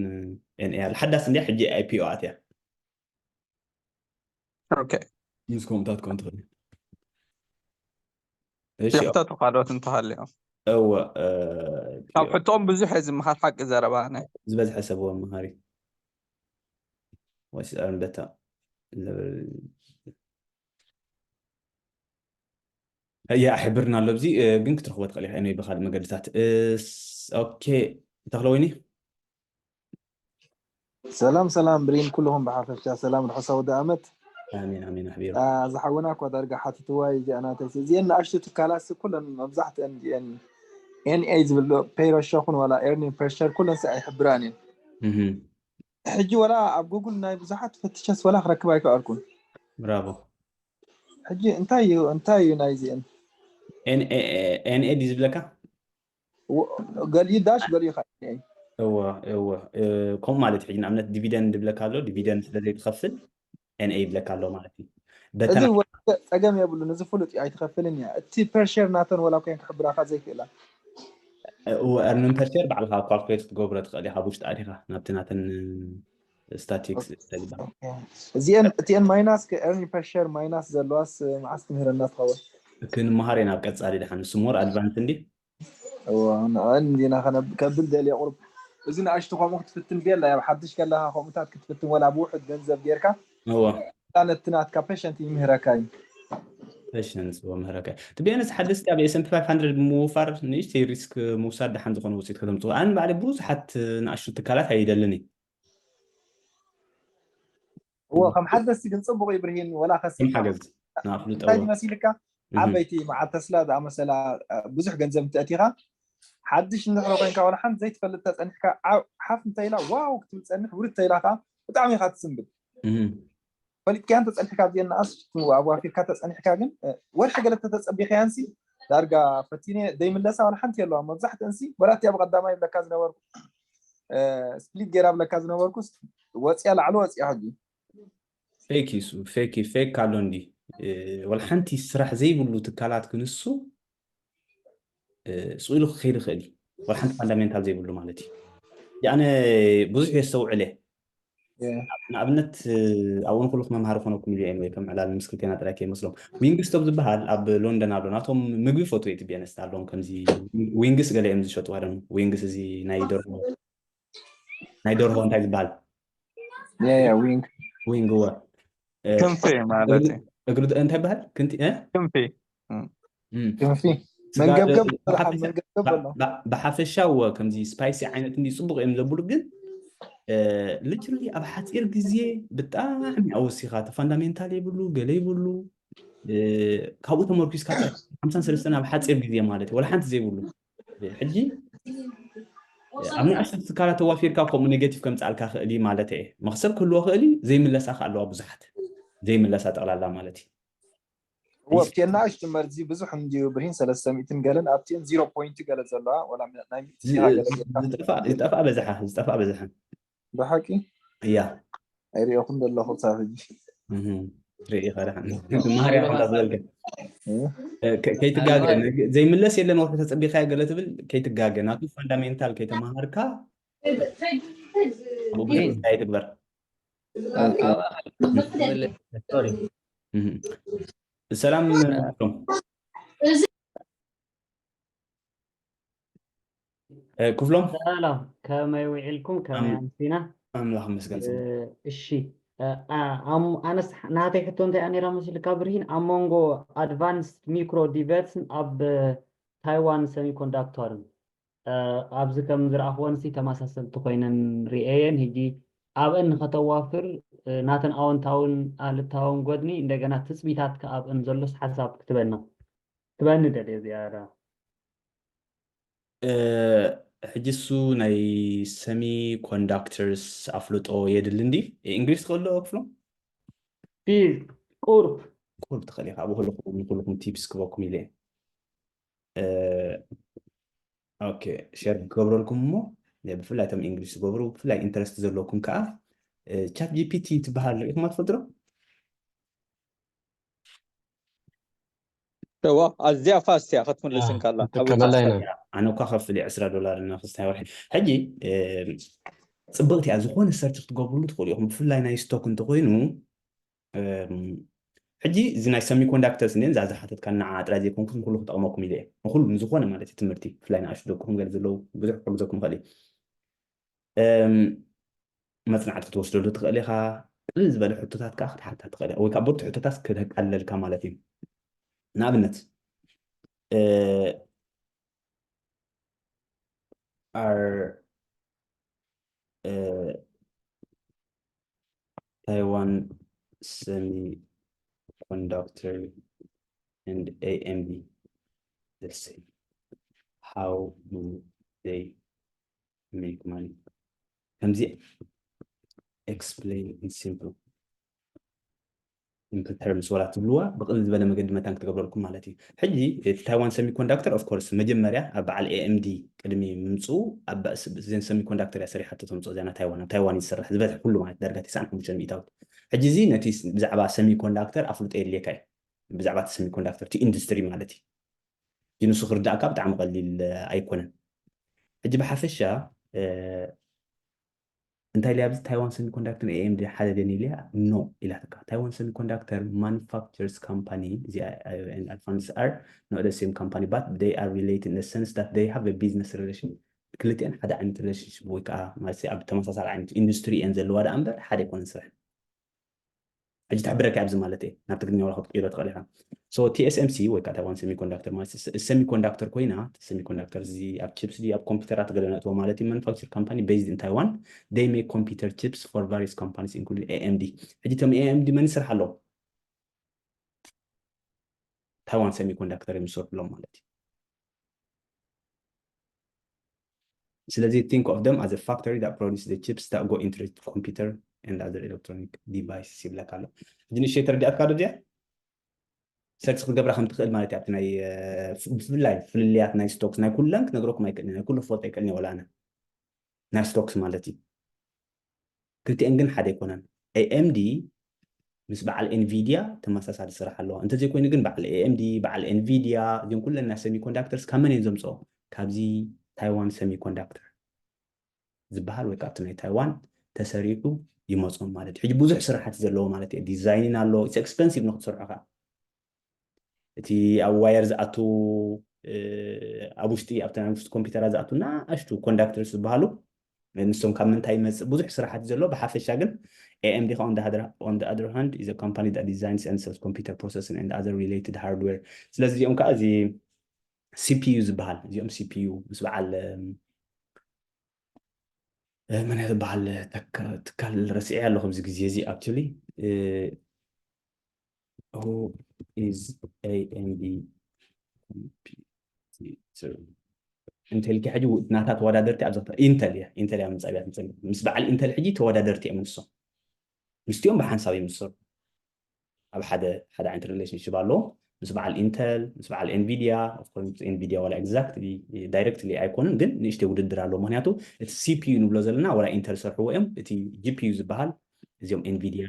ኤንኤ ኣለ ሓዳስ እንዲያ ሕጂ ኣይፒኦ ኣትያ ኦኬ ምስ ከምኡታት ከም ትኽእል እሺ ይሕተቱ ካልኦት እንተሃልዮም እወ ካብ ሕቶኦም ብዙሕ እየ ዝምሃር ሓቂ ዘረባ ናይ ዝበዝሐ ሰብ ወ መሃሪ ወሲኣን በታ እያ ኣሕብርና ኣሎ ኣብዚ ግን ክትረኽቦ ትኽእል ኢኻ ወይ ብካልእ መገድታት ኦኬ ተኽለ ወይኒ ሰላም ሰላም ብሪን ኩልኹም ብሓፈሻ ሰላም ርሑስ ኣውደ ኣመት ኣሜን ኣሜን ኣሕቢሩ ዝሓውና እኳ ዳርጋ ሓቲትዋ እዚኣ ናተይ እዚአን ንኣሽቱ ትካላት ኩለን መብዛሕትአን እዚአን ኤንኤ ዝብል ፔይ ሬሾ ኩን ዋላ ኤርኒንግ ፐር ሸር ኩለን ሰ ኣይሕብራን እየን ሕጂ ወላ ኣብ ጉግል ናይ ብዙሓት ፈትሸስ ወላ ክረክብ ኣይከኣልኩን ብራቮ ሕጂ እንታይ እዩ እንታይ እዩ ናይዚአን ኤንኤ ድዩ ዝብለካ ገሊኡ ዳሽ ገሊኡ ከዓ እወ እወ ከምኡ ማለት ሕጂ ንኣብነት ዲቪደንድ ይብለካ ኣሎ ዲቪደንድ ስለ ዘይትኸፍል ኤንኤ ይብለካ ኣሎ ማለት እዩ በታ እዚ ጸገም የብሉን እዚ ፍሉጥ እዩ ኣይትኸፍልን እያ እቲ ፐርሸር ናተን ወላ ኮይን ክሕብራካ ዘይክእላ እርንን ፐርሸር ባዕልካ ካልኩሌት ክትገብሮ ትኽእል ኢኻ ውሽጢ ኣዲኻ ናብቲ ናተን ስታቲክስ ተግባር እዚአን እቲአን ማይናስ ከ ኤርኒንግ ፐርሸር ማይናስ ዘለዋስ መዓስ ትምህረና ትኸውን ክንመሃር ኢና ኣብ ቀጻሊ ድሓን ንሱ ሞር ኣድቫንስ እንዲ እንዲና ከብል ደልየ ቁርብ እዚ ንኣሽቱ ከምኡ ክትፍትን ቤላ ኣብ ሓድሽ ከለካ ከምኡታት ክትፍትን ወላ ብውሕድ ገንዘብ ጌርካ እወ ነቲ ናትካ ፔሸንት ይምህረካ እዩ ፔሸንስ ወምህረካ ትቢያንስ ሓደስቲ ኣብ ኤስንፒ ፋይቭ ሃንድረድ ብምውፋር ንእሽተይ ሪስክ ምውሳድ ደሓን ዝኾነ ውፅኢት ከተምፅኡ ኣነ ባዕለ ብዙሓት ንኣሽቱ ትካላት ኣይደልን እዩ እዎ ከም ሓደስቲ ግን ፅቡቅ ይብርሂን ወላ ከሲ ከም ሓገዝ ንኣፍልጠ እንታይ ይመሲልካ ዓበይቲ መዓል ተስላ ዝኣመሰላ ብዙሕ ገንዘብ እንተእቲኻ ሓድሽ እንድሕረ ኮይንካ ወላ ሓንቲ ዘይትፈልጥ ተፀኒሕካ ሓፍ እንተኢላ ዋው ክትብል ፀንሕ ውርድ ተኢላ ከዓ ብጣዕሚ ኢካ ትስንብል ፈሊጥካያን ተፀኒሕካ ኣብዚአን ንኣሽቱ ኣዋፊርካ ተፀኒሕካ ግን ወርሒ ገለ ተተፀቢካያን ሲ ዳርጋ ፈቲነ ዘይምለሳ ዋላ ሓንቲ የለዋ መብዛሕትአን ሲ ወላ እቲኣ ብቀዳማይ ይብለካ ዝነበርኩ ስፕሊት ገይራ ብለካ ዝነበርኩ ወፅያ ላዕሊ ወፅያ ሕጂ ፌክ ይሱ ፌክ ፌክ ኣሎ እንዲ ወላ ሓንቲ ስራሕ ዘይብሉ ትካላት ክንሱ ስኢሉ ክኸይድ ይኽእል እዩ ወላ ሓንቲ ፋንዳሜንታል ዘይብሉ ማለት እዩ ኣነ ብዙሕ የስተውዕለ ንኣብነት ኣብኡ ንኩሉ መምሃሪ ኮነኩም ኢሉ ወይ ከም ዕላል ምስ ክልቴና ጥራይ ከይመስሎም ዊንግስቶፕ ዝበሃል ኣብ ሎንደን ኣሎ ናቶም ምግቢ ፈትወ እቲ ቤነስት ኣለዎም ከምዚ ዊንግስ ገለ እዮም ዝሸጡ ኣለም ዊንግስ እዚ ናይ ደርሆ ናይ ደርሆ እንታይ ዝበሃል ዊንግ ዊንግ ወ ክንፊ ማለት እዩ እግሪ እንታይ በሃል ክንቲ ክንፊ ክንፊ መንገብገብ መንገብገብ ኣሎ ብሓፈሻ ወ ከምዚ ስፓይሲ ዓይነት እንዲ ፅቡቅ እዮም ዘብሉ ግን ሊትራሊ ኣብ ሓፂር ግዜ ብጣዕሚ ኣወሲኻ እቲ ፋንዳሜንታል የብሉ ገለ ይብሉ ካብኡ ተመርኪስካ ሓምሳን ሰለስተን ኣብ ሓፂር ግዜ ማለት እዩ ወላ ሓንቲ ዘይብሉ ሕጂ ኣብ ንኣሽቱ ትካላት ተዋፊርካ ከምኡ ኔጌቲቭ ከምፅኣልካ ክእል ማለት እየ መክሰብ ክህልዎ ክእል ዘይምለሳ ከኣለዋ ብዙሓት ዘይምለሳ ጠቕላላ ማለት እዩ ወብቴና እሽቲ መርዚ ብዙሕ እንዲዩ ብርሂን ሰለስተ ሚእትን ገለን ኣብቲን ዚሮ ፖይንት ገለ ዘለዋ ወላ ናይ ሚእቲ ሲራ ገለ ዝጠፍኣ በዝሓ ዝጠፍኣ በዝሓ ብሓቂ እያ ኣይሪኦኹም ዘለኹ ሳብ ሕጂ ርኢ ኸዳ መሃርያ ከምታ ዝበልከ ከይትጋገ ዘይምለስ የለን ወርሒ ተፀቢኻዮ ገለ ትብል ከይትጋገ ናቱ ፋንዳሜንታል ከይተመሃርካ ይትግበር ሰላም ክፍሎም ሰላም ከመይ ውዒልኩም ከመይ ኣምሲና ኣምላኽ መስገን እሺ ኣነስ ናተይ ሕቶ እንታይ ነራ መሲልካ ብርሂን ኣብ መንጎ ኣድቫንስድ ሚክሮ ዲቨርስን ኣብ ታይዋን ሰሚኮንዳክተርን ኣብዚ ከም ዝረኣኽወንሲ ተመሳሰልቲ ኮይነን ርእየን ሕጂ ኣብአን ንኸተዋፍር ናተን ኣወንታውን ኣልታውን ጎድኒ እንደገና ትፅቢታት ከኣብአን ዘሎስ ሓሳብ ክትበና ትበኒ ደልየ እዚኣ ሕጂ እሱ ናይ ሰሚ ኮንዳክተርስ ኣፍልጦ የድሊ እንዲ እንግሊዝ ትኽእሎ ክፍሎም ቁርብ ቁርብ ትኽእል ኢኻ ብኩልኩም ንኩልኩም ቲፕስ ክበኩም ኢለ ኦኬ ሸር ክገብረልኩም እሞ ብፍላይ እቶም እንግሊዝ ዝገብሩ ብፍላይ ኢንተረስት ዘለኩም ከዓ ቻት ጂፒቲ ትበሃል ርኢኹማ ትፈልጥዶ እዋ ኣዝያ ፋስት እያ ክትምልስ እንካላ ንጥቀመላ ኢና ኣነ እኳ ከፍል እየ ዕስራ ዶላር ንክስታይ ወርሒ። ሕጂ ጽብቕቲ እያ። ዝኾነ ሰርች ክትገብርሉ ትኽእሉ ኢኹም። ብፍላይ ናይ ስቶክ እንተኮይኑ ሕጂ እዚ ናይ ሰሚኮንዳክተርስ እኒን እዛ ዝሓተትካ ንዓ ጥራይ ዘይኮንኩ ንኩሉ ክጠቕመኩም ኢለ እየ። ንኩሉ ንዝኾነ ማለት እዩ ትምህርቲ ብፍላይ ንኣሽቱ ደቅኹም ገለ ዘለዉ ብዙሕ ክሕግዘኩም ይኽእል እዩ። መፅናዕቲ ክትወስደሉ ትኽእል ኢኻ። ቅልል ዝበለ ሕቶታት ከዓ ክትሓታ ትኽእል ኢኻ። ወይ ከዓ ብርቱ ሕቶታት ክተቃልለልካ ማለት እዩ። ንኣብነት are Taiwan Semiconductor and A M D the same? How do they make money? ከምዚ explain in simple simple terms ወላ ትብልዋ ብቕልል ዝበለ መገዲ መታን ክትገብረልኩም ማለት እዩ። ሕጂ እቲ ታይዋን ሰሚኮንዳክተር of course መጀመርያ ኣብ በዓል A M D ቅድሚ ምምፅኡ እዘን ሰሚኮንዳክተር እያ ሰሪሓቶ ተምፅኦ እዚኣ ታይዋን ኣብ ታይዋን ይሰርሕ ዝበዝሕ ኩሉ ማለት ዳርጋ ተስዓን ሓሙሽተን ሚእታዊት። ሕጂ እዚ ነቲ ብዛዕባ ሰሚኮንዳክተር ኣፍልጦ የድልየካ እዩ። ብዛዕባ እቲ ሰሚኮንዳክተር እቲ ኢንዱስትሪ ማለት እዩ። ንሱ ክርዳእካ ብጣዕሚ ቀሊል ኣይኮነን። ሕጂ ብሓፈሻ እንታይ ኢልያ ኣብዚ ታይዋን ሰሚኮንዳክተር A M D ሓደ ደን ኢልያ? No ኢላትካ። Taiwan Semiconductor manufactures company እዚኣ and Alphonse are not the same company but they are related in the sense that they have a business relation ክልቲአን ሓደ ዓይነት relationship ወይ ከዓ ማለት ኣብ ተመሳሳሊ ዓይነት ኢንዱስትሪ እየን ዘለዋ ደኣ እምበር ሓደ ኣይኮነን ስራሕ። ሕጂ ትሕብረካ ኣብዚ ማለት እየ ናብ ትግርኛ ዋላ ክትቅይሮ ትኽእል ኢኻ። So T S M C ወይ ከዓ ታይዋን ሰሚኮንዳክተር ማለት ሰሚኮንዳክተር ኮይና ሰሚኮንዳክተር እዚ ኣብ ቺፕስ ድዩ ኣብ ኮምፒውተራት ገለ ነእትዎ ማለት እዩ። Manufacture company based in Taiwan, they make computer chips for various companies including A M D። ሕጂ እቶም A M D መን ይሰርሓሎም? ታይዋን ሰሚኮንዳክተር እዮም ዝሰርሕሎም ማለት እዩ። ስለዚ think of them as a factory that produce the chips that go into the computer and other electronic devices ይብለካ ኣሎ። ሕጂ ንእሽተይ ተረዲኣትካ ዶ እዚኣ? ሰርች ክትገብራ ከም ትኽእል ማለት እዩ። ኣብቲ ናይ ብፍላይ ፍልልያት ናይ ስቶክስ ናይ ኩለን ክነግረኩም ኣይክእልን ናይ ኩሉ ክፈልጦ ኣይክእልን ወላ ኣነ ናይ ስቶክስ ማለት እዩ። ክልቲአን ግን ሓደ ኣይኮነን። A M D ምስ በዓል ኤንቪድያ ተመሳሳሊ ስራሕ ኣለዋ። እንተዘይኮይኑ ግን በዓል A M D በዓል ኤንቪድያ እዚም ኩለን ናይ ሰሚኮንዳክተርስ ካብ መን እዮም ዘምፅኦ? ካብዚ ታይዋን ሰሚኮንዳክተር ዝበሃል ወይ ካብቲ ናይ ታይዋን ተሰሪሑ ይመፆም ማለት እዩ። ሕጂ ብዙሕ ስራሕቲ ዘለዎ ማለት እዩ። ዲዛይኒን ኣሎ፣ it's expensive ንክትሰርሖ ከዓ እቲ ኣብ ዋየር ዝኣቱ ኣብ ውሽጢ ኣብቲ ናይ ውሽጢ ኮምፒውተራት ዝኣቱ ንኣሽቱ ኮንዳክተርስ ዝበሃሉ ንሶም ካብ ምንታይ ይመፅእ ብዙሕ ስራሕቲ ዘሎ ብሓፈሻ ግን A M D ከዓ on the other hand is a company that designs and sells computer processing and other related hardware። ስለዚ እዚኦም ከዓ እዚ C P U ዝበሃል እዚኦም C P U ምስ በዓል መን ዝበሃል ትካል ረሲዐ ኣለኹ ኣብዚ ግዜ እዚ actually who is A M D competitor እንተልኪ ሕጂ ናታ ተወዳደርቲ ኣብዚ ኢንተል እያ ኢንተል እያ ምፃብያ ምስ በዓል ኢንተል ሕጂ ተወዳደርቲ እዮም ንሶም ምስቲኦም ብሓንሳብ እዮም ዝሰርሑ ኣብ ሓደ ሓደ ዓይነት relationship ኣለዎም ምስ በዓል ኢንተል ምስ በዓል ኤንቪድያ ኤንቪድያ ዋላ exactly directly ኣይኮኑን ግን ንእሽተይ ውድድር ኣለዎ ምክንያቱ እቲ C P U ንብሎ ዘለና ዋላ ኢንተል ሰርሕዎ እዮም እቲ G P U ዝበሃል እዚኦም ኤንቪድያ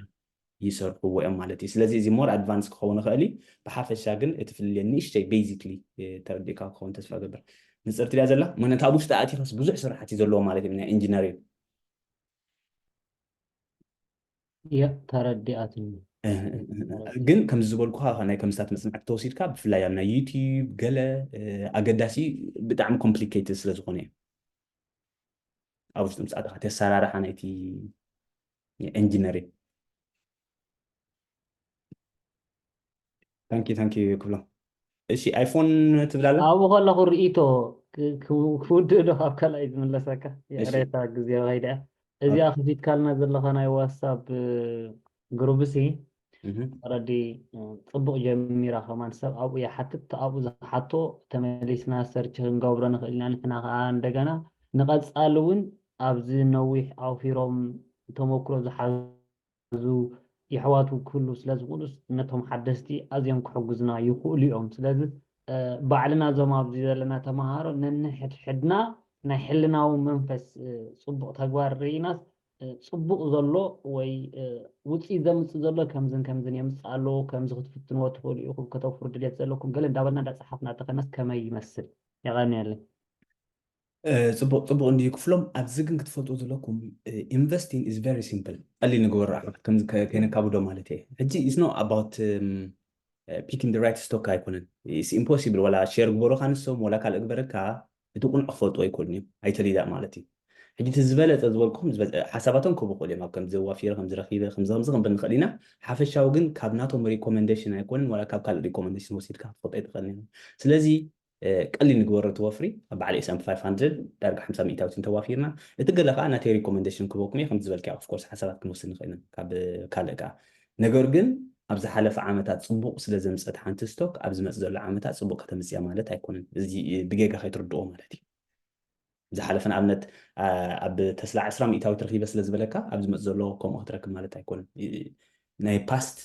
ይሰርሕዎ እዮም ማለት እዩ ስለዚ እዚ more advance ክኸውን ይኽእል እዩ ብሓፈሻ ግን እቲ ፍልልየ ንእሽተይ basically ተረዲእካ ክኸውን ተስፋ ገብር ንፅርቲ ድያ ዘላ ምክንያቱ ኣብ ውሽጢ ኣእቲኻስ ብዙሕ ስራሕቲ ዘለዎ ማለት እዩ ናይ ኢንጂነሪንግ ያ ተረዲኣትኒ ግን ከምዚ ዝበልኩኻ ናይ ከምስታት መፅናዕቲ ተወሲድካ ብፍላይ ኣብ ናይ ዩቲዩብ ገለ ኣገዳሲ ብጣዕሚ complicated ስለ ዝኾነ እዩ ኣብ ውሽጢ ምስ ኣተኻ እቲ ኣሰራርሓ ናይቲ ኢንጂነሪንግ ታንኪ ታንኪ ክብሎ እሺ ኣይፎን ትብላለ ኣብኡ ከለኹ ርኢቶ ክውድእ ዶ ካብ ካልኣይ ዝምለሰካ ይቅሬታ ግዜ ከይደ እዚኣ ከፊትካልና ዘለኻ ናይ ዋትሳፕ ግሩፕ ሲ ረዲ ፅቡቅ ጀሚራ ከማን ሰብ ኣብኡ ይሓትት ኣብኡ ዝሓቶ ተመሊስና ሰርች ክንገብሮ ንኽእል ኢና ንሕና ከዓ እንደገና ንቐፃሊ እውን ኣብዚ ነዊሕ ኣውፊሮም ተመክሮ ዝሓዙ የሕዋቱ ክህሉ ስለ ዝኽእሉስ ነቶም ሓደስቲ ኣዝዮም ክሕግዙና ይኽእሉ እዮም። ስለዚ ባዕልና እዞም ኣብዚ ዘለና ተምሃሮ ነንሕድሕድና ናይ ሕልናዊ መንፈስ ፅቡቕ ተግባር ርኢናስ ፅቡቕ ዘሎ ወይ ውፅኢት ዘምፅእ ዘሎ ከምዝን ከምዝን የምፅእ ኣለዎ ከምዚ ክትፍትንዎ ትኽእሉ ኢኹም ከተውፍሩ ድሌት ዘለኩም ገለ እንዳበልና እንዳፀሓፍና ተኸናስ ከመይ ይመስል? የቐንየለይ። ጽቡቅ ጽቡቅ እንድዩ ክፍሎም። ኣብዚ ግን ክትፈልጡ ዘለኩም፣ investing is very simple። ቀሊል ንግበሮ ኣሕዋት፣ ከምዚ ከ- ከይነካብዶ ማለት እየ። ሕጂ is not about picking the right stock ኣይኮነን። It's impossible። ወላ ሼር ግበሩካ ንሶም ወላ ካልእ ግበረካ፣ እቲ ቁኑዕ ክፈልጡ ኣይኮኑን እዮም። ኣይተሊዳ ማለት እዩ። ሕጂ እቲ ዝበለጸ ዝበልኩም ዝበ- ሓሳባቶም ክህቡ ክእሉ እዮም። ኣብ ከምዚ ዋፊረ ከምዚ ረኺበ ከምዚ ከምዚ ክንብል ንኽእል ኢና። ሓፈሻዊ ግን ካብ ናቶም ሪኮመንዴሽን ኣይኮንን፣ ወላ ካብ ካልእ ሪኮመንዴሽን ወሲድካ ክትፈልጦ ኣይትኽእልን ኢኻ። ስለዚ ቀሊል ንግበሮ እቲ ወፍሪ። ኣብ በዓል S&P five hundred ዳርጋ ሓምሳ ሚእታዊት እንተዋፊርና፣ እቲ ገለ ከዓ ናተይ ሪኮመንዴሽን ክበኩም እየ። ከምቲ ዝበልካዮ of course ሓሳባት ክንወስድ ንኽእል ኢና ካብ ካልእ ከዓ። ነገር ግን ኣብ ዝሓለፈ ዓመታት ፅቡቕ ስለ ዘምፀት ሓንቲ ስቶክ ኣብ ዝመፅ ዘሎ ዓመታት ፅቡቕ ከተምፅያ ማለት ኣይኮነን። እዚ ብጌጋ ከይትርድኦ ማለት እዩ። ዝሓለፈ ንኣብነት ኣብ ተስላ ዕስራ ሚእታዊት ረኺበ ስለ ዝበለካ ኣብ ዝመፅ ዘሎ ከምኡ ክትረክብ ማለት ኣይኮነን። ናይ ፓስት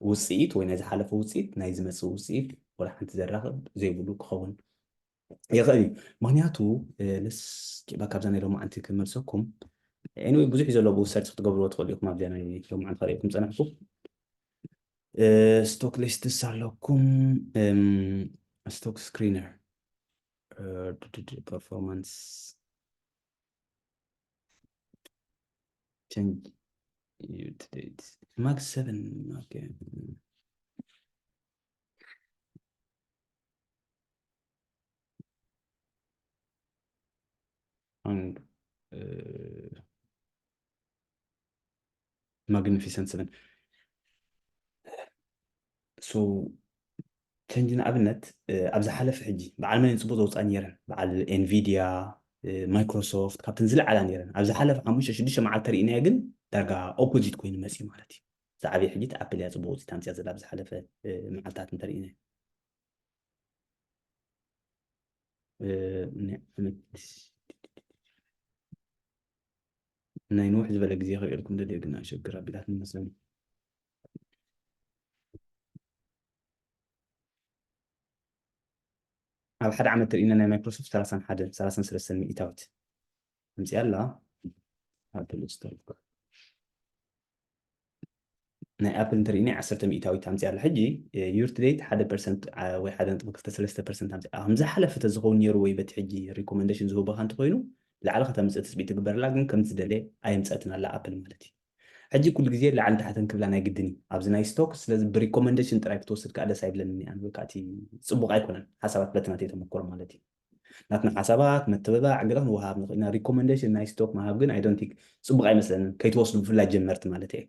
ውፅኢት ወይ ናይ ዝሓለፈ ውፅኢት ናይ ዝመፅእ ውፅኢት ወላ ሓንቲ ዘራኽብ ዘይብሉ ክኸውን ይኽእል እዩ። ምክንያቱ ልስ ኪባ ካብዛ ናይ ሎማዓንቲ ክመልሰኩም። Anyway ብዙሕ እዩ ዘሎ ብኡ ሰርች ክትገብርዎ ትኽእሉ ኢኹም። ኣብዚኣ ናይ ሎማዓንቲ ከርእየኩም ፀናሕኩ። ስቶክ ሊስትስ ኣለኩም። ስቶክ ስክሪነር ፐርፎርማንስ ቸንጅ ዩትዴት ማክስ ሰቨን ማግኒፊሰንት ሰቨን። So ቸንጅ ንኣብነት ኣብ ዝሓለፈ ሕጂ በዓል መን ጽቡቅ ዘውፅኣ ነይረን? በዓል ኤንቪድያ፣ ማይክሮሶፍት ካብተን ዝለዓላ ነይረን። ኣብ ዝሓለፈ ሓሙሽተ ሽዱሽተ መዓልቲ ተርእናዮ ግን ዳርጋ ኦፖዚት ኮይኑ መፅዩ ማለት እዩ። ዝዓበየ ሕጂ ኣፕል እያ ጽቡቅ ውፅኢት ኣምፅያ ዘላ ኣብ ዝሓለፈ መዓልታት እንተርእናዮ። ናይ ንውሕ ዝበለ ግዜ ክርእየልኩም ደልየ ግን ኣሸግር ኣቢላትኒ መስለኒ። ኣብ ሓደ ዓመት ትርእና ናይ ማይክሮሶፍት ሰላሳን ሓደን ሰላሳን ሰለስተን ሚእታዊት ኣምፅያ ኣላ። ኣፕል ስቶር ናይ ኣፕል እንተርእና ዓሰርተ ሚእታዊት ኣምፅያ ኣላ። ሕጂ ዩር ቱ ዴት ሓደ ፐርሰንት ወይ ሓደ ነጥቢ ክልተ ሰለስተ ፐርሰንት ኣምፅያ። ከም ዝሓለፈ ተዝኸውን ነይሩ ወይ በቲ ሕጂ ሪኮመንዴሽን ዝህበካ እንተኮይኑ ላዕሊ ከተምፅእ ትፅቢት ትግበረላ፣ ግን ከምዚ ደለ ኣየምፀትን ኣላ ኣፕል ማለት እዩ። ሕጂ ኩሉ ግዜ ላዕልን ታሕትን ክብላ ናይ ግድን እዩ ኣብዚ ናይ ስቶክ። ስለዚ ብሪኮመንዴሽን ጥራይ ክትወስድ ከዓ ደስ ኣይብለንን እየ ኣነ። በቃ እቲ ፅቡቅ ኣይኮነን ሓሳባት በቲ ናተይ ተመክሮ ማለት እዩ። ናትና ሓሳባት መተበባዕ ገለ ክንወሃብ ንኽእል ኢና። ሪኮመንዴሽን ናይ ስቶክ ምሃብ ግን ኣይ ዶንት ቲንክ ፅቡቅ ኣይመስለንን፣ ከይትወስዱ ብፍላይ ጀመርቲ ማለት እየ።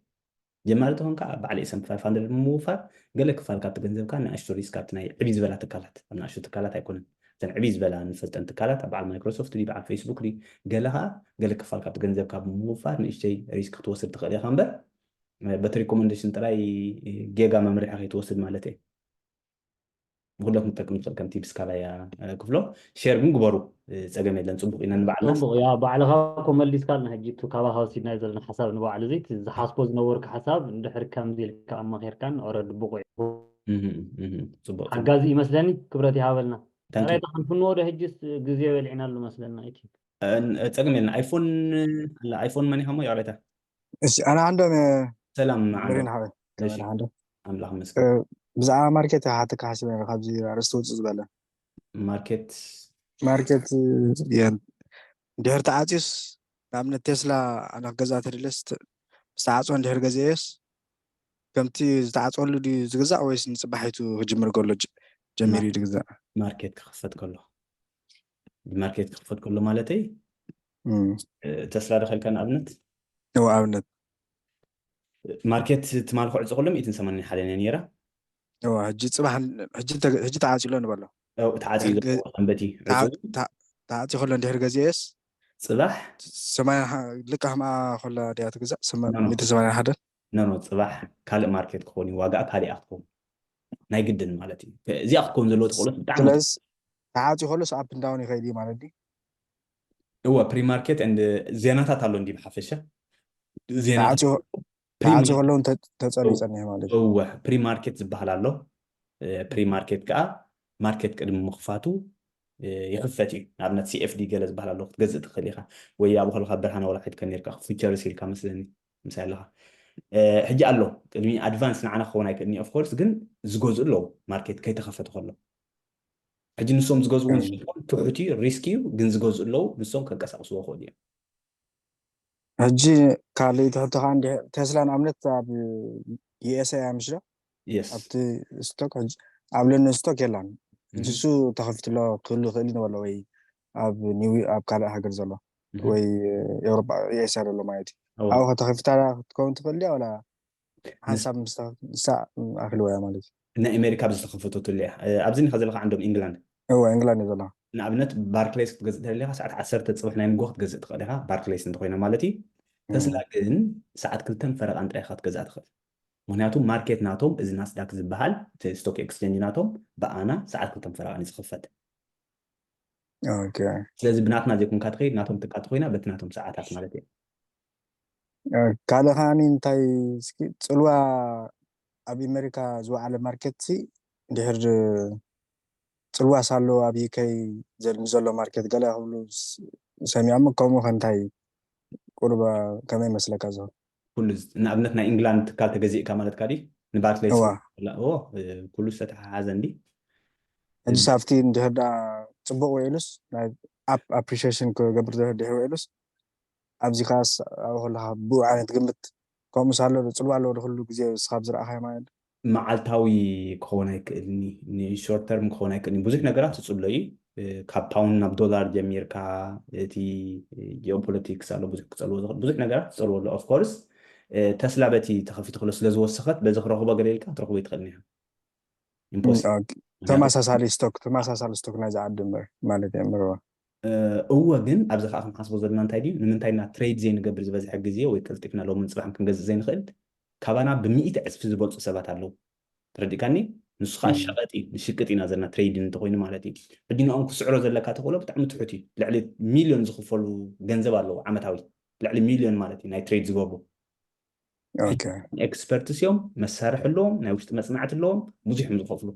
ጀማሪ ተኾንካ ኣብ በዓል S&P five hundred ብምውፋር ገለ ክፋል ካብቲ ገንዘብካ ንኣሽቱ ሪስክ ኣብቲ ናይ ዕብይ ዝበላ ትካላት፣ ኣብ ንኣሽቱ ትካላት ኣይኮነን፣ እተን ዕብይ ዝበላ ንፈልጠን ትካላት ኣብ በዓል ማይክሮሶፍት ድዩ በዓል ፌስቡክ ድዩ ገለ ከዓ ገለ ክፋል ካብቲ ገንዘብካ ብምውፋር ንእሽተይ ሪስክ ክትወስድ ትኽእል ኢኻ እምበር በቲ ሪኮመንዴሽን ጥራይ ጌጋ መምርሒ ከይትወስድ ማለት እየ። ንኩሎም ክንጠቅም ንኽእል ከም ቲፕስ ካባያ ክፍሎ። ሼር ግን ግበሩ፣ ፀገም የለን። ፅቡቅ ኢና ንባዕልና። ፅቡቅ ያ ባዕልኻ እኮ መሊስካልና። ሕጂ እቲ ካባኻ ወሲድናዮ ዘለና ሓሳብ ንባዕሉ እዚ እቲ ዝሓስቦ ዝነበርኩ ሓሳብ እንድሕር ከምዚ ኢልካ ኣማኺርካን ኦረዲ ብቑዕ እህ፣ እህ፣ ፅቡቅ፣ ፅቡቅ። ሓጋዚ ይመስለኒ። ክብረት ይሃበልና። ታንኪ። ራይታ ክንፍንዎ ዶ ሕጂስ ግዜ በሊዕናሉ መስለና። እቲ እ፣ ጸገም የለን። ኣይፎን ኣላ፣ ኣይፎን መን ኢኻ እሞ ይቕሬታ? እሺ፣ ኣነ ዓንዶም፣ እ፣ ሰላም ዓንዶም። መሪን ሓወይ፣ እሺ። መሪን ዓንዶም። ኣምላኽ ይመስገን። እ፣ ብዛዕባ ማርኬት ክሓተካ ሓሲበ ነይረ፣ ካብዚ ኣርእስቲ ውጽእ ዝበለ። ማርኬት ማርኬት፣ እ፣ የ-፣ እንድሕር ተዓጽዩስ፣ ንኣብነት ቴስላ ኣነ ክገዝኣ ተደልየስ፣ ተ-፣ ዝተዓጽወ እንድሕር ገዚኤስ፣ ከምቲ ዝተዓጽወሉ ድዩ ዝግዛእ ወይስ ንጽባሒቱ ክጅምር ከሎ ጀ-፣ ጀሚሩ እዩ ዝግዛእ? ማርኬት ክኽፈት ከሎ። ማርኬት ክኽፈት ከሎ ማለተይ፣ እም። እ፣ ተስላ ዶ ከልካ ንኣብነት? እወ፣ ኣብነት። ማርኬት ትማሊ ክዕጾ ከሎ ሚእትን ሰማንያን ሓደን እያ ነይራ። እወ፣ ሕጂ ጽባሕ፣ ሕጂ ተ-፣ ሕጂ ተዓጽዩ ኣሎ ንበሎ። እ፣ ተዓጽዩ ሕጂ ዘሎ ሰንበቲ ተዓ-፣ ዕጹ። ተዓ-፣ ተዓጽዩ ከሎ እንድሕር ገዚኤስ? ጽባሕ? ሰማንያ ሓ-፣ ልክዕ ከምኣ ከላ ድያ ትግዛእ? ሰማ-፣ ኖ፣ ኖ። ሚእትን ሰማንያን ሓደን? ኖ፣ ኖ፣ ጽባሕ ካልእ ማርኬት ክኸውን እዩ፣ ዋጋኣ ካልእ እያ ክትኸውን። ናይ ግድን ማለት እዩ። እዚኣ ክትከውን ዘለዎ ትኽእሎት ብጣዕሚ ስለዚ ተዓጽዩ ከሎስ ኣፕ ኤንድ ዳውን ይኸይድ እዩ ማለት ድዩ? እወ፣ ፕሪ ማርኬት ኤንድ ዜናታት ኣሎ እንዲ ብሓፈሻ። ዜናታት ተዓጽዩ፣ ፕሪ ተዓጽዩ ማርኬት ከሎ እውን ተ-፣ ተጸልዩ እው-፣ ይጸንሕ ማለት እዩ። እወ፣ ፕሪ ማርኬት ዝበሃል ኣሎ። እ፣ ፕሪ ማርኬት ከኣ ማርኬት ቅድሚ ምኽፋቱ፣ እ፣ ይኽፈት እዩ። ንኣብነት ሲ ኤፍ ዲ ገለ ዝበሃል ኣሎ፣ ክትገዝእ ትኽእል ኢኻ። ወይ ኣብኡ ከለኻ ብርሃን ዋላ ሒዝካ ነይርካ፣ ፊውቸርስ ኢልካ መስለኒ፣ ምሳይ ኣለኻ። እ፣ ሕጂ ኣሎ፣ ቅድሚ ኣድቫንስ ንዓና ክኸውን ኣይክእልን እዩ፣ ኦፍ ኮርስ፣ ግን ዝገዝኡ ኣለዉ፣ ማርኬት ከይተኸፈተ ከሎ። ሕጂ ንሶም ዝገዝኡ ዝሸጡ ትሑት እዩ፣ ሪስክ እዩ፣ ግን ዝገዝኡ ኣለዉ፣ ንሶም ከንቀሳቕስዎ ይኽእሉ እዮም። ሕጂ ካልእ ትሕቶ ከዓ እንዲ ቴስላ ንኣብነት ኣብ USA እያ ምሽ ዶ? የስ ኣብቲ ስቶክ ሕጂ ኣብ ለንደን ስቶክ የላን። ሕጂ እሱ ተኸፊትሎ ክህሉ ይኽእል እዩ ንበሎ ወይ ኣብ ኒው ኣብ ካልእ ሃገር ዘሎ ወይ ኤውሮጳ USA ዘሎ ማለት እዩ። ኣብኡ ከተኸፊታ ክትከውን ትኽእል ድያ ዋላ ሓንሳብ ምስታ ንሳ ኣክልዎ እያ ማለት እዩ። ናይ ኣሜሪካ ብዝተኸፈተትሉ እያ። እ፣ ኣብዚ ኒኻ ዘለኻ ዓንዶም ኢንግላንድ እወ ኢንግላንድ እየ ዘለኹ። ንኣብነት ባርክሌስ ክትገዝእ ተደሊኻ ሰዓት ዓሰርተ ጽባሕ ናይ ንጎ ክትገዝእ ትኽእል ኢኻ፣ ባርክሌስ እንተኮይና ማለት እዩ። ተስላ ግን ሰዓት ክልተን ፈረቓን ጥራይ ኢኻ ክትገዝኣ ትኽእል። ምክንያቱ ማርኬት ናቶም እዚ ናስዳክ ዝበሃል እቲ ስቶክ ኤክስቼንጅ ናቶም ብኣና ሰዓት ክልተን ፈረቓን እዩ ዝኽፈት። ኦኬ ስለዚ ብናትና ዘይኮንካ ትኸይድ፣ ናቶም ትካ ተኮይና በቲ ናቶም ሰዓታት ማለት እዩ። ካልእ ከዓኒ እንታይ እስኪ ጽልዋ ኣብ ኣሜሪካ ዝወዓለ ማርኬት ሲ ድሕር ጽልዋስ ኣለዎ ኣብ UK ዘል- ንዘሎ ማርኬት ገለ ክብሉ ስ- ሰሚዖም። ከምኡ ከ እንታይ ቁርባ ከመይ መስለካ ዝኸ ኩሉ ዝ- ንኣብነት ናይ ኢንግላንድ ትካል ተገዚእካ ማለት ካዲ ንባርክሌስ እዋ ላ- ኦ፣ እ፣ ኩሉ ዝተተሓሓዘ እንዲ ሕጂ ሳብቲ እንድሕር ዳ ጽቡቅ ውዒሉስ ናይ ኣፕ ኣፕሪሺሽን ክገብር ድሕር ውዒሉስ ኣብዚ ከዓስ ኣብኡ ከለካ ብኡ ዓይነት ግምት ከምኡስ ኣሎ ዶ ጽልዋ ኣለዎ ዶ ኩሉ ግዜ ንስካ ኣብ ዝረኣካዮ ማለት ዶ? መዓልታዊ ክኸውን ኣይክእልኒ፣ ንሾርት ተርም ክኸውን ኣይክእልኒ። ብዙሕ ነገራት ትጽሎ እዩ። እ፣ ካብ ፓውንድ ናብ ዶላር ጀሚርካ እቲ ጂኦፖለቲክስ ኣሎ፣ ብዙሕ ክጸልዎ ዝኽእል ብዙሕ ነገራት ትጸልዎ ኣሎ። ኦፍኮርስ ተስላ በቲ ተኸፊቱ ክሎ ስለ ዝወሰኸት በዚ ክረኽቦ ገለ ኢልካ ክትረኽቦ ይትኽእልኒ ኢኻ። ኢምፖስ ኦኬ። ተመሳሳሊ ስቶክ ተመሳሳሊ ስቶክ ናይዚ ዓዲ እምበር ማለት እየ እምበር እወ፣ ግን ኣብዚ ከዓ ክንሓስቦ ዘለና እንታይ ድዩ? ንምንታይ ኢና ትሬድ ዘይንገብር ዝበዝሐ ግዜ ወይ ቀልጢፍና ሎምን ጽባሕን ክንገዝእ ዘይንኽእል? ካባና ብሚእቲ ዕጽፊ ዝበልጹ ሰባት ኣለዉ። ተረዲእካኒ? ንሱ ከዓ ሸቐጥ እዩ፣ ንሽቅጥ ኢና ዘለና ትሬድ እንተኮይኑ ማለት እዩ። ሕጂ ንኦም ክስዕሮ ዘለካ ተኽእሎ ብጣዕሚ ትሑት እዩ። ልዕሊ ሚልዮን ዝኽፈሉ ገንዘብ ኣለዉ ዓመታዊ፣ ልዕሊ ሚልዮን ማለት እዩ ናይ ትሬድ ዝገብሩ። ኦኬ ኤክስፐርትስ እዮም፣ መሳርሒ ኣለዎም፣ ናይ ውሽጢ መጽናዕቲ ኣለዎም፣ ብዙሕ እዮም ዝኸፍሉ።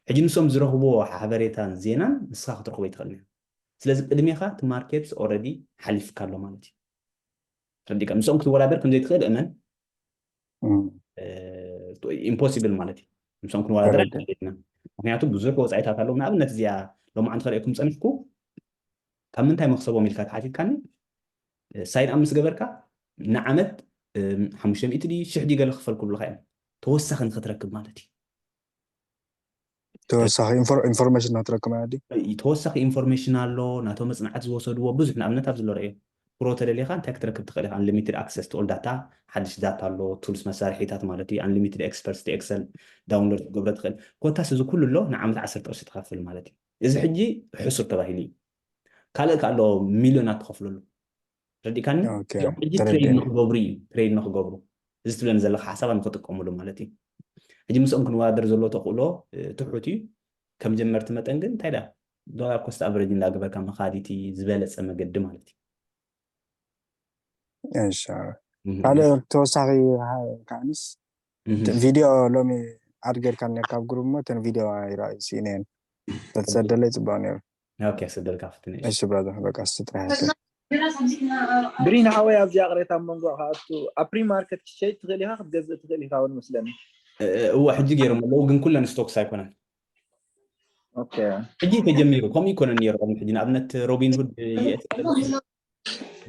ሕጂ ንሶም ዝረኽብዎ ሓበሬታን ዜናን ንስኻ ክትረኽቦ ይትኽእል ኢኻ። ስለዚ ቅድሜኻ እቲ ማርኬት ኦልሬዲ ሓሊፍካ ኣሎ ማለት እዩ። ተረዲእካ? ምስኦም ክትወዳደር ከም ዘይትኽእል እመን። እም፣ ኢምፖሲብል ማለት እዩ። ምስኦም ክንወዳደር ተረዲእ። ኣይንኽእልን ኢና። ምክንያቱ ብዙሕ ወፃኢታት ኣለዉ። ንኣብነት እዚኣ ሎማዓንቲ ከርእየኩም ፀኒሕኩ ካብ ምንታይ መክሰቦም ኢልካ ተሓቲትካኒ ሳይን ኣፕ ምስ ገበርካ ንዓመት ሓሙሽተ ሚእቲ ድዩ ሽሕ ድዩ ገለ ክፈል ክብሉካ እዮም ተወሳኺ ንክትረክብ ማለት እዩ። ተወሳኺ ኢንፎር- ኢንፎርሜሽን ንክትረክብ ማለት ድዩ? ተወሳኺ ኢንፎርሜሽን ኣሎ ናቶም መፅናዕቲ ዝወሰድዎ ብዙሕ ንኣብነት ኣብ ዝሎ ረእዮ ፕሮ ተደሊኻ እንታይ ክትረክብ ትኽእል ኢኻ? Unlimited access to all data ሓድሽ ዳታ ኣሎ ቱልስ መሳርሒታት ማለት እዩ። Unlimited experts to excel download ክትገብሮ ትኽእል ኮታስ እዚ ኩሉ ኣሎ ንዓመት ዓሰርተ ቅርሺ ትኸፍል ማለት እዩ። እዚ ሕጂ ሕሱር ተባሂሉ እዩ። ካልእ ከ ኣሎ ሚልዮናት ትኸፍለሉ ረዲካኒ ኦኬ፣ እዚኦም ሕጂ ተረዲኤ። ትሬድ ንክገብሩ እዩ ትሬድ ንክገብሩ እዚ ትብለኒ ዘለካ ሓሳባት ንክጥቀምሉ ማለት እዩ። ሕጂ ምስኦም ክንወዳደር ዘሎ ተኽእሎ እ፣ ትሑት እዩ። ከም ጀመርቲ መጠን ግን እንታይ ዳ ዶላር ኮስት ኣቨሬጅ እንዳገበርካ መኻዲቲ ዝበለፀ መገዲ ማለት እዩ። እሺ እህ፣ ካልእ ተወሳኺ ከዓኒስ እህ። ቪድዮ ሎሚ ኣድ ጌርካ ነርካ ኣብ ግሩፕ እሞ እተን ቪድዮ ኣይረኣዩ ስኢነየን ተትሰደለይ ፅቡቅ ነይሩ። ኦኬ ሰደልካ ፍትነ እሺ ብራዘር በቃ እሱ ጥራሕ ይከ ብሪን ሓወይ ኣብዚኣ ቅሬታ ኣብ መንጎ ክኣቱ ኣብ ፕሪ ማርኬት ክትሸይጥ ትኽእል ኢኻ ክትገዝእ ትኽእል ኢኻ እውን መስለኒ። እወ ሕጂ ገይሮም ኣለዉ ግን ኩለን ስቶክስ ኣይኮነን። ኦኬ ሕጂ ተጀሚሩ ከምኡ ይኮነን ነይሩ ቅድሚ ሕጂ ንኣብነት ሮቢን ሁድ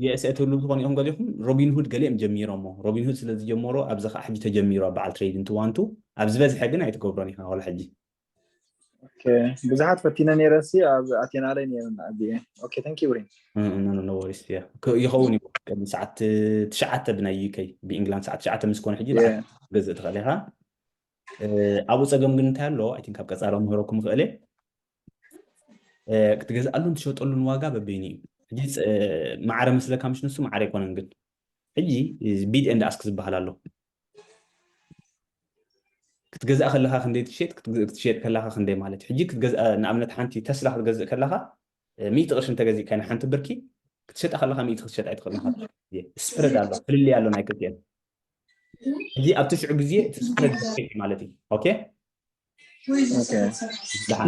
ዩኤስኤ ትብሉ ትኾኑ ኢኹም ገሊኹም ሮቢን ሁድ ገሊኦም ጀሚሮሞ ሮቢን ሁድ ስለዝጀመሮ ኣብዚ ከዓ ሕጂ ተጀሚሩ ኣብ በዓል ትሬድ እንትዋንቱ ኣብ ዝበዝሐ ግን ኣይትገብሮን ኢኻ ዋላ ሕጂ ኦኬ ብዙሓት ፈቲነ ነይረ ሲ ኣብ ኣቴናለይ ነይረ ኣቢኤ ኦኬ thank you ብሪን ኖ ኖ ወሪስ ያ ይኸውን እዩ ቅድሚ ሰዓት ትሽዓተ ብናይ ዩኬ ብኢንግላንድ ሰዓት ትሽዓተ ምስ ኮነ ሕጂ Yeah. ገዝእ ትኽእል ኢኻ። እ፣ ኣብኡ ፀገም ግን እንታይ ኣሎ? ኣይ ቲንክ ኣብ ቀፃሊ ምህረኩም ይኽእል እየ። እ፣ ክትገዝኣሉን ትሸጠሉን ዋጋ በበይኑ እዩ። ሕጂ ፅ- እ፣ ማዕረ መስለካ ምሽ ንሱ ማዕረ ኣይኮነን ግን ሕጂ ቢድ ኤንድ ኣስክ ዝበሃል ኣሎ። ክትገዝኣ ከለካ ክንደይ ትሸጥ ክትገ- ክትሸጥ ከለካ ክንደይ ማለት እዩ። ሕጂ ክትገዝኣ ንኣብነት ሓንቲ ተስላ ክትገዝእ ከለካ እ፣ ሚእቲ ቅርሺ እንተገዚእካ ንሓንቲ ብርኪ ክትሸጣ ከለካ ሚእቲ ክትሸጥ ኣይትኽእል ኢኻ። ስፕረድ ኣሎ ፍልልይ ኣሎ ናይ ክልቲኤን። ሕጂ ኣብ ትሽዑ ግዜ እቲ ስፕረድ ዝፍትሕ ማለት እዩ። ኦኬ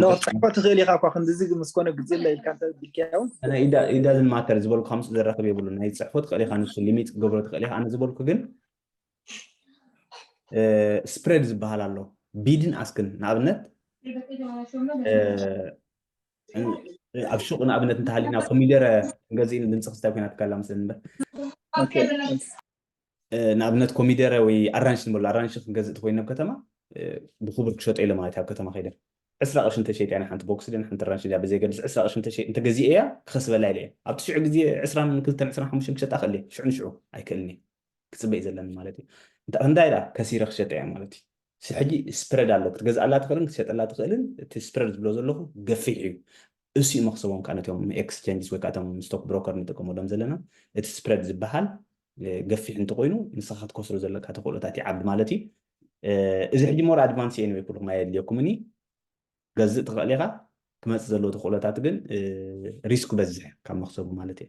ኖ ክትፅሕፎ ትኽእል ኢኻ እኳ ክንድዚ ግን ምስ ኮነ ግዜ ለ ኢልካ እንተ ቢልካዮ እውን ኢዳዝን ማተር ዝበልኩ ከምፅ ዘራኽብ የብሉ ናይ ፅሕፎ ትኽእል ኢኻ ንሱ ሊሚት ክትገብሮ ትኽእል ኢኻ ኣነ ዝበልኩ ግን ስፕሬድ ዝበሃል ኣሎ ቢድን ኣስክን ንኣብነት እ፣ ኣብ ሹቕ ንኣብነት እንተሃሊና ኮሚደረ ክንገዝእ ኢሉ ድምፂ ክስታይ ኮይና ትካላ መስለኒ እምበር ንኣብነት ኮሚደረ ወይ ኣራንሽ ንበሎ ኣራንሽ ክንገዝእ ተኮይኑ ኣብ ከተማ ብክቡር ክሸጦ ኢለ ማለት ኣብ ከተማ ከይደ ዕስራ ቅርሺ እንተሸይጠ እያ ሓንቲ ቦክስ ድን ሓንቲ ኣራንሽ ድያ ብዘይገድስ ዕስራ ቅርሺ እንተገዚአ እያ ክኸስበላ ኢለ እየ ኣብቲ ሽዑ ግዜ ዕስራን ክልተን ዕስራን ሓሙሽተን ክሸጣ ክእል እየ ሽዑ ንሽዑ ኣይክእልን እየ ክፅበ እዩ ዘለኒ ማለት እዩ እንታይ ኢላ ከሲረ ክሸጠ እያ ማለት እዩ ሕጂ ስፕረድ ኣሎ ክትገዝኣላ ትኽእልን ክትሸጠላ ትኽእልን እቲ ስፕረድ ዝብሎ ዘለኹ ገፊሕ እዩ እሱ እዩ መክሰቦም ከዓ ነቶም ኤክስቸንጅስ ወይ ከዓ ቶም ስቶክ ብሮከር ንጥቀመሎም ዘለና እቲ ስፕረድ ዝበሃል ገፊሕ እንተኮይኑ ንስኻ ክትከስሮ ዘለካ ተኽእሎታት ይዓቢ ማለት እዩ እዚ ሕጂ ሞር ኣድቫንስ እየ ንበይ ኩልኩም ኣየድልየኩምኒ ገዝእ ትኽእል ኢኻ ክመፅእ ዘለዎ ተኽእሎታት ግን ሪስኩ በዝሕ ካብ መክሰቡ ማለት እዩ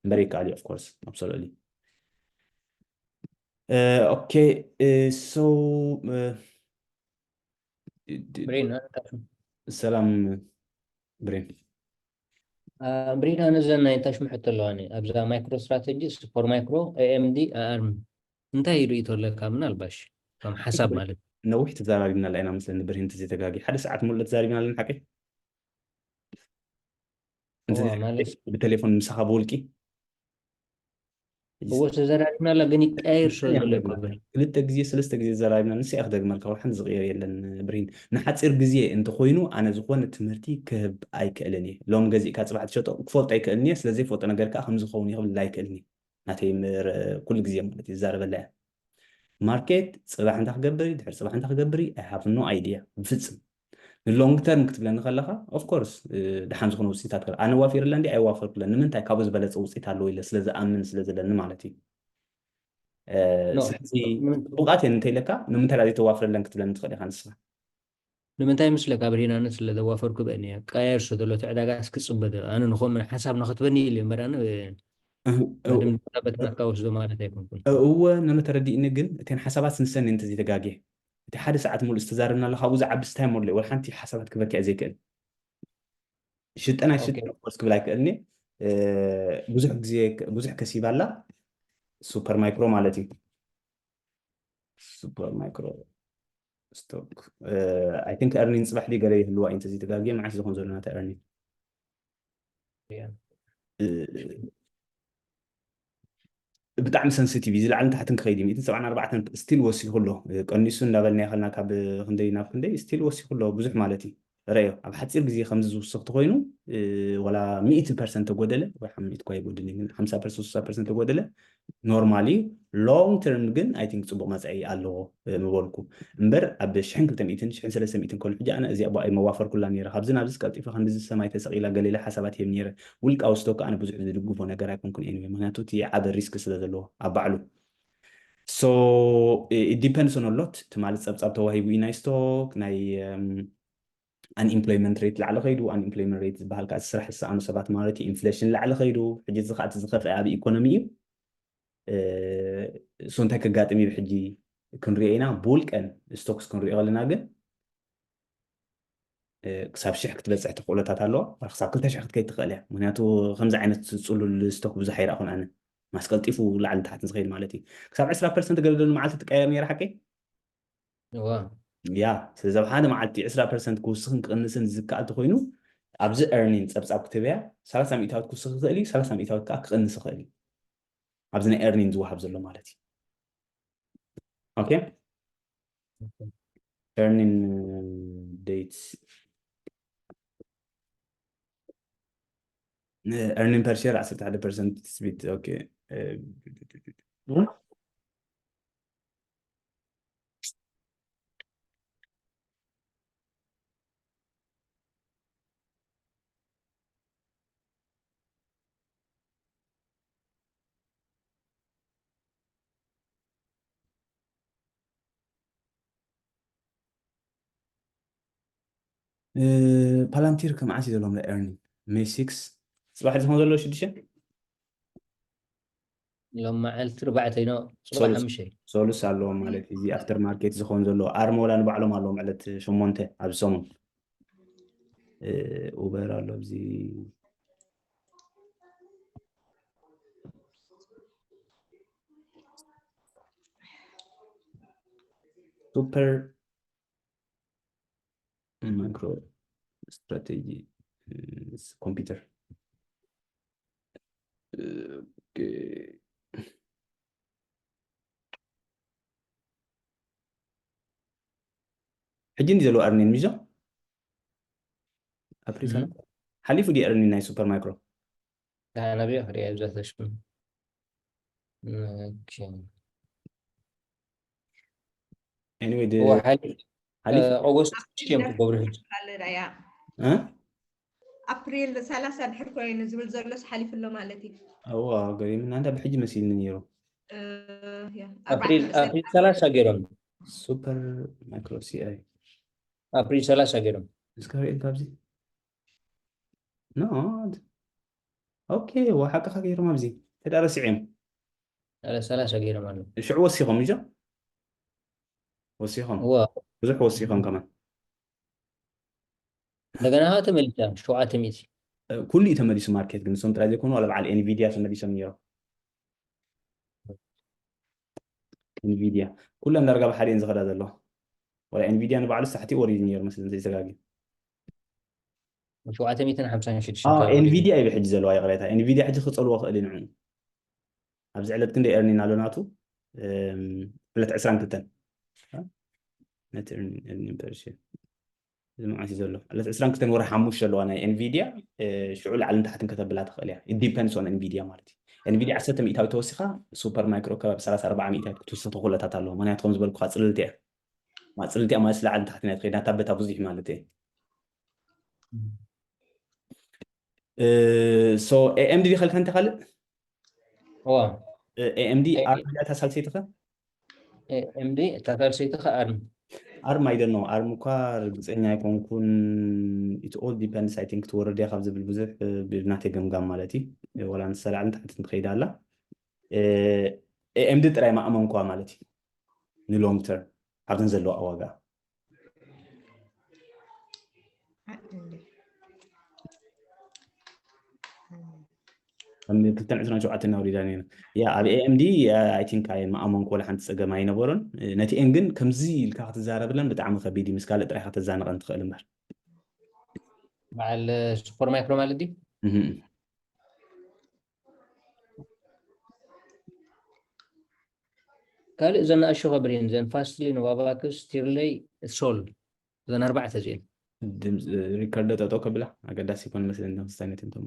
እምበር ይከኣል እዩ ኦፍኮርስ ኣብሶሉትሊ ኦኬ ሶ ብሬን ሰላም ብሬን ብሬን ኣነ ዘን ናይ ታሽሙ ሕቶ ኣለዋኒ ኣብዛ ማይክሮ ስትራተጂ ሱፐር ማይክሮ ኤኤምዲ ኣርም እንታይ ርእይቶ ኣለካ ምናልባሽ ከም ሓሳብ ማለት ነዊሕ ተዛራሪብና ኣለና ምስለኒ ብሬን ተዘይተጋጊ ሓደ ሰዓት ሙሉእ ተዛሪብና ኣለና ሓቂ ብቴሌፎን ምሳኻ ብውልቂ እዎ ተዘራሪብና ኣላ ግን ይቀያየር ስለ ዘሎ ይኮበል ክልተ ግዜ ሰለስተ ግዜ ተዘራሪብና ንስ እያ ክደግመልካ ወላ ሓንቲ ዝቕየር የለን ብሪን ንሓፂር ግዜ እንተኮይኑ ኣነ ዝኾነ ትምህርቲ ክህብ ኣይክእልን እየ ሎም ገዚእካ ፅባሕ ትሸጦ ክፈልጦ ኣይክእልን እየ ስለዘይፈልጦ ነገር ከዓ ከምዝኸውን ይኽብል ኣይክእልን እየ ናተይ ኩሉ ግዜ ማለት እዩ ዝዛረበላ እያ ማርኬት ፅባሕ እንታይ ክገብር እዩ ድሕሪ ፅባሕ እንታይ ክገብር እዩ I have no idea ብፍፅም ን long term ክትብለኒ ከለኻ of course ደሓን ዝኾነ ውፅኢታት ከ ኣነ ዋፊርለ እንዲ ኣይዋፈርኩለ ንምንታይ ካብኡ ዝበለፀ ውፅኢት ኣለዎ ኢለ ስለ ዝኣምን ስለ ዘለኒ ማለት እዩ ስለዚ ፅቡቃት እየን እንተኢለካ ንምንታይ ዳ ዘይተዋፍረለን ክትብለኒ ትኽእል ኢኻ ንስኻ ንምንታይ ምስለ ካብ ሪናነት ስለ ዘዋፈርኩ ብአን እየ ቀያየር ስለ ዘሎ እቲ ዕዳጋ እስክፅበ ኣነ ንኸም ሓሳብ ንኸትበኒ ኢሉ እምበር ኣነ በትናካ ወስዶ ማለት ኣይኮንኩን እወ ነነ ተረዲእኒ ግን እተን ሓሳባት ስንሰን እንተ ዘይተጋግየ እቲ ሓደ ሰዓት ሙሉእ ዝተዛረብና ኣሎ ካብኡ ዝዓቢ ስታይ ሞለ ወላ ሓንቲ ሓሳባት ክበኪያ ዘይክእል ሽጠን ኣይሽጠን ኦፍኮርስ ክብል ኣይክእልኒ ብዙሕ ግዜ ብዙሕ ከሲባ ኣላ ሱፐር ማይክሮ ማለት እዩ ሱፐር ማይክሮ ስቶክ I think earning ፅባሕ ድዩ ገለ ይህልዋ እዩ እንተዘይተጋግየ መዓስ ዝኾን ዘሎ ናታ earning ብጣዕሚ sensitive እዩ ዝላዕልን ታሕትን ክኸይድ እዩ ሚእትን ሰብዓን ኣርባዕተን still ወሲኹ ኣሎ ቀኒሱ እንዳበልና ይኸልና ካብ ክንደይ ናብ ክንደይ still ወሲኹ ኣሎ ብዙሕ ማለት እዩ ረዮ ኣብ ሓፂር ግዜ ከምዚ ዝውስኽ ተኮይኑ ወላ ሚእቲ ፐርሰንት ተጎደለ ወይ ሓሚት ኳ ይጎድል ግን ሓምሳ ፐርሰንት ስሳ ፐርሰንት ተጎደለ normally long term ግን I think ፅቡቅ መፅኢ ኣለዎ ምበልኩ እምበር ኣብ ሽሕን ክልተ ሚእትን ሽሕን ሰለስተ ሚእትን ከሉ ሕጂ ኣነ እዚኣ ብኣይ መዋፈርኩላ ነይረ ካብዚ ናብዚ ቀልጢፈ ክንድዚ ሰማይ ተሰቂላ ገሌለ ሓሳባት ሂብ ነይረ ውልቃዊ ስቶክ ኣነ ብዙሕ ዝድግፎ ነገር ኣይኮንኩን anyway ምክንያቱ እቲ ዓበ risk ስለ ዘለዎ ኣብ ባዕሉ so it depends on a lot ትማሊ ፀብፃብ ተዋሂቡ እዩ ናይ ስቶክ ናይ unemployment rate ላዕሊ ከይዱ unemployment rate ዝበሃል ከዓ ስራሕ ዝሰኣኑ ሰባት ማለት እዩ inflation ላዕሊ ከይዱ ሕጂ እዚ ከዓ እቲ ዝኸፍአ ኣብ economy እዩ so እንታይ ከጋጥም እዩ ሕጂ ክንሪኦ ኢና ብውልቀን stocks ክንሪኦ ከለና ግን ክሳብ ሽሕ ክትበፅሕ ተኽእሎታት ኣለዋ ክሳብ ክልተ ሽሕ ክትከይድ ትኽእል እያ ምክንያቱ ከምዚ ዓይነት ፅሉል stock ብዙሕ ኣይረኣኹን ኣነ ማስቀልጢፉ ላዕሊ ታሕቲ ዝኸይድ ማለት እዩ ክሳብ ዕስራ ፐርሰንት ገለገሉ መዓልቲ ትቀየር ነይራ ሓቀይ እዋ ያ ስለዚ ኣብ ሓደ መዓልቲ ዕስራ ፐርሰንት ክውስኽን ክቕንስን ዝከኣል ተኮይኑ ኣብዚ earning ፀብፃብ ክትበያ ሰላሳ ሚእታዊት ክውስኽ ይኽእል እዩ ሰላሳ ሚእታዊት ከዓ ክቕንስ ይኽእል እዩ ኣብዚ ናይ earning ዝወሃብ ዘሎ ማለት እዩ okay earning date earning per share ዓሰርተ ሓደ ፐርሰንት ትስቢት okay ፓላንቲር ከመዓስ እዩ ዘለዎም earning May six ፅባሕ ዝኾን ዘለዎ ሽዱሽተ ሎም መዓልቲ ርባዕተ ኢኖ ፅባሕ ሓሙሽተ ሶሉስ ኣለዎም ማለት እዚ after market ዝኾን ዘለዎ ኣርመ ወላ ንባዕሎም ኣለዎም ዕለት ሸሞንተ ኣብዚ ሰሙን ኡበር ኣሎ ኣብዚ super micro strategy ኮምፒውተር። ሕጂ እንዲ ዘለዎ ኣርኒን ሚዞ ኣፕሪል ሰላሳ ሓሊፉ ዲ ኣርኒን ናይ ሱፐር ማይክሮ? ኣነብዮ ክሪኦ እዛ ተሽኩ anyway ሓሊፍ ኦገስት ሽም ክገብሩ ሕጂ ኣፕሪል ሰላሳ ድሕር ኮይኑ ዝብል ዘሎስ ሓሊፉ ኣሎ ማለት እዩ። እዋ ገሪምና እንዳ ብሕጂ መሲልኒ ነይሩ። ኣፕሪል ሰላሳ ገይሮም ሱፐር ማይክሮ ሲኣይ ኣፕሪል ሰላሳ ገይሮም እስከ ሪኤል ካብዚ ኖ ኦኬ ዋ ሓቅኻ ገይሮም ኣብዚ ተዳ ረሲዖም ሰላሳ ገይሮም ኣለዉ። ሽዑ ወሲኾም እዞ ወሲኾም እዋ ብዙሕ ወሲኾም ከማን እንደገና ከዓ ተመሊሳ ሸውዓተ ሚእቲ ኩሉ እዩ ተመሊሱ ማርኬት ግን እሶም ጥራይ ዘይኮኑ ዋላ በዓል ኤንቪዲያ ተመሊሶም ነይሮም። ኤንቪዲያ ኩለን ዳርጋ ብሓደ እየን ዝኸዳ ዘለዋ። ዋላ ኤንቪዲያ ንባዕሉ ሳሕቲ ወሪዱ ነይሩ መስለኒ ዘይተጋግየ። ሸውዓተ ሚእትን ሓምሳን ሽዱሽተ ኤንቪዲያ እዩ ብሕጂ ዘለዋ ይቕሬታ። ኤንቪዲያ ሕጂ ክፀልዎ ክእል እዩ ንዕኡ ኣብዚ ዕለት ክንደይ ኤርኒን ኣሎ ናቱ ዕለት ዕስራን ክልተን ነቲ ኤርኒን ፐርሽን እዚ መዓስ እዩ ዘሎ ዕለት ዕስራን ክልተን ወርሒ ሓሙሽተ ኣለዋ ናይ ኤንቪዲያ ሽዑ ላዕልን ታሕትን ከተብላ ትኽእል እያ። ዲፐንድስ ኦን ኤንቪዲያ ማለት እዩ። ኤንቪዲያ ዓሰርተ ሚእታዊ ተወሲኻ ሱፐር ማይክሮ ከባቢ ሰላሳ ኣርባዓ ሚእታዊ ክትውስኽ ተኽእሎታት ኣለዎ። ምክንያቱ ከም ዝበልኩኻ ፅልልቲ እያ። ማ ፅልልቲ እያ ማለት ላዕልን ታሕትን እያ ትኸይድ ናታ በታ ብዙሕ ማለት እየ። ሶ ኤኤምዲ ዲኻ ኢልካ እንታይ ካልእ እዋ ኤኤምዲ ኣርም እታ ሳልሰይትኸ ኤኤምዲ እታ ሳልሰይትኸ ኣርም ኣርም ኣይደኖ ኣርም እኳ ርግፀኛ ኣይኮንኩን። It all depends I think ትወርድ እያ ካብ ዝብል ብዙሕ ብናተይ ገምጋም ማለት እዩ። ዋላ ንሳ ላዕልን ታሕትን ትኸይድ ኣላ። ኤኤምዲ ጥራይ ማእመንኳ ማለት እዩ ንሎንግ ተርም ካብተን ዘለዋ ዋጋ ክልተን ዕስራን ሸውዓተን ኣውሪዳ ነይራ። ያ ኣብ ኤኤምዲ I think ኣየ ማእመንኩ ወላ ሓንቲ ፀገም ኣይነበሮን። ነቲኤን ግን ከምዚ ኢልካ ክትዛረብለን ብጣዕሚ ከቢድ እዩ። ምስ ካልእ ጥራይ ከተዛንቐን ትኽእል እምበር በዓል ሱፐር ማይክሮ ማለት ድዩ? ካልእ እዘን ንኣሽቱ ከብሪን እዘን ፋስትሊ ኖቫቫክስ ቲርለይ ሶል እዘን ኣርባዕተ እዚኤን ሪከርዶ ጠጠው ከብላ ኣገዳሲ ይኮን መስለኒ ክስታይ ነትን ተማ